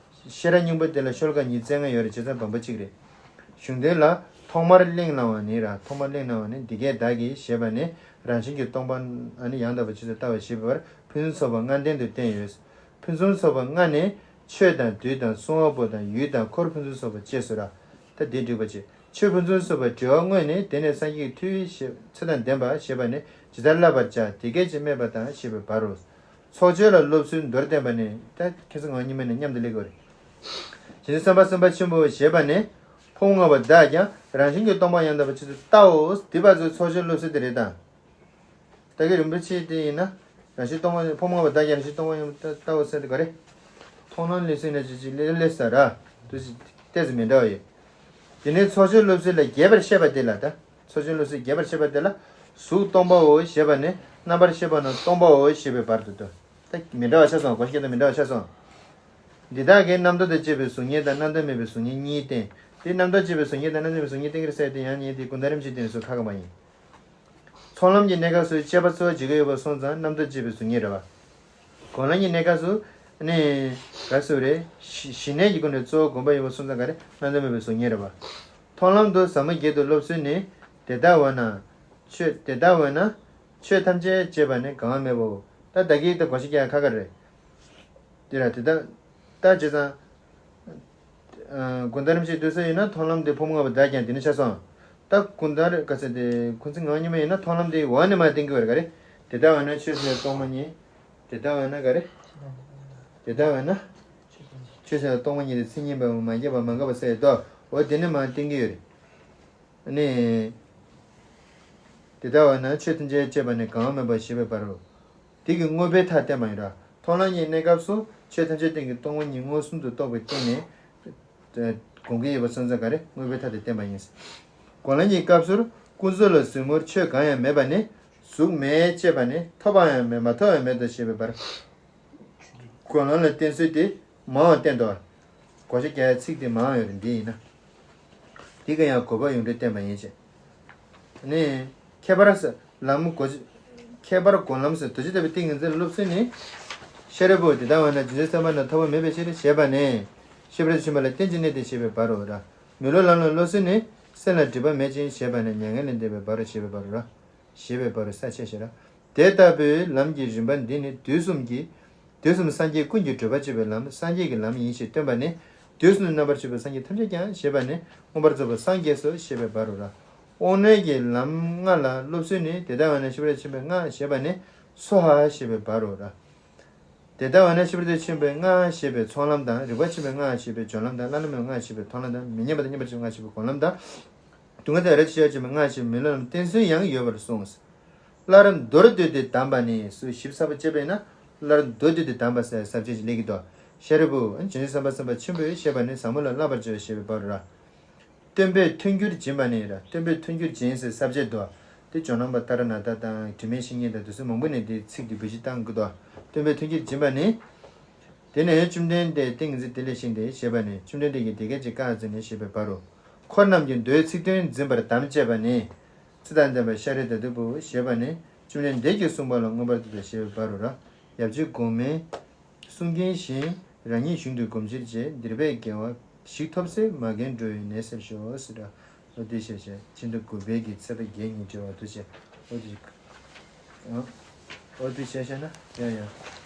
ཤེས་རབ་སྙིང་པོ་དེ་ལ་ཤོ་ལོ་ཀ་ཉི་ཤུ་རྩ་ལྔ་ཡོད་རེད། བྱས་ཙང་བམ་པོ་གཅིག་རེད། གཞུང་དོན་ལ་ཐོག་མར་གླེང་གནང་བ་ནི་ར། ཐོག་མར་གླེང་གནང་བ་ནི་འདི་སྐད་བདག་གིས་ཞེས་པ་ནས་རང་བཞིན་གྱིས་སྟོང་པ་ཨ་ནི་ཡང་དག་པར་ཇི་ལྟར་ལྟ་བ་ཞེས་པའི་བར་ཕུན་སུམ་ཚོགས་པ་ལྔ་ལྡན་དུ་བསྟན་ཡོད། ཕུན་སུམ་ཚོགས་པ་ལྔ་ནི་ཆོས་དང་དུས་དང་གསུང་བ་པོ་དང་ཡུལ་དང་འཁོར་ཕུན་སུམ་ཚོགས་པ་བཅས་སོ་ར། ད་འདི་འགྲིག་པ་བྱེད། ཆོས་ཕུན་སུམ་ཚོགས་པ་དྲི་བ་དངོས་ནི་དེ་ནས་སངས་རྒྱས་ཀྱི་མཐུས་ཞེས་ཚེ་དང་ལྡན་པ་ཞེས་པ་ནི་ཇི་ལྟར་བསླབ་པར་བྱ། དེ་སྐད་ཅེས་སྨྲས་པ་དང་ཞེས་པའི་བར་རོ། ཚོགས་ཆོས་ལ་སློབ་ཚུལ་མདོར་བསྟན་པ་ནི། ད་མཁྱེན་བརྩེ་ངག་དབང་རྙིང་མ་ནས་མཉམ་དུ་སླེབས་དགོས་རེད། བྱང་ཆུབ་སེམས་དཔའ་སེམས་དཔའ་ཆེན་པོ་ཞེས་པ་ནི། ཕུང་པོ་ལྔ་པོ་དག་ཀྱང་རང་བཞིན་གྱིས་སྟོང་པ་ཡང་དག་པར་ཇི་ལྟར་ལྟའོ། འདི་བར་ཚོ་ཚོགས་ཆོས་སློབ་ཚུལ་དེ་རེད་དང་། ད་གི་རིན་པོ་ཆེ་དེ་ཡིན་ན། རང་བཞིན་སྟོང་པ། ཕུང་པོ་ལྔ་པོ་དག་ཀྱང་རང་བཞིན་སྟོང་པ་ཡང་དག་པར་ལྟའོ་ཟེར་དེ་ག་རེ། མཐོང་ལམ་སླེབས་ཟིན་ན་ཅི་ཅི་ལེ་ལེ་ཟ་ར། དུ་ཅི་ཏོག་ཙམ་མི་འདྲ་བ་ཡོད། དེ་ནས་ཚོགས་ཆོས་སློབ་ཚུལ་ལ་རྒྱས་པར་བཤད་པ་དེ་ལ་ད། ཚོགས་ཆོས་སློབ་ཚུལ་རྒྱས་པར་བཤད་པ་དེ་ལ། གཟུགས་སྟོང་པའོ་ཞེས་པ་ནས་རྣམ་པར་ཤེས་པ་རྣམས་སྟོང་པའོ་ཞེས་པའི་བར་དུ་ཏོ། ད་མི་འདྲ་བ་ཆགས་སོང་། གོ་ཤེས་ཀྱི་མི་འདྲ་བ་ཆགས་སོང་། འདི་དག་གིས་རྣམ་རྟོག་དང་བཅས་པའི་གཟུགས་བརྙན་དང་རྣམ་རྟོག་མེད་པའི་གཟུགས་བརྙན་གཉིས་བསྟན། དེ་རྣམ་རྟོག་བཅས་པའི་གཟུགས་བརྙན་དང་རྣམ་རྟོག་མེད་པའི་གཟུགས་བརྙན་བསྟན་གྱི་རེད་ཟེར་དེ་ཡང་ངས་དེ་ཀུན་ཏུ་རིན་པོ་ཆེའི་སྟེང་ནས་སུ་ཁ་ག་མ་ཡིན། ཚོགས་ལམ་གྱི་གནས་སྐབས་སུ་དཔྱད་པ་གཙོ་བོ་བྱེད་ཀྱི་ཡོད་པ་སོང་ཙང་རྣམ་རྟོག་བཅས་པའི་གཟུགས་བརྙན་རེད་བ། སྒོམ་ལམ་གྱི་གནས་སྐབས་སུ་ ནི་ག་སུ་རེད། ཞི་ཞི་གནས་ཀྱི་སྒོ་ནས་གཙོ་བོ་སྒོམ་པ་ཡིན་པ་སོང་ཙང་ག་རེ། སྣང་ཚུལ་མེད་པའི་གཟུགས་བརྙན་རེད་པ། མཐོང་ལམ་དུ་ཟབ་མོ་བརྒྱད་དུ་སློབ་ཚུལ་ནི། དེ་ལྟ་བས་ན་ཆོས། དེ་ལྟ་བས་ན་ཆོས་ཐམས་ཅད་ཅེས་པ་ནི་གང་བ་མེད་པའོ། ད་ད་གིན་ད་གོ་ཤེས་རྒྱག་ཁ་ཁ་རེད། དེ་ར་དེ་ལྟ་ད་བྱས་ཙང་། ཨ། གུང་ཐང་རིན་པོ་ཆེའི་འདུག་ས་ཡིན་ན་མཐོང་ལམ་དེ་ཕུང་པོ་ལྔ་པོ་བདག་ཀྱང་དེ་ནི་ཆ་སོང་། ད་གུང་ཐང་རི་ག་ཚོད་དེ་ཁུ་ཚིག་ངག་གཉིས་མ་ཡིན་ན་མཐོང་ལམ་དེ་འོག་ནས་མར་བསྟན་གྱི་ཡོད་རེད་ག་རེ། དེ་ལྟ་བས་ན་ཆོས་ཟེར་སྟོང་པ་ཉིད། དེ་ལྟ་བས་ན་ག་རེ། དེ་ལྟ་བས་ན་ཆོས་ཟེར་སྟོང་པ་ཉིད་དེ་མཚན་ཉིད་པ་མ་སྐྱེས་པ་མ་འགགས་པ་ཟེར་ཡོད་དོ། འོ་དེ་ནི་མར་བསྟན་གྱི་ཡོད་རེད། ནི། དེ་ལྟ་བས་ན་ཆོས་ཐམས་ཅད་ཅེས་པ་ནི་གང་བ་མེད་པ་ཞེས་པའི་བར་རོ། དེ་གི་དངོས་པོའི་མཐའ་བསྟན་པ་ཡིན་ར། མཐོང་ལམ་གཉིས་གནས་སྐབས་སུ་ཆོས་ཐམས་ཅད་སྟེང་གི་སྟོང་པ་ཉིད་མངོན་སུམ་དུ་རྟོགས་པའི་སྟེང་ནས། དགོངས་ཀྱི་ཡོད་པ་སོང་ཙང་ག་རེ། དངོས་པོའི་མཐའ་དེ་བསྟན་པ་ཡིན། སྒོམ་ལམ་གྱི་སྐབས་སུ་ཀུན་རྫོབ་ལ་གཟིགས་མོར་ཆོས་གང་ཡང་མེད་པ་ནི་གཟུགས་མེད་ཅེས་པ་ནི་ཐོབ་པའང་མེད་མ་ཐོབ་པའང་མེད་དོ་ཞེས་པའི་བར། སྒོམ་ལམ་ལ་བསྟན་ཚུལ་དེ་མང་བ་བསྟན་ཏོ། གོ་ཤེས་རྒྱག་ཡ་ཚིག་དེ་མང་བ་ཡོད་རེད། འདི་ཡིན་ན། འདི་ག་ཡང་དགོས་པ་ཡོངས་གྲོལ་བསྟན་པ་ཡིན་ཅེས། ནི། ཁྱད་པར་ས། ལམ་གོ། ཁྱད་པར་སྒོམ་ལམ་ཟེར་དོ་ཅི་ལྟ་བུའི་ཏིང་ངེ་འཛིན་སློབ་ཚུལ་ནི། ཤཱ་རིའི་བུ་དེ་ལྟ་བས་ན་རྗེས་འཇུག་བསམ་པ་ན་ཐོབ་པ་མེད་པའི་ཕྱིར་ཞེས་པ་ནས། ཤེས་པར་ཆེན་པོ་ལ་རྟེན་ཅིང་གནས་ཏེ་ཞེས་པའི་བར་རོ་ར། མི་སློབ་ལམ་ལ་སློབ་ཚུལ་ནི། སེམས་ལ་སྒྲིབ་པ་མེད་ཅིང་ཞེས་པ་ནས་མྱ་ངན་ལས་འདས་པའི་བར་རོ་ཞེས་པའི་བར་རོ་ར། ཞེས་པའི་བར་རོ་ས་ཆེ་ཞེས་ར། དེ་ལྟ་བུའི་ལམ་གྱི་རིམ་པ་འདི་ནི་དུས་གསུམ་གྱི། དུས་གསུམ་སངས་རྒྱས་ཀུན་གྱིས་བགྲོད་པར་བྱེད་པའི་ལམ་སངས་རྒྱས་ཀྱི་ལམ་ཡིན་ཞེས་སྟོན་པ་ནི། དུས་གསུམ་དུ་རྣམ་པར་དཔྱོད་པའི་སངས་རྒྱས་ཐམས་ཅད་ཀྱང་ཞེས་པ་ནི་མངོན་པར་རྫོགས་པའི་སངས་རྒྱས་སོ་ཞེས་པའི་བར་རོ་ར། དབང་རྣོན་གྱི་ལམ་ལྔ་ལ་སློབ་ཚུལ་ནི། དེ་ལྟ་བས་ན་ཤེས་པར་བྱ་ཆེན་པོའི་སྔགས་ཞེས་པ་ནི་སྭཱ་ཧཱ་ཞེས་པའི་བར་རོ་ར། དེ་ལྟ་བས་ན་ཤེས་པར་བྱ་ཆེན་པོའི་སྔགས་ཞེས་པའི་ཚོགས་ལམ་དང་། རིག་པ་ཆེན་པོའི་སྔགས་ཞེས་པའི་སྦྱོར་ལམ་དང་། བླ་ན་མེད་པའི་སྔགས་ཞེས་པའི་མཐོང་ལམ་དང་། མི་མཉམ་པ་དང་མཉམ་པར་བྱེད་པའི་སྔགས་ཞེས་པའི་སྒོམ་ལམ་དང་། སྡུག་བསྔལ་དང་རབ་ཏུ་ཞི་བར་བྱེད་པའི་སྔགས་ཞེས་པའི་མི་སློབ་ལམ་བསྟན་ཚུལ་ཡང་ཡོད་པར་གསུངས། སླར་མདོར་བསྡུས་ཏེ་གདམས་པ་ནི། སུ་ཞིབ་ཚགས་པོ་དཔྱད་པས་ན། སླར་མདོར་བསྡུས་ཏེ་གདམས་པ་ཟེར་ས་བཅད་ཅིག་སླེབས་ཀྱི་འདུག། ཤཱ་རིའི་བུ། རྗེ་བཙུན་བསམ་པ་སེམས་དཔའ་ཆེན་པོས་ཞེས་པ་ནི་ཟབ་མོ་ལ་བསླབ་པར་བྱ་བ་ཞེས་པའི་བར་རོ་ར། སྟོན་པས་མཐུན་འགྱུར་སྦྱིན་པ་ནི་ར། སྟོན་པས་མཐུན་འགྱུར་སྦྱིན་ཟེར་ས་བཅད་འདུག། དེ་ཇོ་ནང་པ་ཏཱ་ར་ནཱ་ཐ་དང་དྲི་མེད་བཤེས་གཉེན་དང་དེ་ཚོ་མང་པོ་ནས་དེ་ཚིག་དེ་བེད་སྤྱོད་བཏང་གི་འདུག། སྟོན་པས་མཐུན་འགྱུར་སྦྱིན་པ་ནི། དེ་ནས་བཅོམ་ལྡན་འདས་ཏིང་ངེ་འཛིན་དེ་ལས་བཞེངས་ཏེ་ཞེས་པ་ནས། བཅོམ་ལྡན་འདས་ཀྱིས་དེ་སྐད་ཅེས་བཀའ་སྩལ་ནས་ཞེས་པའི་བར་རོ། འཁོར་རྣམས་ཀྱི་མདོའི་ཚིག་དོན་འཛིན་པར་གདམས་ཅེས་པ་ནི། ཚེ་དང་ལྡན་པ་ཤཱ་ར་དྭ་ཏིའི་བུ་ཞེས་པ་ནི་བཅོམ་ལྡན་འདས་ཀྱིས་གསུངས་པ་ལ་མངོན་པར་བསྟོད་དོ་ཞེས་པའི་བར་རོ་ར། ཡབ་རྗེ་གོང་མའི་གསུང་རྒྱུན་བཞིན་རང་ཉིད་གཞུང་དུ་སྒོམ་ཕྱིར་བྱེད། འདིར་འབད་དགེ་བ་ཞིག་ཐོབ་ཚེ། མ་རྒན་འགྲོ་བའི་ནད་སེལ་ཤོག་ཟེར་ར། འོ་དེ་བཤད་བྱས། ཕྱི་ཟླ་དགུ་པའི་གི་ཚེས་པ་བརྒྱད་ཉིན་བྲིས་པ་འདུག་བྱས། འོ་དེ། ཨ། འོ་དེ་བཤད་བཤད་ན་ཡང་ཡང་།